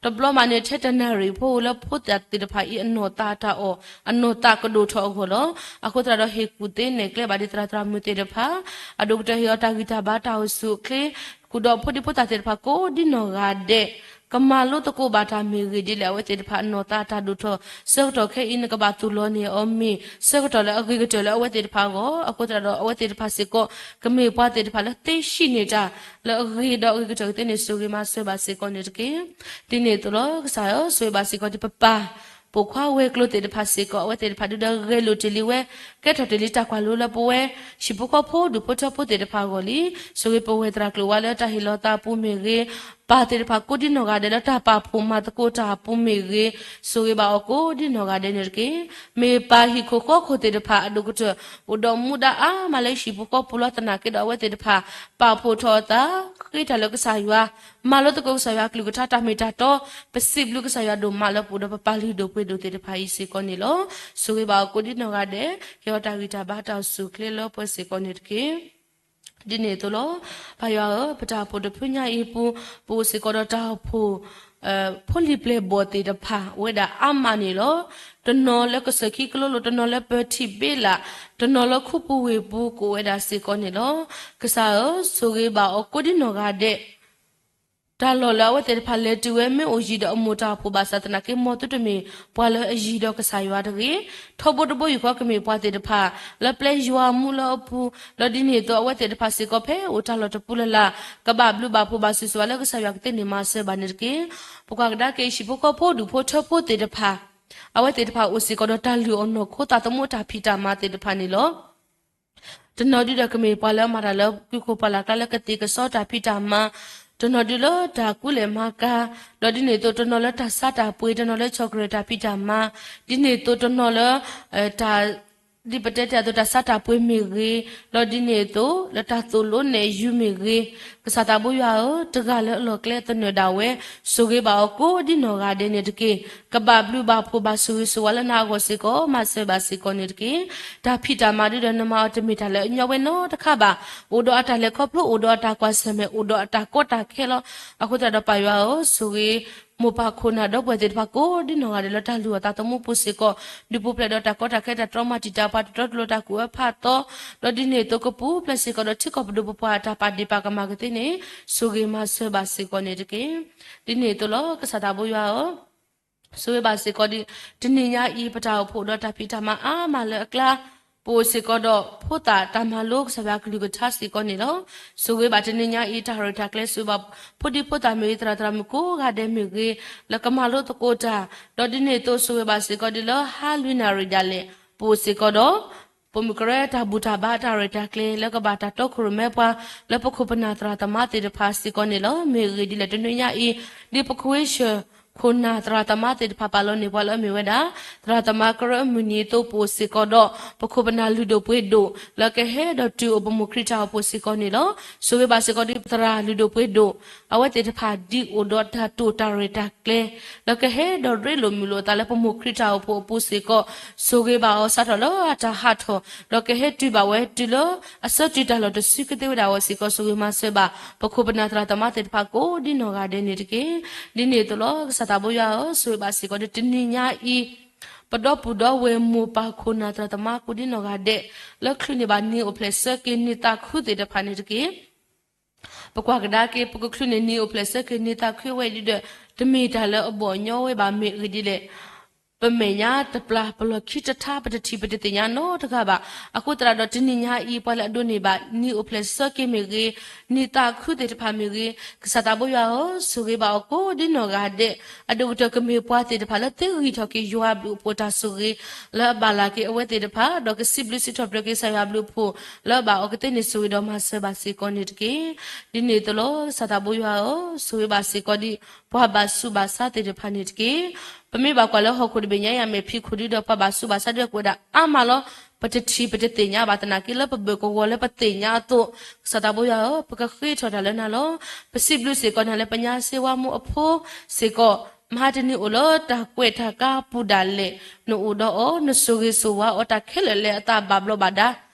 တဘျီမးန့ၣ် ထဲတနၣ်ရံၣ်ဖိလၢဖိသၣ်သ့ၣ်တဖၣ်အံၤအနီၢ်သးတၢ်အီၣ် အနီၢ်သးကဒိၣ်ထီၣ်အဂီၢ်လီၤ. အဃိသတးဒီးဟ့ၣ်ကူၣ်သ့နဲၣ်ကျဲဘၣ်ဒ်သရၣ်သရၣ်မုၣ်သ့ၣ်တဖၣ် အဒိၣ်ကတၢၢ်ဟ့ၣ်အီၤတၢ်ဂံၢ်တၢ်ဘါတၢ်အိၣ်ဆူၣ်အိၣ်ချ့ ဃုာ်ဒီးဖိဒံဖိသၣ်သ့ၣ်တဖၣ်ကိးဒ်နီၢ်ဂၤဒဲး ကမၤလိသကိးဘၣ်တၢ်မ့ၢ်ဂ့ၢ်ဒ်လဲၣ် အဝဲသ့ၣ်တဖၣ်အနီၢ်သးတၢ်ဒိၣ်ထီၣ် ဆၢကတီၢ်ခဲအံၤနကဘၣ်သူၣ်လီၤန့ၢ်အီၤမ့ၢ် ဆၢကတီၢ်လၢအဂ့ၤကတၢၢ်လၢအဝဲသ့ၣ်တဖၣ်အဂီၢ် အဃိသတးဒီးအဝဲသ့ၣ်တဖၣ်စ့ၢ်ကီး ကမ့ၢ်ပှၤသ့ၣ်တဖၣ်လၢသ့ဟံးန့ၢ်တၢ် လၢအဂ့ၤဒီးအဂ့ၤကတၢၢ်ကသ့န့ၣ် ဆိၣ်ဂ့ၤမၤစၢၤဘၣ်စ့ၢ်ကီးန့ၣ်တက့ၢ်. ဒ်န့ၣ်အသိးလီၤ ကစၢ်ဧၢ ဆိၣ်ဂ့ၤဘၣ်စ့ၢ်ကီးဒ်ပပၢ် ပိာ်ခွါဝဲၤကျိၤသ့ၣ်တဖၣ်စ့ၢ်ကီး အဝဲသ့ၣ်တဖၣ်ဒုးဒီးဂဲၤလိာ်တ့ၢ်လံဝဲ ကဲထီၣ်တ့ၢ်လံတၢ်ကွၢ်လိလၢပဝဲ ဟံၣ်ဖိဃီဖိဒူၣ်ဖိထၢဖိသ့ၣ်တဖၣ်အဂီၢ်လံ. ဆိၣ်ဂ့ၤပဝဲၢ်သရၣ်ကျိၤဝါလၢတၢ်ဟ့ၣ်လီၤသးအပူၤမ့ၢ်ဂ့ၤ, ပၢ်သ့ၣ်တဖၣ်ကိးဒ်နီၢ်ဂၤဒဲးလၢတၢ်ပာ်ဖှိၣ်မၤသကိးတၢ်အပူၤမ့ၢ်ဂ့ၤ, ဆိၣ်ဂ့ၤဘၣ်အီၤကိးဒ်နီၢ်ဂၤဒဲးန့ၣ်တက့ၢ်. မ့ၢ်ပၢ်ဟံၣ်ခိၣ်ဃီခိၣ်သ့ၣ်တဖၣ်အဒိၣ်ကတၢၢ် အိၣ်ဒီးမူဒါအါမးလၢဟံၣ်ဖိဃီဖိလီၤ. သနာ်က့ဒီးအဝဲသ့ၣ်တဖၣ် ပာ်ဖှိၣ်ထီၣ်အသး ဃ့တၢ်လၢကစၢ်ယွၤ, မၤလိသကိးကစၢ်ယွၤအကလုၢ်ကထါတၢ်မ့ၢ်တၢ်တီ, ပစံးဘျုးကစၢ်ယွၤဒိၣ်မးလၢပအိၣ်ဒီးပပၢ်လုၢ်ဒိၣ်ပှ့ၤဒိၣ်သ့ၣ်တဖၣ်အံၤစ့ၢ်ကီးန့ၣ်လီၤ. ဆိၣ်ဂ့ၤဘၣ်အီၤကိးဒ်နီၢ်ဂၤဒဲး, ဟ့ၣ်အီၤတၢ်ဂံၢ်တၢ်ဘါတၢ်အိၣ်ဆူၣ်အိၣ်ချ့လၢပှဲၤစ့ၢ်ကီးန့ၣ်တက့ၢ်. ဒ်န့ၣ်အသိးလီၤ. ပၢ်ယွၤဧၢ, ပတၢ်အိၣ်ဖှိၣ်တဖုညါအံၤအပူၤ, ပအိၣ်စ့ၢ်ကီးဒီးတၢ်အိၣ်ဖှိၣ် ဖိလံၤပျဲၢ်ဘီၣ်သ့ၣ်တဖၣ် အိၣ်ဝဲဒၣ်အါမးန့ၣ်လီၤ. တနီၤလၢကစၢၢ်ခံကလိလိၤ, တနီၤလၢပၢၤထံးဘ့လး, တနီၤလၢခူပူၤဝ့ၢ်ပူၤ ကအိၣ်ဝဲဒၣ်စ့ၢ်ကီးန့ၣ်လီၤ. ကစၢ်ဧၢ, ဆိၣ်ဂ့ၤဘၣ်အီၤကိးဒ်နီၢ်ဂၤဒဲး တၢ်လီၢ်လၢအဝဲသ့ၣ်တဖၣ်လဲၤတုၤဝဲ မ့ၢ်အိၣ်ယံၤဒီးအမိၢ်တၢ်အိၣ်ဖှိၣ်ဘၣ်ဆၣ်သနာ်က့ မ်သုတမ့ၢ်ပှၤလၢအယံၤဒီးကစၢ်ယွၤတဂ့ၤ. ထီဘိတဘိယူၢ်ဃီကမ့ၢ်ပှၤသ့ၣ်တဖၣ် လၢပျဲယွၤမူလၢအပူၤ, ဒီးဒ်န့ၣ်အသိးအဝဲသ့ၣ်တဖၣ်စ့ၢ်ကီးဖဲအိၣ်တၢ်လီၢ်တပူၤလၢ်လၢ် ကဘၣ်ဘျုးဘၣ်ဖှိၣ်ဘၣ်ဆိၣ်ဂ့ၤဆိၣ်ဝါလၢကစၢ်ယွၤကသ့န့ၣ်မၤစၢၤဘၣ်န့ၣ်တက့ၢ်. ပကွၢ်ကဒါက့ၤဟံၣ်ဖိဃီဖိဒူၣ်ဖိထၢဖိသ့ၣ်တဖၣ် အဝဲသ့ၣ်တဖၣ်အိၣ်စ့ၢ်ကီးဒီးတၢ်လုၢ်အီၣ်နီၢ်ခိသးသမူတၢ်ဖံးတၢ်မၤသ့ၣ်တဖၣ်န့ၣ်လီၤ. တနီၤဒုဒီးကမ့ၢ်ပှၤလၢအမၤတၢ်လၢကုၢ်ခိၣ်ပှၢ်လၢ်ကျါလၢကသ့ၣ်ကစီတၢ်ဖံးတၢ်မၤ, တနီၤဒုလၢတၢ်ကူလဲၢ်မၤကၤ, ဒီးဒ်န့ၣ်အသိးတနီၤလၢတၢ်ဆါတၢ်ပှ့ၤ, တနီၤလၢဆီၣ်ကရၢၢ်တၢ်ဖံးတၢ်မၤ, ဒ်န့ၣ်အသိးတနီၤလၢ တၢ် ဒ်ပတဲတ့ၢ်အသိးတၢ်ဆါတၢ်ပှ့ၤမ့ၢ်ဂ့ၤ, ဒီးဒ်န့ၣ်အသိးလၢတၢ်သိၣ်လိနဲၣ်ယုၤမ့ၢ်ဂ့ၤ, ကစၢ်သးဘိယွၤဧၢ, တဂၤလၢအလီၢ်ကျဲသနၢၣ်ဒၣ်ဝဲ, ဆိၣ်ဂ့ၤဘၣ်အီၤကိးဒ်နီၢ်ဂၤဒဲးန့ၣ်တက့ၢ်. ကဘၣ်ဘျုးဘၣ်ဖှိၣ်ဘၣ်ဆိၣ်ဂ့ၤဆိၣ်ဝါလၢနၤအဂီၢ်စ့ၢ်ကီး မၤစၢၤဘၣ်စ့ၢ်ကီးန့ၣ်တက့ၢ်. တၢ်ဖံးတၢ်မၤဒုဒီးနမၤအီၤတမ့ၢ်တၢ်လၢအညီဝဲနီတခါဘၣ်. အိၣ်ဒီးအတၢ်လဲၤခီဖျိ, အိၣ်ဒီးအတၢ်ကွၢ်ဆၢၣ်မဲာ်, အိၣ်ဒီးအတၢ်ကီတၢ်ခဲလီၤ. အဃိသတးဒီးပၢ်ယွၤဧၢ, ဆိၣ်ဂ့ၤ မိၢ်ပၢ်ခိၣ်နၢ်ဒီပုၢ်ဝဲၢ်သ့ၣ်တဖၣ်ကိးဒ်နီၢ်ဂၤဒဲးလၢတၢ်လုၢ်အီၣ်သးသမူပူၤစ့ၢ်ကီး, ဒုးပူၤဖျဲးဒီးတၢ်ကီတၢ်ခဲတၢ်တြီမၤတံာ်တာ်ပှၤတတြီတလိၤတၢ်ကူၣ်အၢဖးသီ, ဒီးဒ်န့ၣ်အသိးကပူၤဖျဲးစ့ၢ်ကီးဒီးထံကီၢ်ပဒိၣ်ပပှၢ်တၢ်ပာ်ဒ့ၣ်ပာ်ကမၣ်ကသ့န့ၣ်, ဆိၣ်ဂ့ၤမၤစၢၤဘၣ်စ့ၢ်ကီးန့ၣ်တက့ၢ်. ဒ်န့ၣ်အသိးလီၤ. ကစၢ်သးဘိယွၤဧၢ, ဆိၣ်ဂ့ၤဘၣ်စ့ၢ်ကီးဒီး တနံၤညါအံၤ ပတၢ်အိၣ်ဖှိၣ်ဒီးတၢ်ဖံးတၢ်မၤအါမးလၢအကျါ, ပအိၣ်စ့ၢ်ကီးဒီးဖိသၣ်တၢ်မၤလိကစၢ်ယွၤကလုၢ်ကထါစ့ၢ်ကီးန့ၣ်လီၤ. ဆိၣ်ဂ့ၤဘၣ်တနံၤညါအံၤ တၢ်ရဲၣ်တၢ်ကျဲၤဆိၣ်ဂ့ၤဘၣ် ဖိဒံဖိသၣ်မ့ၢ်ဂ့ၤ သရၣ်သရၣ်မုၣ်ကိးဂၤဒဲးမ့ၢ်ဂ့ၤ လၢကမၤလိသကိးတၢ်, ဒီးဒ်န့ၣ်အသိးဆိၣ်ဂ့ၤဘၣ်စ့ၢ်ကီးဒီးလၢဟါလွံၢ်နၣ်ရံၣ်ဒၣ်လဲာ် ပအိၣ်စ့ၢ်ကီးဒီး ပိာ်မုၣ်ကရၢတၢ်ဘူၣ်တၢ်ဘါတၢ်ရဲၣ်တၢ်ကျဲၤ လၢကဘၣ်တၢ်တီခိၣ်ရိၣ်မဲပှၤ လၢပခိၣ်ပနၢ်သရၣ်သမါသ့ၣ်တဖၣ်စ့ၢ်ကီးန့ၣ်လီၤ. မ့ၢ်အဂ့ၢ်ဒ်လဲၣ်တနွံညါအံၤ ဒ်ပခွ့ဆၢၣ်ခိၣ်နၢ်သရၣ်သမါသ့ၣ်တဖၣ်ပာ်လီၤန့ၢ်ပှၤလၢအမ့ၢ်ဝဲဒၣ် သရၣ်သမါကရၢအမုၢ်နံၤအသိး ပအိၣ်စ့ၢ်ကီးဒီး ပခိၣ်ပနၢ်လုၢ်ဒိၣ်ပှ့ၤဒိၣ် လၢကဟဲဒီးတုၤအိၣ်ပမိၢ်ခရံာ်တၢ်အိၣ်ဖှိၣ်စ့ၢ်ကီးန့ၣ်လီၤ. ဆိၣ်ဂ့ၤဘၣ်စ့ၢ်ကီးဒ်ပသရၣ်လုၢ်ဒိၣ်ပှ့ၤဒိၣ် အဝဲသ့ၣ်တဖၣ်ဒ်အိၣ်ဒီးတၢ်တိာ်တၢ်ရဲၣ်တၢ်ကျဲၤ လၢကဟဲဒီးရ့လိာ်မုာ်လိာ်အသးလၢပမိၢ်ခရံာ်တၢ်အိၣ်ဖှိၣ်အပူၤစ့ၢ်ကီး, ဆိၣ်ဂ့ၤဘၣ်အီၤစးထီၣ်လၢအတၢ်ဟးထီၣ် ဒီးကဟဲတုၤဘၣ်ဝဲတုၤလၢအဆၢတုၤတၢ်လီၢ်တစုကသ့ဝဲဒၣ်အဂီၢ်စ့ၢ်ကီး ဆိၣ်ဂ့ၤမၤစၢၤဘၣ် ပခိၣ်ပနၢ်သရၣ်သမါသ့ၣ်တဖၣ်ကိးဒ်နီၢ်ဂၤဒဲးန့ၣ်တက့ၢ်. ဒ်န့ၣ်အသိးလီၤ. ကစၢ်သးဘိယွၤဧၢ, ဆိၣ်ဂ့ၤဘၣ်စ့ၢ်ကီးဒ်တနံၤညါအံၤ ပဒီပုၢ်ဒီဝဲၢ်မိၢ်ပၢ်ခိၣ်နၢ်သရၣ်သမါကိးဒ်နီၢ်ဂၤဒဲး လၢချုးန့ၢ်ဘၣ်နံၤအိၣ်ဖျဲၣ်ဆၢက့ၤနံၤသးခုသ့ၣ်တဖၣ်န့ၣ်တက့ၢ်. ပကွၢ်ကဒါက့ၤ ပကချုးန့ၢ်နံၤအိၣ်ဖျဲၣ်ဆၢက့ၤနံၤသးခုဝဲအံၤဒုဒီး တမ့ၢ်တၢ်လၢအဘီၣ်ညီဝဲဘၣ် မ့ၢ်အဂ့ၢ်ဒ်လဲၣ် ပမဲာ်ညါတပျၢ် ပလီၢ်ခံတထါ ပတထံၣ်ပတသ့ၣ်ညါနီတဂၤဘၣ်. အဃိသတးဒီးတနံၤညါအံၤ ပှၤလၢအဒိးန့ၢ်ဘၣ်နံၤအိၣ်ဖျဲၣ်ဆၢက့ၤမ့ၢ်ဂ့ၤ, နံၤသးခုသ့ၣ်တဖၣ်မ့ၢ်ဂ့ၤ, ကစၢ်သးဘိယွၤဧၢ, ဆိၣ်ဂ့ၤဘၣ်အီၤကိးဒ်နီၢ်ဂၤဒဲး, အဒိၣ်ကတၢၢ်ကမ့ၢ်ပှၤသ့ၣ်တဖၣ်လၢသ့ဂံၢ်ထီၣ်က့ၤယွၤအဘျုးအဖှိၣ်တၢ်ဆိၣ်ဂ့ၤ လၢအဘၣ်လၢ်က့ၤအဝဲသ့ၣ်တဖၣ်, ဒီးကစံးဘျုးစံးထီၣ်ပတြၢၤက့ၤကစၢ်ယွၤအဘျုးအဖှိၣ် လၢအဘၣ်အီၤကသ့န့ၣ် ဆိၣ်ဂ့ၤဒီးမၤစၢၤဘၣ်စ့ၢ်ကီးန့ၣ်တက့ၢ်. ဒ်န့ၣ်အသိးလီၤ. ကစၢ်သးဘိယွၤဧၢ, ဆိၣ်ဂ့ၤဘၣ်စ့ၢ်ကီးဒ် ပှၤဘၣ်ဆူးဘၣ်ဆါသ့ၣ်တဖၣ်န့ၣ်တက့ၢ်. ပမ့ၢ်ဘၣ်ကွၢ်လၢဟီၣ်ခိၣ်တဘ့ၣ်ညါအံၤ အမဲာ်ဖံးခိၣ်ဒုဒီး ပှၤဘၣ်ဆူးဘၣ်ဆါဒုကအိၣ်ဝဲဒၣ်အါမးလီၤ. ပတထံၣ်ပတသ့ၣ်ညါဘၣ်သနာ်က့ လၢပဘၢၣ်ကဝီၤလၢပသ့ၣ်ညါအသိး, ကစၢ်သးဘိယွၤဧၢ, ပကဃ့ထီၣ်တၢ်လၢနၤလီၤ. ပစံးဘျုးစ့ၢ်ကီးနၤလၢပညါစ့ဝါမူအဖိစ့ၢ်ကီး, မဟါတနံၤအိၣ်လၢတၢ်ကွဲးတၢ်ကါပူၤဒၣ်လဲာ်, နအိၣ်ဒီးအီၤ, နဆိၣ်ဂ့ၤဆိၣ်ဝါအီၤ တၢ်ခဲလၢာ်လၢအသးဘၣ်ဘျီးဘၣ်ဒါ,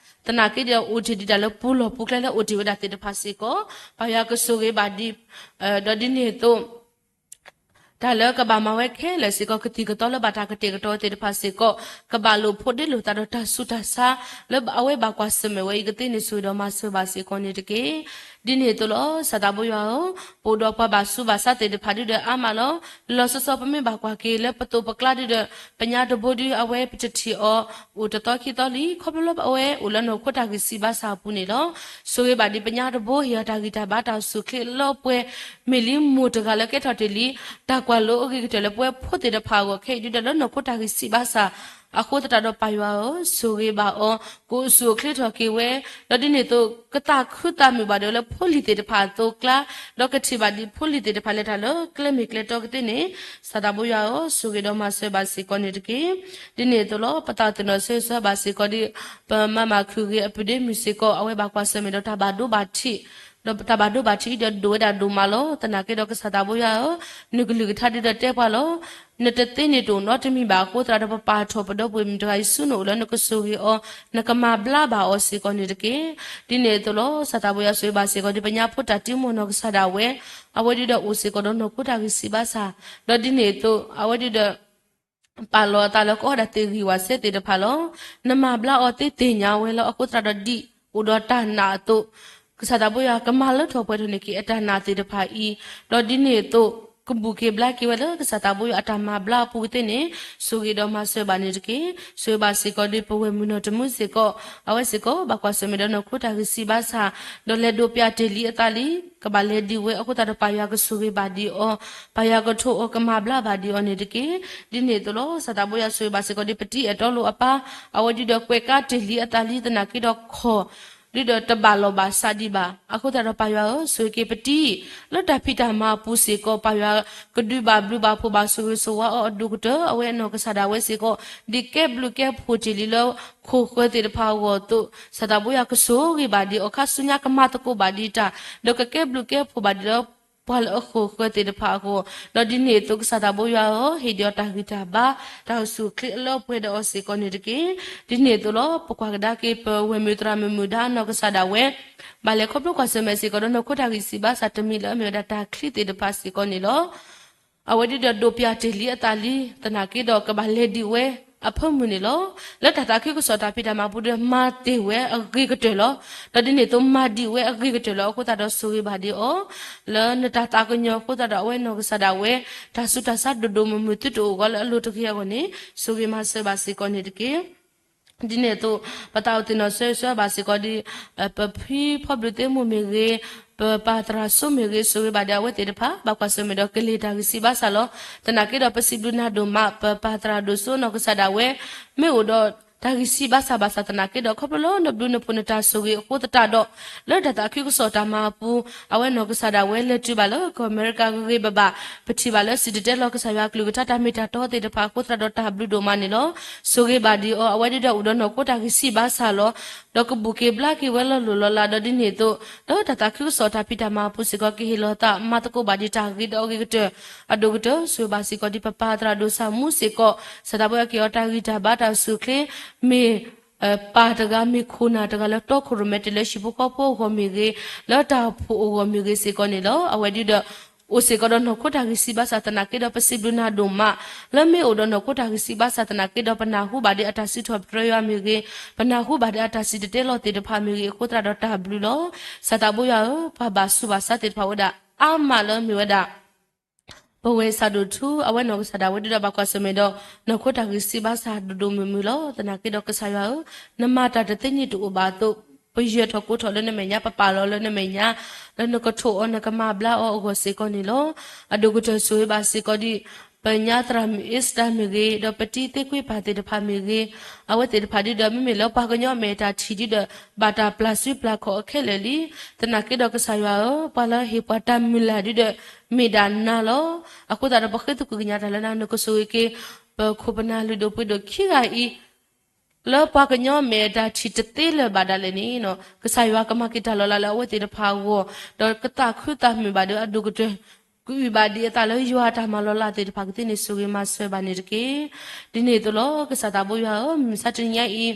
သနာ်က့ဒီးအိၣ်တ့ၢ်ဒံးတၢ်လၢပူၤလီၢ်ပူၤကျဲလၢအိၣ်တ့ၢ်ဝဲဒၣ်သ့ၣ်တဖၣ်စ့ၢ်ကီး, ပၢ်ယွၤကဆိၣ်ဂ့ၤဘၣ်ဒံး, ဒီးဒ်န့ၣ်အသိး တၢ်လၢကဘၣ်မၤဝဲခဲလၢာ်စ့ၢ်ကီး ကသံၣ်ကသီလၢဘၣ်တၢ်ကတဲာ်ကတီၤသ့ၣ်တဖၣ်စ့ၢ်ကီး, ကဘၣ်လိာ်ဖိးဒ့လိာ်သးဒီးတၢ်ဆူးတၢ်ဆါ လၢအဝဲဘၣ်ကွၢ်ဆၢၣ်မဲာ်ဝဲအံၤကသ့န့ၣ် ဆိၣ်ဂ့ၤဒီးမၤစၢၤဘၣ်စ့ၢ်ကီးန့ၣ်တက့ၢ်. ဒ်န့ၣ်အသိးလီၤ. စၢ်သးဘိယွၤဧၢ, ပအိၣ်ဒီးပှၤဘၣ်ဆူးဘၣ်ဆါသ့ၣ်တဖၣ်ဒုဒီးအါမးလီၤ. လီၤဆီဆီပမ့ၢ်ဘၣ်ကွၢ်က့ၤလၢပသိးပကျါဒုဒီး ပညါတဘိဒု အဝဲပတထံၣ်အီၤ အိၣ်တသီခံသီလံ, ခီဖျိလၢအဝဲအိၣ်လၢနီၢ်ခိတၢ်ဂံၢ်စၢ်ဘါစၢ်အပူၤန့ၣ်လီၤ. ဆိၣ်ဂ့ၤဘၣ်ဒံးပညါတဘိ ဟ့ၣ်အီၤတၢ်ဂံၢ်တၢ်ဘါတၢ်အိၣ်ဆူၣ်အိၣ်ချ့လၢအပှဲၤ, မ့ၢ်လံမိၢ်တဂၤလၢကဲထီၣ်တ့ၢ်လံ တၢ်ကွၢ်လိအဂ့ၤကတၢၢ်လၢပဝဲဖိသ့ၣ်တဖၣ်အဂီၢ် ခဲအံၤဒုဒီးလၢနီၢ်ခိတၢ်ဂံၢ်စၢ်ဘါစၢ် အဃိသတးဒီးပၢ်ယွၤဧၢ, ဆိၣ်ဂ့ၤဘၣ်အီၤ, ကအိၣ်ဆူၣ်အိၣ်ချ့ထီၣ်က့ၤဝဲ, ဒီးဒ်န့ၣ်အသိး ကသးခုသးမုာ်ဘၣ်ဒီးလၢဖိလံၤသ့ၣ်တဖၣ်အသိးကျါ, ဒီးကထံၣ်ဘၣ်ဒံးဖိလံၤသ့ၣ်တဖၣ်လဲၤတၢ်လၢကျဲမ့ၢ်ကျဲတီကသ့န့ၣ်, စၢ်သးဘိယွၤဧၢ, ဆိၣ်ဂ့ၤဒီးမၤစၢၤဘၣ်စ့ၢ်ကီးန့ၣ်တက့ၢ်. ဒ်န့ၣ်အသိးလီၤ. ပသးအိၣ်သ့ၣ်နီၣ်ဆၢဂ့ၤဆၢဝါဘၣ်စ့ၢ်ကီးဒီး ပမၤမၢ်ခုၣ်ဂ့ၤအပုၢ်ဒ့မုၣ်စ့ၢ်ကီး အဝဲဘၣ်ကွၢ်ဆၢၣ်မဲာ်ဒီးတၢ်ဘၣ်ဒိဘၣ်ထံး ဒီးတၢ်ဘၣ်ဒိဘၣ်ထံးအံၤဒီးဒိၣ်ဝဲဒၣ်ဒိၣ်မးလီၤ. သနာ်က့ဒီးကစၢ်သးဘိယွၤဧၢ, နကလုၢ်ကထါဒုဒီးတဲပှၤလီၤ. နတသ့န့ၣ်တအိၣ်နီတမံၤဘၣ်အဃိသတးဒီး ပပာ်ထီၣ်ပဒီပုၢ်ဝဲၢ်မုၣ်တဂၤအံၤဆူနအိၣ်လၢနကဆိၣ်ဂ့ၤအီၤ, နကမၤဘျါဘၣ်အီၤစ့ၢ်ကီးန့ၣ်တက့ၢ်. ဒ်န့ၣ်အသိးလီၤ. စၢ်သးဘိယွၤဆိၣ်ဂ့ၤဘၣ်စ့ၢ်ကီးဒီး ပညါဖိတၢ်တံမူနီၢ်ကစၢ်ဒၣ်ဝဲ, အဝဲဒုဒီးအိၣ်စ့ၢ်ကီးဒီးနီၢ်ခိတၢ်ဂံၢ်စၢ်ဘါစၢ်, ဒီးဒ်န့ၣ်အသိး အဝဲဒုဒီး ပာ်လီၤအသးလၢကအီၣ်ဒၣ်သ့ၣ်ဂံၢ်ဝၣ်စဲသ့ၣ်တဖၣ်လီၤ. နမၤဘျါအီၤသ့သ့ၣ်ညါဝဲလီၤ. အဃိသတးဒီးဒ်အိၣ်ဒီးတၢ်နာ်အသိး, ကစၢ်သးဘိယွၤကမၤလၢထီၣ်ပှဲၤထီၣ်န့ၢ်က့ၤအတၢ်နာ်သ့ၣ်တဖၣ်အံၤ, ဒီးဒ်န့ၣ်အသိး ကဘူၣ်က့ၤဘျါက့ၤဝဲလၢကစၢ်သးဘိယွၤအတၢ်မၤဘျါအပူၤကသ့န့ၣ်, ဆိၣ်ဂ့ၤဒီးမၤစၢၤဘၣ်န့ၣ်တက့ၢ်. ဆိၣ်ဂ့ၤဘၣ်စ့ၢ်ကီးဒီးပဝဲၢ်မုၣ်နီၢ်တမူစ့ၢ်ကီး, အဝဲစ့ၢ်ကီး ဘၣ်ကွၢ်ဆၢၣ်မဲာ်ဒီးနီၢ်ခိတၢ်ဂံၢ်စၢ်ဘါစၢ်, ဒီးလဲၤဒိးပၠးတ့ၢ်လံအသးလံ, ကဘၣ်လဲၤဒံးဝဲအဃိသတးဒီးပၢ်ယွၤကဆိၣ်ဂ့ၤဘၣ်ဒံးအီၤ, ပၢ်ယွၤကထိးအီၤကမၤဘျါဘၣ်ဒံးအီၤန့ၣ်တက့ၢ်. ဒ်န့ၣ်အသိးလီၤ. စၢ်သးဘိယွၤဆိၣ်ဂ့ၤဘၣ်စ့ၢ်ကီးဒီးပတံၤအဲၣ်တီလိာ်အပၢ်, အဝဲဒုဒီးကွဲးကါတ့ၢ်လံအသးလံသနာ်က့ဒီးခီၣ် ဒုဒီးတဘၣ်လီၢ်ဘၣ်စးဒံးဘၣ်. အဃိသတးဒီးပၢ်ယွၤဧၢ, ဆိၣ်ဂ့ၤက့ၤပတံၤ လၢတၢ်ဖံးတၢ်မၤအပူၤစ့ၢ်ကီး ပၢ်ယွၤကဒုးဘၣ်ဘျုးဘၣ်ဖှိၣ်ဘၣ်ဆိၣ်ဂ့ၤဆိၣ်ဝါအီၤအဒိၣ်ကတၢၢ်, အဝဲအနီၢ်ကစၢ်ဒၣ်ဝဲစ့ၢ်ကီး ဒ်ကဲဘျုးကဲဖှိၣ်တ့ၢ်လံလၢခိၣ်ဃၢၤသ့ၣ်တဖၣ်အဂီၢ်အသိး, စၢ်သးဘိယွၤကဆိၣ်ဂ့ၤဘၣ်ဒံးအီၤ ခါဆူညါကမၤသကိးဘၣ်ဒံးတၢ်, ဒီးကကဲဘျုးကဲဖှိၣ်ဘၣ်ဒံးလၢ ပှၤလၢအခိၣ်ဃၢၤသ့ၣ်တဖၣ်အဂီၢ်, ဒီးဒ်န့ၣ်အသိးကစၢ်သးဘိယွၤဧၢ, ဟ့ၣ်ဒံးအီၤတၢ်ဂံၢ်တၢ်ဘါ, တၢ်အိၣ်ဆူၣ်အိၣ်ချ့အလၢအပှဲၤဒီးအီၤစ့ၢ်ကီးန့ၣ်တက့ၢ်. ဒ်န့ၣ်အသိးလီၤ. ပကွၢ်ကဒါက့ၤပဝဲၢ်မုၣ်သရၣ်မုၣ်မုၣ်ဒါအနီၢ်ကစၢ်ဒၣ်ဝဲ, ဘၣ်လဲၤခီဖျိကွၢ်ဆၢၣ်မဲာ်စ့ၢ်ကီးဒီးနီၢ်ခိတၢ်ဂံၢ်စၢ်ဘါစၢ်တမံၤလၢအမ့ၢ်ဝဲဒၣ်တၢ်ချံသ့ၣ်တဖၣ်စ့ၢ်ကီးန့ၣ်လီၤ. အဝဲဒုဒီးဒိးပၠးတ့ၢ်လံအသးလံ, သနာ်က့ဒီးကဘၣ်လဲၤဒံးဝဲအဖၢမုၢ်န့ၣ်လီၤ. လၢတၢ်သးခုကစီၣ်တၢ်ဖံးတၢ်မၤပူၤဒီးမၤတ့ၢ်ဝဲအဂ့ၤကတၢၢ်လီၤ. ဒီးဒ်န့ၣ်အသိးမၤဒံးဝဲအဂ့ၤကတၢၢ်လီၤ. အဃိသတးဒီးဆိၣ်ဂ့ၤဘၣ်ဒံးအီၤ, လၢနတၢ်သးကညီၤအဃိသတးဒီးအဝဲနီၢ်ကစၢ်ဒၣ်ဝဲ, တၢ်ဆူးတၢ်ဆါဒိၣ်ဒိၣ်မုၢ်မုၢ်သုတအိၣ်အဂီၢ်လၢအလိၤတဂ့ၤအဂီၢ်န့ၣ်, ဆိၣ်ဂ့ၤမၤစၢၤဘၣ်စ့ၢ်ကီးန့ၣ်တက့ၢ်. ဒ်န့ၣ်အသိး, ပသးအိၣ်သ့ၣ်နီၣ်ဆၢဂ့ၤဆၢဝါဘၣ်စ့ၢ်ကီးဒီး, ပဖံဖီဘျုးသ့ၣ်မိၢ်မ့ၢ်ဂ့ၤ, ပပၢ်သရၣ်စိမ့ၢ်ဂ့ၤ, ဆိၣ်ဂ့ၤဘၣ်ဒီးအဝဲသ့ၣ်တဖၣ်, ဘၣ်ကွၢ်ဆၢၣ်မဲာ်ဒီးကလံၤတၢ်ဂံၢ်စၢ်ဘါစၢ်လီၤ. သနာ်က့ဒီးပစံးဘျုးနၤဒိၣ်မး, ပပၢ်သရၣ်ဒိၣ်စိနီၢ်ကစၢ်ဒၣ်ဝဲ, မ့ၢ်အိၣ်ဒီးတၢ်ဂံၢ်စၢ်ဘါစၢ်ဘၣ်ဆၣ်သနာ်က့ဒီး ခီဖျိလၢနဘျုးနဖှိၣ်နတၢ်ဆိၣ်ဂ့ၤအဃိသတးဒီး, လၢတၢ်သးခုကစီၣ်တၢ်မၤအပူၤ, အဝဲနီၢ်ကစၢ်ဒၣ်ဝဲလဲၤတုၤဘၣ်လၢကီၢ်အမဲရကၤဂ့ၤဂ့ၤဘၣ်ဘၣ်, ပထံၣ်ဘၣ်လၢစံၣ်တဲၤတဲလီၤကစၢ်ယွၤအကလုၢ်ကထါတၢ်မ့ၢ်တၢ်တီသ့ၣ်တဖၣ်အဃိသတးဒီးတၢ်ဘျုးဒိၣ်မးန့ၣ်လီၤ. ဆိၣ်ဂ့ၤဘၣ်ဒံးအီၤ, အဝဲဒုဒီးအိၣ်ဒီးနီၢ်ခိတၢ်ဂံၢ်စၢ်ဘါစၢ်လီၤ. ဒီးကဘူၣ်က့ၤဘျါက့ၤဝဲလီၤလိၤလီၤလး, ဒီးဒ်န့ၣ်အသိး, ဒီးတၢ်သးခုကစီၣ်တၢ်ဖံးတၢ်မၤအပူၤစ့ၢ်ကီး ကဟ့ၣ်လီၤသးမၤသကိးဘၣ်ဒံးတၢ်ဂ့ၤဒီးအဂ့ၤကတၢၢ်, အဒိၣ်ကတၢၢ်, ဆိၣ်ဂ့ၤဘၣ်စ့ၢ်ကီးဒ်ပပၢ်သရၣ်ဒိၣ်ဆၣ်မူစ့ၢ်ကီး, စၢ်သးဘိယွၤကဟ့ၣ်အီၤတၢ်ဂံၢ်တၢ်ဘါတၢ်အိၣ်ဆူၣ်အိၣ်ချ့, မ့ၢ် ပၢ်တဂၤမ့ၢ်ခိၣ်နၢ်တဂၤလၢတီခိၣ်ရိၣ်မဲတ့ၢ်လၢဟံၣ်ဖိဃီဖိအဂီၢ်မ့ၢ်ဂ့ၤ, လၢတၢ်အိၣ်ဖှိၣ်အဂီၢ်မ့ၢ်ဂ့ၤစ့ၢ်ကီးန့ၣ်လီၤ. အဝဲဒုဒီး အိၣ်စ့ၢ်ကီးဒီးနီၢ်ခိတၢ်ဂံၢ်စၢ်ဘါစၢ်သနာ်က့ဒီးပစံးဘျုးနၤဒိၣ်မး, လၢမ့ၢ်အိၣ်ဒီးနီၢ်ခိတၢ်ဂံၢ်စၢ်ဘါစၢ်သနာ်က့ဒီး ပနၢ်ဟူဘၣ်ဒံးအတၢ်စံးထီၣ်ပတြၢၤယွၤမ့ၢ်ဂ့ၤ, ပနၢ်ဟူဘၣ်ဒံးအတၢ်စံၣ်တဲၤတဲလီၤသ့ၣ်တဖၣ်မ့ၢ်ဂ့ၤအဃိသတးဒီးတၢ်ဘျုးလီၤ. စၢ်သးဘိယွၤဧၢ, ပှၤဘၣ်ဆူးဘၣ်ဆါသ့ၣ်တဖၣ်ဝဲဒၣ်အါမးလၢမ့ၢ်ဝဲဒၣ် ပဝဲစၢ်ဒိၣ်ထူ အဝဲနီၢ်ကစၢ်ဒၣ်ဝဲဒုဒီးဘၣ်ကွၢ်ဆၢၣ်မဲာ်ဒီး နီၢ်ခိတၢ်ဂံၢ်စၢ်ဘါစၢ်ဒိၣ်ဒိၣ်မုၢ်မုၢ်လီၤ. သနာ်က့ဒီးကစၢ်ယွၤဧၢ, နမၤတၢ်တသ့န့ၣ်တအိၣ်ဘၣ်အသိး, ပယၢၤထီၣ်ကိးထီၣ်လၢနမဲာ်ညါ, ပပာ်လီၤလၢနမဲာ်ညါ, လၢနကထိးအီၤနကမၤဘျါအီၤအဂီၢ်စ့ၢ်ကီးန့ၣ်လီၤ. အဒိၣ်ကတၢၢ်ဆိၣ်ဂ့ၤဘၣ်စ့ၢ်ကီးဒ် ပညါသရၣ်မုၣ်အ့စတၢ်မ့ၢ်ဂ့ၤ, ဒီးပတံၤသ့ကွ့ပၢ်သ့ၣ်တဖၣ်မ့ၢ်ဂ့ၤ, အဝဲသ့ၣ်တဖၣ်ဒုဒီး မ့မ့ၢ်လၢပှၤကညီအမဲာ်တၢ်ထံၣ်ဒုဒီး ဘၣ်တၢ်ပျၢ်စုပျၢ်ခီၣ်အခဲလၢာ်လံ. သနာ်က့ဒီးကစၢ်ယွၤဧၢ, ပှၤလၢဟ့ၣ်ပှၤတၢ်မုၢ်လၢ်ဒုဒီး မ့ၢ်ဒၣ်နၤလီၤ. အဃိသတးဒီးပဃ့သကွံၢ်ကညးတၢ်လၢနၤ, နကဆိၣ်ဂ့ၤက့ၤ ပခိၣ်ပနၢ်လုၢ်ဒိၣ်ပှ့ၤဒိၣ်ခံဂၤအံၤ လၢပှၤကညီအမဲာ်တၢ်ထံၣ်တသ့လၢၤဘၣ်ဒၣ်လဲာ်န့ၣ်, ကစၢ်ယွၤကမၤက့ၤတၢ်လီၤလးလၢအဝဲသ့ၣ်တဖၣ်အဂီၢ်, ဒီးကသးခုသးမုာ်ဘၣ်ဒီးအဒိၣ်ကတၢၢ် ကအုၣ်ဘၣ်ဒံးအသးလၢယွၤအတၢ်မၤလီၤလးသ့ၣ်တဖၣ်ကသ့န့ၣ် ဆိၣ်ဂ့ၤမၤစၢၤဘၣ်န့ၣ်တက့ၢ်. ဒ်န့ၣ်အသိးလီၤ. ကစၢ်သးဘိယွၤဧၢ, မုၢ်မဆါတနံၤညါအံၤ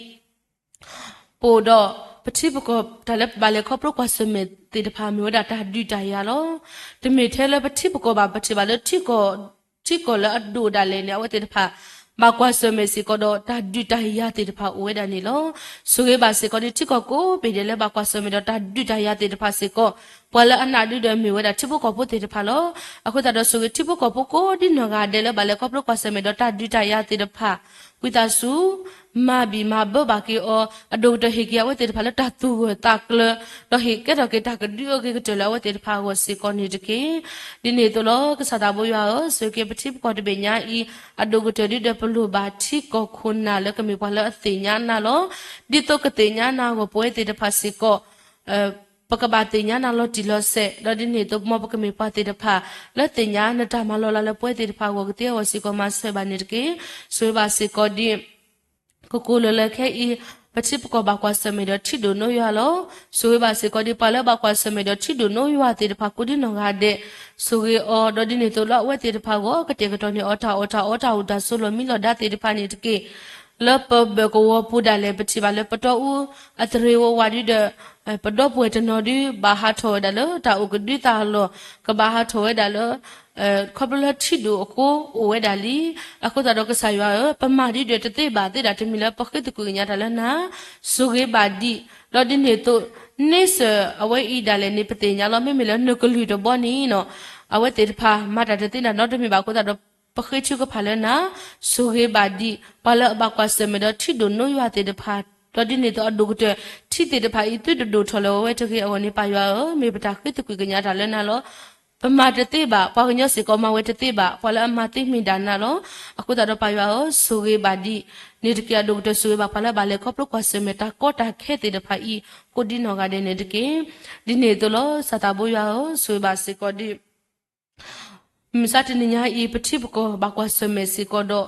ပအိၣ်ဒီး ပထံပကီၢ်တၢ်လၢပဘၣ်လဲၤခီဖျိကွၢ်ဆၢၣ်မဲာ်သ့ၣ်တဖၣ်မ့ၢ်ဝဲဒၣ်တၢ်ဒုးတၢ်ယၤလီၤ. တမ့ၢ်ထဲလၢပထံပကီၢ်ဘၣ်, ပထံၣ်ဘၣ်လၢ ထံကီၢ်လၢအဒိၣ်ဒၣ်လဲာ်န့ၣ် အဝဲသ့ၣ်တဖၣ် ဘၣ်ကွၢ်ဆၢၣ်မဲာ်စ့ၢ်ကီးဒီးတၢ်ဒုးတၢ်ယၤသ့ၣ်တဖၣ်အိၣ်ဝဲဒၣ်န့ၣ်လီၤ. ဆိၣ်ဂ့ၤဘၣ်စ့ၢ်ကီးဒ်ထံကီၢ်ကိးဘ့ၣ်ဒဲးလၢဘၣ်ကွၢ်ဆၢၣ်မဲာ်ဒီးတၢ်ဒုးတၢ်ယၤသ့ၣ်တဖၣ်စ့ၢ်ကီး, ပှၤလၢအနးဒုဒီးမ့ၢ်ဝဲဒၣ်ထံဖိကီၢ်ဖိသ့ၣ်တဖၣ်လီၤ. အဃိသတးဒီးဆိၣ်ဂ့ၤထံဖိကီၢ်ဖိကိးဒ်နီၢ်ဂၤဒဲးလၢဘၣ်လဲၤခီဖျိကွၢ်ဆၢၣ်မဲာ်ဒီးတၢ်ဒုးတၢ်ယၤသ့ၣ်တဖၣ်, ဝံသးစူၤ မၤဘံၣ်မၤဘၢဘၣ်က့ၤအီၤ, အဒိၣ်ကတၢၢ်ဟ့ၣ်က့ၤအဝဲသ့ၣ်တဖၣ်လၢတၢ်သူၣ်ဂၢၢ်သးကျၢၤ, ဒီးဟ့ၣ်ကဲထီၣ်က့ၤတၢ်ကဒုအဂ့ၤကတၢၢ်လၢအဝဲသ့ၣ်တဖၣ်အဂီၢ်စ့ၢ်ကီးန့ၣ်တက့ၢ်. ဒ်န့ၣ်အသိးလီၤ. ကစၢ်သးဘိယွၤဧၢ, ဆိၣ်ဂ့ၤက့ၤပထံပကီၢ်တဘ့ၣ်ညါအံၤ, အဒိၣ်ကတၢၢ်ဒုဒီးပလိၣ်ဘၣ်ထံကီၢ်ခိၣ်နၢ်လၢကမ့ၢ်ပှၤလၢအသ့ၣ်ညါနၤလီၤ. ဒ်သိးကသ့ၣ်ညါနၤအဂီၢ် ပဝဲသ့ၣ်တဖၣ်စ့ၢ်ကီး ပကဘၣ်သ့ၣ်ညါနၤလီၤတံၢ်လီၤဆဲး, ဒီးဒ်န့ၣ်အသိးမ်ပကမ့ၢ်ပှၤသ့ၣ်တဖၣ် လၢသ့ၣ်ညါနတၢ်မၤလီၤလးလၢပဝဲသ့ၣ်တဖၣ်အဂီၢ်ကသ့အဂီၢ်စ့ၢ်ကီးမၤစၢၤဘၣ်န့ၣ်တက့ၢ်. ဆိၣ်ဂ့ၤဘၣ်စ့ၢ်ကီးဒ် ကကိးလၢလၢခဲအံၤ, ပထံပကီၢ်ဘၣ်ကွၢ်ဆၢၣ်မဲာ်ဒီးထံဒိၣ်နိယွၤလီၤ. ဆိၣ်ဂ့ၤဘၣ်စ့ၢ်ကီးဒ်ပှၤလၢအဘၣ်ကွၢ်ဆၢၣ်မဲာ်ဒီးထံဒိၣ်နိယွၤသ့ၣ်တဖၣ်ကိးဒ်နီၢ်ဂၤဒဲး, ဆိၣ်ဂ့ၤအီၤ, ဒီးဒ်န့ၣ်အသိးလၢအဝဲသ့ၣ်တဖၣ်အဂီၢ် ကတဲာ်ကတီၤန့ၢ်အီၤတၢ်အီၣ်တၢ်အီ တၢ်အိၣ်တၢ်အီတၢ်မံလီၤဒါသ့ၣ်တဖၣ်န့ၣ်တက့ၢ်. လၢပဘၢၣ်ကဝီၤပူၤဒၣ်လဲာ် ပထံၣ်ဘၣ်လၢပတီၢ်အူအသရ့ၤဝဲဝးဒုဒီး ပဒီပုၢ်ဝဲၢ်တနီၤဒု ဘၣ်ဟးထီၣ်ဝဲဒၣ်လၢတၢ်အိၣ်ကဒုသးလီၢ်, ကဘၣ်ဟးထီၣ်ဝဲဒၣ်လၢ ခီဖျိလၢထံဒိၣ်အဃိအိၣ်ဝဲဒၣ်လံ. အဃိသတးဒီးကစၢ်ယွၤဧၢ, ပမၤဒုဒီးတသ့ဘၣ်သ့ဒၣ်တမံၤလၢပဃ့သကွံာ်ကညးတၢ်လၢနၤ, ဆိၣ်ဂ့ၤဘၣ်ဒံး, ဒီးဒ်န့ၣ်အသိး န့ဆၢၣ်အဝဲအံၤဒၣ်လဲာ်န့ၣ် ပသ့ၣ်ညါလီၤ. မ့မ့ၢ်လၢနကလုၢ်တဘီန့ၣ်နီၤ, အဝဲသ့ၣ်တဖၣ်မၤတၢ်တသ့ဒၣ်နီတမံၤဘၣ်အဃိသတးဒီး ပဃ့ထုကဖၣ်လၢနၤ, ဆိၣ်ဂ့ၤဘၣ်ဒံး ပှၤလၢအဘၣ်ကွၢ်ဆၢၣ်မဲာ်ဒီးထံဒိၣ်နိယွၤသ့ၣ်တဖၣ်, ဒီးဒ်န့ၣ်အသိးအဒိၣ်ကတၢၢ် ထံသ့ၣ်တဖၣ်အံၤသုတဒိၣ်ထီၣ်လၢၤဝဲတဂ့ၤအဂီၢ်န့ၣ် ပၢ်ယွၤဧၢ, မ့ၢ်ပတၢ်ဃ့သကွံာ်ကညးတၢ်လၢနၤလီၤ. ပမၤတသ့ဘၣ်, ပှၤကညီစ့ၢ်ကီးမၤဝဲတသ့ဘၣ်, ပှၤလၢအမၤသ့မ့ၢ်ဒၣ်နၤလီၤ. အဃိသတးဒီးပၢ်ယွၤဧၢ, ဆိၣ်ဂ့ၤဘၣ်ဒံး, န့ၣ်တက့ၢ်အဒိၣ်ကတၢၢ် ဆိၣ်ဂ့ၤဘၣ်ပှၤလၢအဘၣ်လဲၤခီဖျိကွၢ်ဆၢၣ်မဲာ်တၢ်ကီတၢ်ခဲသ့ၣ်တဖၣ်အံၤ ကိးဒ်နီၢ်ဂၤဒဲးန့ၣ်တက့ၢ်. ဒ်န့ၣ်အသိးလီၤ. ကစၢ်သးဘိယွၤဧၢ, ဆိၣ်ဂ့ၤဘၣ်စ့ၢ်ကီးဒံး မုၢ်မဆါတနံၤညါအံၤ ပထံပကီၢ်ဘၣ်ကွၢ်ဆၢၣ်မဲာ်စ့ၢ်ကီးဒီး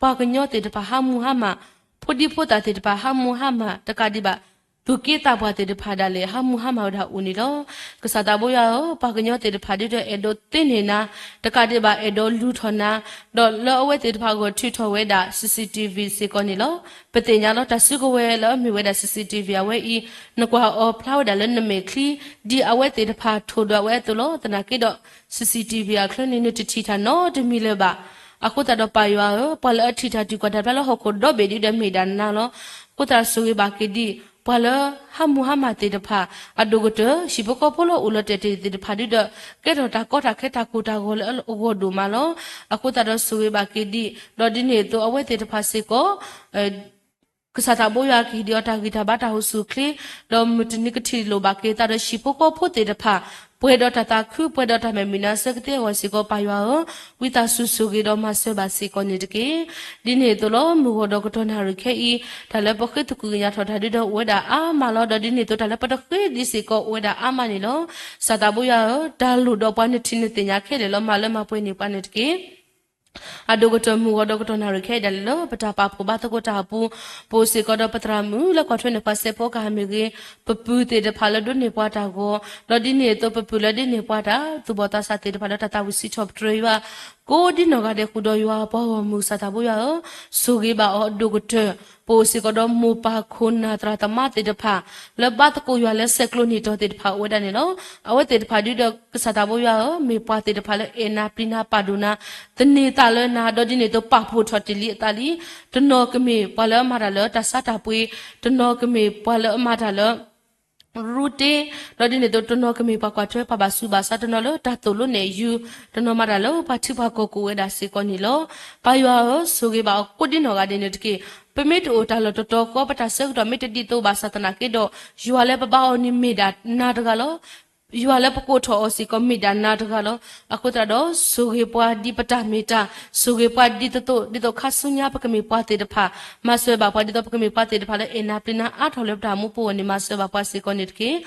ပှၤကညီသ့ၣ်တဖၣ်ဟးမူဟါမၢ်, ဖိဒံဖိသၣ်သ့ၣ်တဖၣ်ဟးမူဟါမၢ်, တကးဒံးဘၣ် သူၣ်က့သးပှၢ်သ့ၣ်တဖၣ်ဒၣ်လဲာ် ဟးမူဟါမၢ်ဝဲဒၣ်အိၣ်န့ၣ်လီၤ. ကစၢ်သးဘိယွၤဧၢ, ပှၤကညီသ့ၣ်တဖၣ်ဒုဒီးအဲၣ်ဒိးသ့န့ၢ်နၤ, တကးဒံးဘၣ်အဲၣ်ဒိးလူၤထီၣ်နၤ, ဒီးလၢအဝဲသ့ၣ်တဖၣ်အဂီၢ်ထုးထီၣ်ဝဲဒၣ် CCTV စ့ၢ်ကီးန့ၣ်လီၤ. ပသ့ၣ်ညါလီၤ တၢ်စုကဝဲၤလၢအမ့ၢ်ဝဲဒၣ် CCTV အဝဲအံၤ နကွၢ်အီၤဖျါဝဲဒၣ်လၢနမဲာ်ချံ ဒ်အဝဲသ့ၣ်တဖၣ်ထိၣ်ဒွးဝဲအသိးလီၤ. သနာ်က့ဒီး CCTV အချၢန့ၣ် နတထံၣ်တၢ်နီတမံၤလၢၤဘၣ်. အဃိသတးဒီးပၢ်ယွၤဧၢ, ပှၤလၢအထံၣ်တၢ်တုၤကွၢ်တၢ်ဖျါလၢဟီၣ်ခိၣ်ဒီဘ့ၣ်ဒုဒီးမ့ၢ်ဒၣ်နၤလီၤ. အဃိသတးဆိၣ်ဂ့ၤဘၣ်က့ၤဒံး ပှၤလၢဟးမူဟါမၢ်သ့ၣ်တဖၣ်, အဒိၣ်ကတၢၢ် ဟံၣ်ဖိဃီဖိလၢအိၣ်လီၤတဲာ်တဲာ်သ့ၣ်တဖၣ်ဒုဒီး ကဲထီၣ်တၢ်ကီတၢ်ခဲတၢ်ကိၢ်တၢ်ဂီၤလၢအဂီၢ်ဒိၣ်မးလီၤ. အဃိသတးဒီးဆိၣ်ဂ့ၤဘၣ်က့ၤဒံး, ဒီးဒ်န့ၣ်အသိးအဝဲသ့ၣ်တဖၣ်စ့ၢ်ကီး ကစၢ်သးဘိယွၤကဟ့ၣ်ဒံးအီၤတၢ်ဂံၢ်တၢ်ဘါတၢ်အိၣ်ဆူၣ်အိၣ်ချ့, ဒီးမုၢ်တနံၤကထံၣ်လိာ်ဘၣ်က့ၤသးဒီးဟံၣ်ဖိဃီဖိသ့ၣ်တဖၣ်, ပှဲၤဒီးတၢ်သးခု ပှဲၤဒီးတၢ်မဲာ်မုာ်နါစၢကသ့အဂီၢ်စ့ၢ်ကီးပၢ်ယွၤဧၢ, ဝံသးစူၤဆိၣ်ဂ့ၤဒီးမၤစၢၤဘၣ်စ့ၢ်ကီးန့ၣ်တက့ၢ်. ဒ်န့ၣ်အသိးလီၤ မုၢ်ဂီၤဒီးကတီၢ်နၣ်ရံၣ်ခဲအံၤ, တၢ်လၢပဃ့သကွံာ်ကညးထီၣ်တၢ်ဒုဒီးအိၣ်ဝဲဒၣ်အါမးလီၤ. ဒီးဒ်န့ၣ်အသိးတၢ်လၢပတဃ့ဒံးစ့ၢ်ကီးအိၣ်ဝဲဒၣ်အါမးန့ၣ်လီၤ. ကစၢ်သးဘိယွၤဧၢ, တၢ်လိၣ်ဒီးပှၤနထံၣ်နသ့ၣ်ညါခဲလၢာ်လီၤ. မၤလၢမၤပှဲၤန့ၢ်ပှၤန့ၣ်တက့ၢ်. အဒိၣ်ကတၢၢ်မုၢ်ဂီၤဒီးကတီၢ်နၣ်ရံၣ်ခဲအံၤဒၣ်လဲာ်လၢ ပတၢ်ပာ်ဖှိၣ်ဘါသကိးတၢ်အပူၤ, ပအိၣ်စ့ၢ်ကီးဒီးပသရၣ်မုၣ်လၢကွၢ်ထွဲန့ၢ်ပှၤစဲးဖီကဟၣ်မ့ၢ်ဂ့ၤ, ပပုၢ်သ့ၣ်တဖၣ်လၢဒိးန့ၢ်ပှၤတၢ်ဂီၤ, ဒီးဒ်န့ၣ်အသိးပပုၢ်လၢဒိးန့ၢ်ပှၤတၢ်သူၣ်ဘီၣ်သးစၢ်သ့ၣ်တဖၣ်လၢတၢ်သးဝံၣ်စံးထီၣ်ပတြၢၤယွၤ, ကိးဒ်နီၢ်ဂၤဒဲးဃုာ်ဒီးယွၤပှၤဂီၢ်မုၢ် ကစၢ်သးဘိယွၤဧၢ, ဆိၣ်ဂ့ၤဘၣ်အီၤအဒိၣ်ကတၢၢ်. ပအိၣ်စ့ၢ်ကီးဒီးမိၢ်ပၢ်ခိၣ်နၢ်သရၣ်သမါသ့ၣ်တဖၣ် လၢဘါသကိးယွၤလၢဆဲးကျိးနံၣ်တီၤသ့ၣ်တဖၣ်အိၣ်ဝဲဒၣ်န့ၣ်လီၤ. အဝဲသ့ၣ်တဖၣ်ဒုဒီးကစၢ်သးဘိယွၤဧၢ, မ့ၢ်ပှၤသ့ၣ်တဖၣ်လၢအဲၣ်နၤပျံၤနၤပာ်ဒိၣ်နၤ, သန့ၤသးလၢနၤ, ဒီးဒ်န့ၣ်အသိးပာ်ဖှိၣ်ထီၣ်တ့ၢ်လံအသးလံ. တနီၤကမ့ၢ်ပှၤလၢအမၤတၢ်လၢတၢ်ဆါတၢ်ပှ့ၤ, တနီၤကမ့ၢ်ပှၤလၢအမၤတၢ်လၢ ရူတ့, ဒီးဒ်န့ၣ်အသိးတနီၤကမ့ၢ်ပှၤကွၢ်ထွဲပှၤဘၣ်ဆူးဘၣ်ဆါ, တနီၤလၢတၢ်သိၣ်လိနဲၣ်ယုၢ်, တနီၤမၤတၢ်လၢပှၤထံပှၤကီၢ်ကအိၣ်ဝဲဒၣ်စ့ၢ်ကီးန့ၣ်လီၤ. ပၢ်ယွၤဧၢ, ဆိၣ်ဂ့ၤဘၣ်အီၤကိးဒ်နီၢ်ဂၤဒဲးန့ၣ်တက့ၢ်. ပမ့ၢ်တအိၣ်တၢ်လီၢ်တတီၤဃီ ပတၢ်ဆၢကတီၢ်မ့ၢ်တဒ်သိးဘၣ်ဆၣ်သနာ်က့ဒီး, ယွၤလၢပဘါအီၤန့ၣ်မ့ၢ်ဒၣ်နၤတဂၤလီၤ. ယွၤလၢပကိးထီၣ်အီၤစ့ၢ်ကီးမ့ၢ်ဒၣ်နၤတဂၤလီၤ. အဃိသတးဒီး ဆိၣ်ဂ့ၤပှၤဒ်ပတၢ်မ့ၢ်တၢ်, ဆိၣ်ဂ့ၤပှၤဒ်သိးသိး ဒ်သိးခါဆူညါပကမ့ၢ်ပှၤသ့ၣ်တဖၣ်, မၤစၢၤဘၣ်ပှၤဒ်သိးပကမ့ၢ်ပှၤသ့ၣ်တဖၣ်လၢအဲၣ်နၤပျံၤနၤအါထီၣ်လၢပတၢ်မူပူၤအဂီၢ်န့ၣ် မၤစၢၤဘၣ်ပှၤစ့ၢ်ကီးန့ၣ်တက့ၢ်.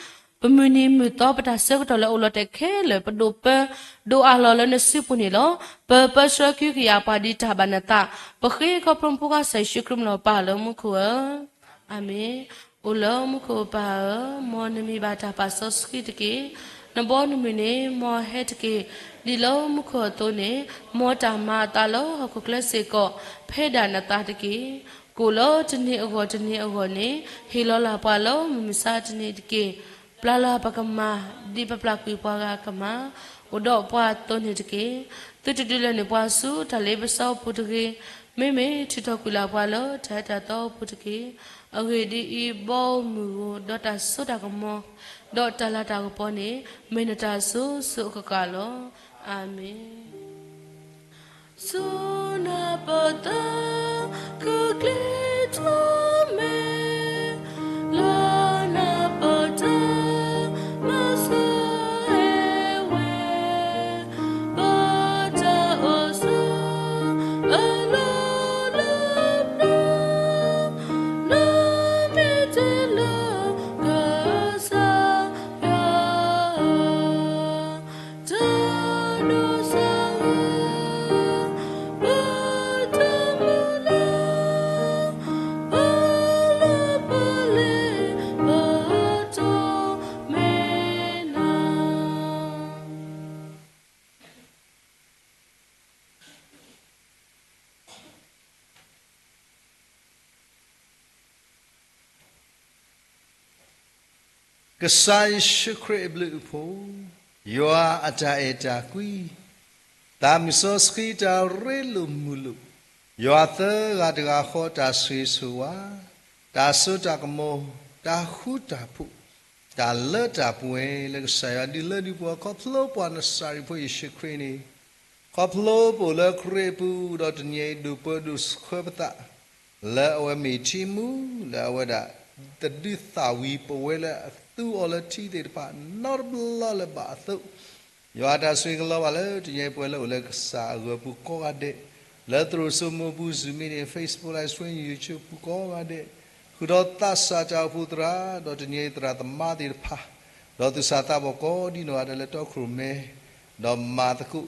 ပမုၢ်နံၤမုၢ်သီပတၢ်ဆၢကတီၢ်လၢအိၣ်လီၤတဲာ်ခဲလၢာ် ပဒိၣ်ပၢဒိၣ်အးလီၤလၢနစုပူၤန့ၣ်လီၤ. ပပၢဆှၢကဟုကယာ်ပှၤဒ်တၢ်ဘၣ်နသး, ပဃ့ခီဖျိမုၢ်ဖိခွါကစၢ်ယ့ၣ်ၡူးခရံာ်မံၤလီၤပၢ်လၢမူခိၣ်ဧၢ, အၤမ့ၣ်. အိၣ်လၢမူခိၣ်ပၢ်ဧၢ, မ်နမံၤဘၣ်တၢ်ပာ်စီဆှံတက့ၢ်. နဘီနမုၢ်န့ၣ် မ်ဟဲတက့ၢ်. ဒ်လၢမူခိၣ်အသိးန့ၣ်, မ်တၢ်မၤအသးလၢဟီၣ်ခိၣ်ချၢစ့ၢ်ကီး ဖဲဒၣ်နသးတက့ၢ်. ကိၣ်လၢတနံၤအဂီၢ်တနံၤအဂီၢ်န့ၣ် ဟ့ၣ်လီၤလၢ်ပှၤလၢမုၢ်မဆါတနံၤတက့ၢ်. ပျၢ်လၢ်ပကမၤ ဒ်ပပျၢ်ကွံာ်ပှၤဂၤအကမၤ, အိၣ်ဒီးပှၤအသိးန့ၣ်တက့ၢ်. သုတဒုးလဲၤနုာ်ပှၤဆူတၢ်လ့ပစီအပူၤတဂ့ၤ. မ့မ့ၢ်ထုးထီၣ်ကွံာ်လၢပှၤလၢတၢ်ဟဲတၢ်သီအပူၤတက့ၢ်. အဂ့ၢ်ဒ်အံၤ, ဘီမုၢ်ဧိၤ, ဒီးတၢ်စိတၢ်ကမီၤ, ဒီးတၢ်လၤတၢ်ကပီၤန့ၣ်, မ့ၢ်နတၢ်စိၤစိၤအကကးလီၤ. အၤမ့ၣ်. စိနၤပတၢ်ကကျဲထီၣ်မဲာ်, လၢနၤပတၢ်မၤစၢၤဟဲဝဲ, ပတၢ်အိၣ်ဆိးအလီၢ်လၢပျၢၤ, နမ့ၢ်တ့လၢကစၢ်ယွၤ တၢ်ဒိးစၢ်ဂ့ၤ ပတၢ်မုၢ်လၢ် ပလၢပလ့ၤ ပတိၢ်မ့ၢ်နၤ. ကစၢ်ယ့ၣ်ၡူးခရံာ်အဘျုးအဖှိၣ်, ယွၤအတၢ်အဲၣ်တၢ်ကွံ, သးမုၢ်စီဆှံတၢ်ရ့လိာ်မုာ်လိာ်, ယွၤသၢဂၤတဂၤဃီတၢ်ဆိၣ်ဂ့ၤဆိၣ်ဝါ, တၢ်စိတၢ်ကမီၤ, တၢ်ဃူတၢ်ဖိး, တၢ်လၢတၢ်ပှဲၤလၢကစၢ်ယွၤဒုးလၢဒုးပှၤ ခီဖျိပှၤနစၤရ့းဖိယ့ၣ်ၡူးခရံာ်န့ၣ်, ခီဖျိပအိၣ်လၢခရံာ်အပူၤ ဒီးတနံၤအံၤဒိၣ်ပၢဒိၣ်ဆှၢပသး လၢအဝဲမ့ၢ်ထံမူ လၢအဝဲဒၣ်တဒုးသၣ်ဝံၤပဝဲလၢအသူအီၤလၢထံသ့ၣ်တဖၣ် နီတဘျီလၢၤဘၣ်အသိး, ယွၤအတၢ်ဆိၣ်ဂ့ၤကလီၤဘၣ်လၢတနံၤအံၤ ပဝဲလၢအိၣ်လၢကစၢ်အဂီၤပူၤကိးဂၤဒဲး, လၢသရိာ်စိမိၤပူၤ Zoom မ့ၢ်န့ၣ် Facebook Live Stream YouTube ပူၤကိးဂၤဒဲး, ဃုာ်ဒီးသးစၢ်တၢ်အိၣ်ဖှိၣ်သရၣ် ဒီးတနံၤအံၤသရၣ်သမါသ့ၣ်တဖၣ်, ဒီးသူၣ်စၢ်သးဘီၣ်ကိးဒံနီၢ်ဂၤဒဲးလၢတီခိၣ်ရိၣ်မဲ, ဒီးမၤသကိး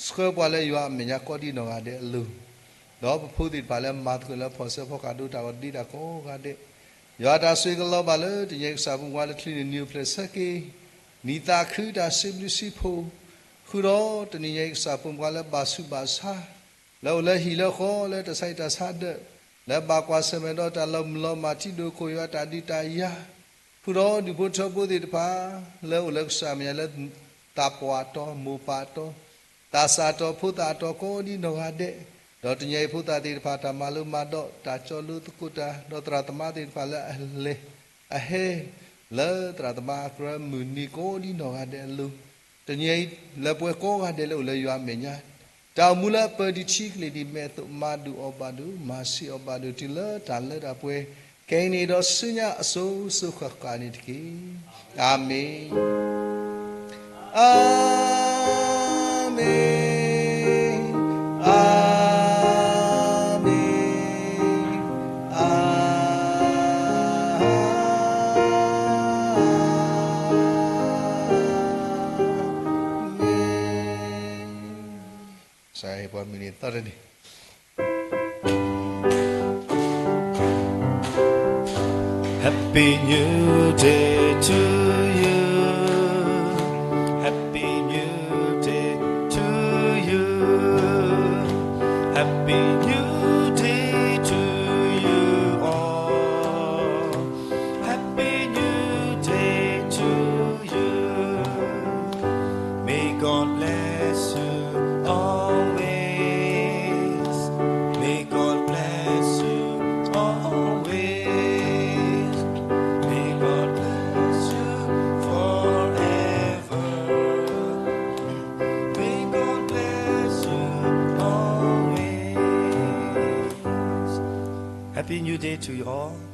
ဆှၢပှၤလၢယွၤအမဲာ်ညါကိးဒံနီၢ်ဂၤဒဲးအလိၤ, ဒီးပဖိသ့ၣ်တဖၣ်လၢမၤသကိးလၢဖီၣ်ဆၢဖီၣ်ဃာ်ဒိတၢ်ဂီၤဒ်တၢ်ကိးဂၤဒဲး, ယွၤတၢ်ဆိၣ်ဂ့ၤကလီၤဘၣ်လၢတနံၤအံၤ ကစၢ်ပူၤမွၤလၢချံန့ၣ် နံၤအိၣ်ဖျဲၣ်ဆၢက့ၤ, နံၣ်သးခုတၢ်စံးဘျုးစံးဖှိၣ်, ဃုာ်ဒီးတနံၤညါအံၤ ကစၢ်ပူၤမွၤလၢဘၣ်ဆူးဘၣ်ဆါ လၢအိၣ်လၢဟံၣ်လၢဃီ လၢတၢ်ဆါဟံၣ်တၢ်ဆါဒၢး, လၢဘၣ်ကွၢ်ဆၢၣ်မဲာ်ဒီးတၢ်လီၤမုၢ်လီၤမၢ် ထံဒိၣ်ခိၣ်ယွၤတၢ်ဒုးတၢ်ယၤ, ဃုာ်ဒီးဒူၣ်ဖိထၢဖိသ့ၣ်တဖၣ် လၢအိၣ်လၢကစၢ်အမဲာ်ညါလၢ သးပှၢ်အတီၤ မိၢ်ပၢ်အတီၤ, သးစၢ်အတီၤ ဖိသၣ်အတီၤကိးဒံနီၢ်ဂၤဒဲး, ဒီးတနံၤအံၤဖိသၣ်သ့ၣ်တဖၣ် တၢ်မၤလိမၤဒိး တၢ်ကၠီလိသကိးတၢ် ဒီးသရၣ်သမါသ့ၣ်တဖၣ်လၢအလဲၤ အဟဲ လၢသရၣ်သမါအကြၢးမုၢ်နံၤကိးဒံနီၢ်ဂၤဒဲးအလိၤ, တနံၤအံၤ လၢပဝဲကိးဂၤဒဲးလၢအိၣ်လၢယွၤအမဲာ်ညါ, တၢ်အိၣ်မူလၢအပၢၤဒံးထံကလံၤဒံးမဲာ်အသိး မၤဒုးအီၣ်ဘၣ်ဒိး မၤဆံးအီၣ်ဘၣ်ဒိးတုၤလၢတၢ်လၢတၢ်ပှဲၤ, ခဲအံၤန့ၣ်ဒီးဆူညါအစိၤစိၤဃၣ်ဃၣ်န့ၣ်တက့ၢ်. အၤမ့ၣ်, အၤမ့ၣ်, အၤမ့ၣ်, အၤ မ့ၣ်. ကစၢ်ယွၤဟ့ၣ်ပှၤမုၢ်နံၤသီတနံၤ. Happy New Day to you. Happy New Day to you. Happy New Day to you all. Happy New Day to you. May God bless you always. May God bless you always. May God bless you forever. May God bless you always. Happy New Day to you all.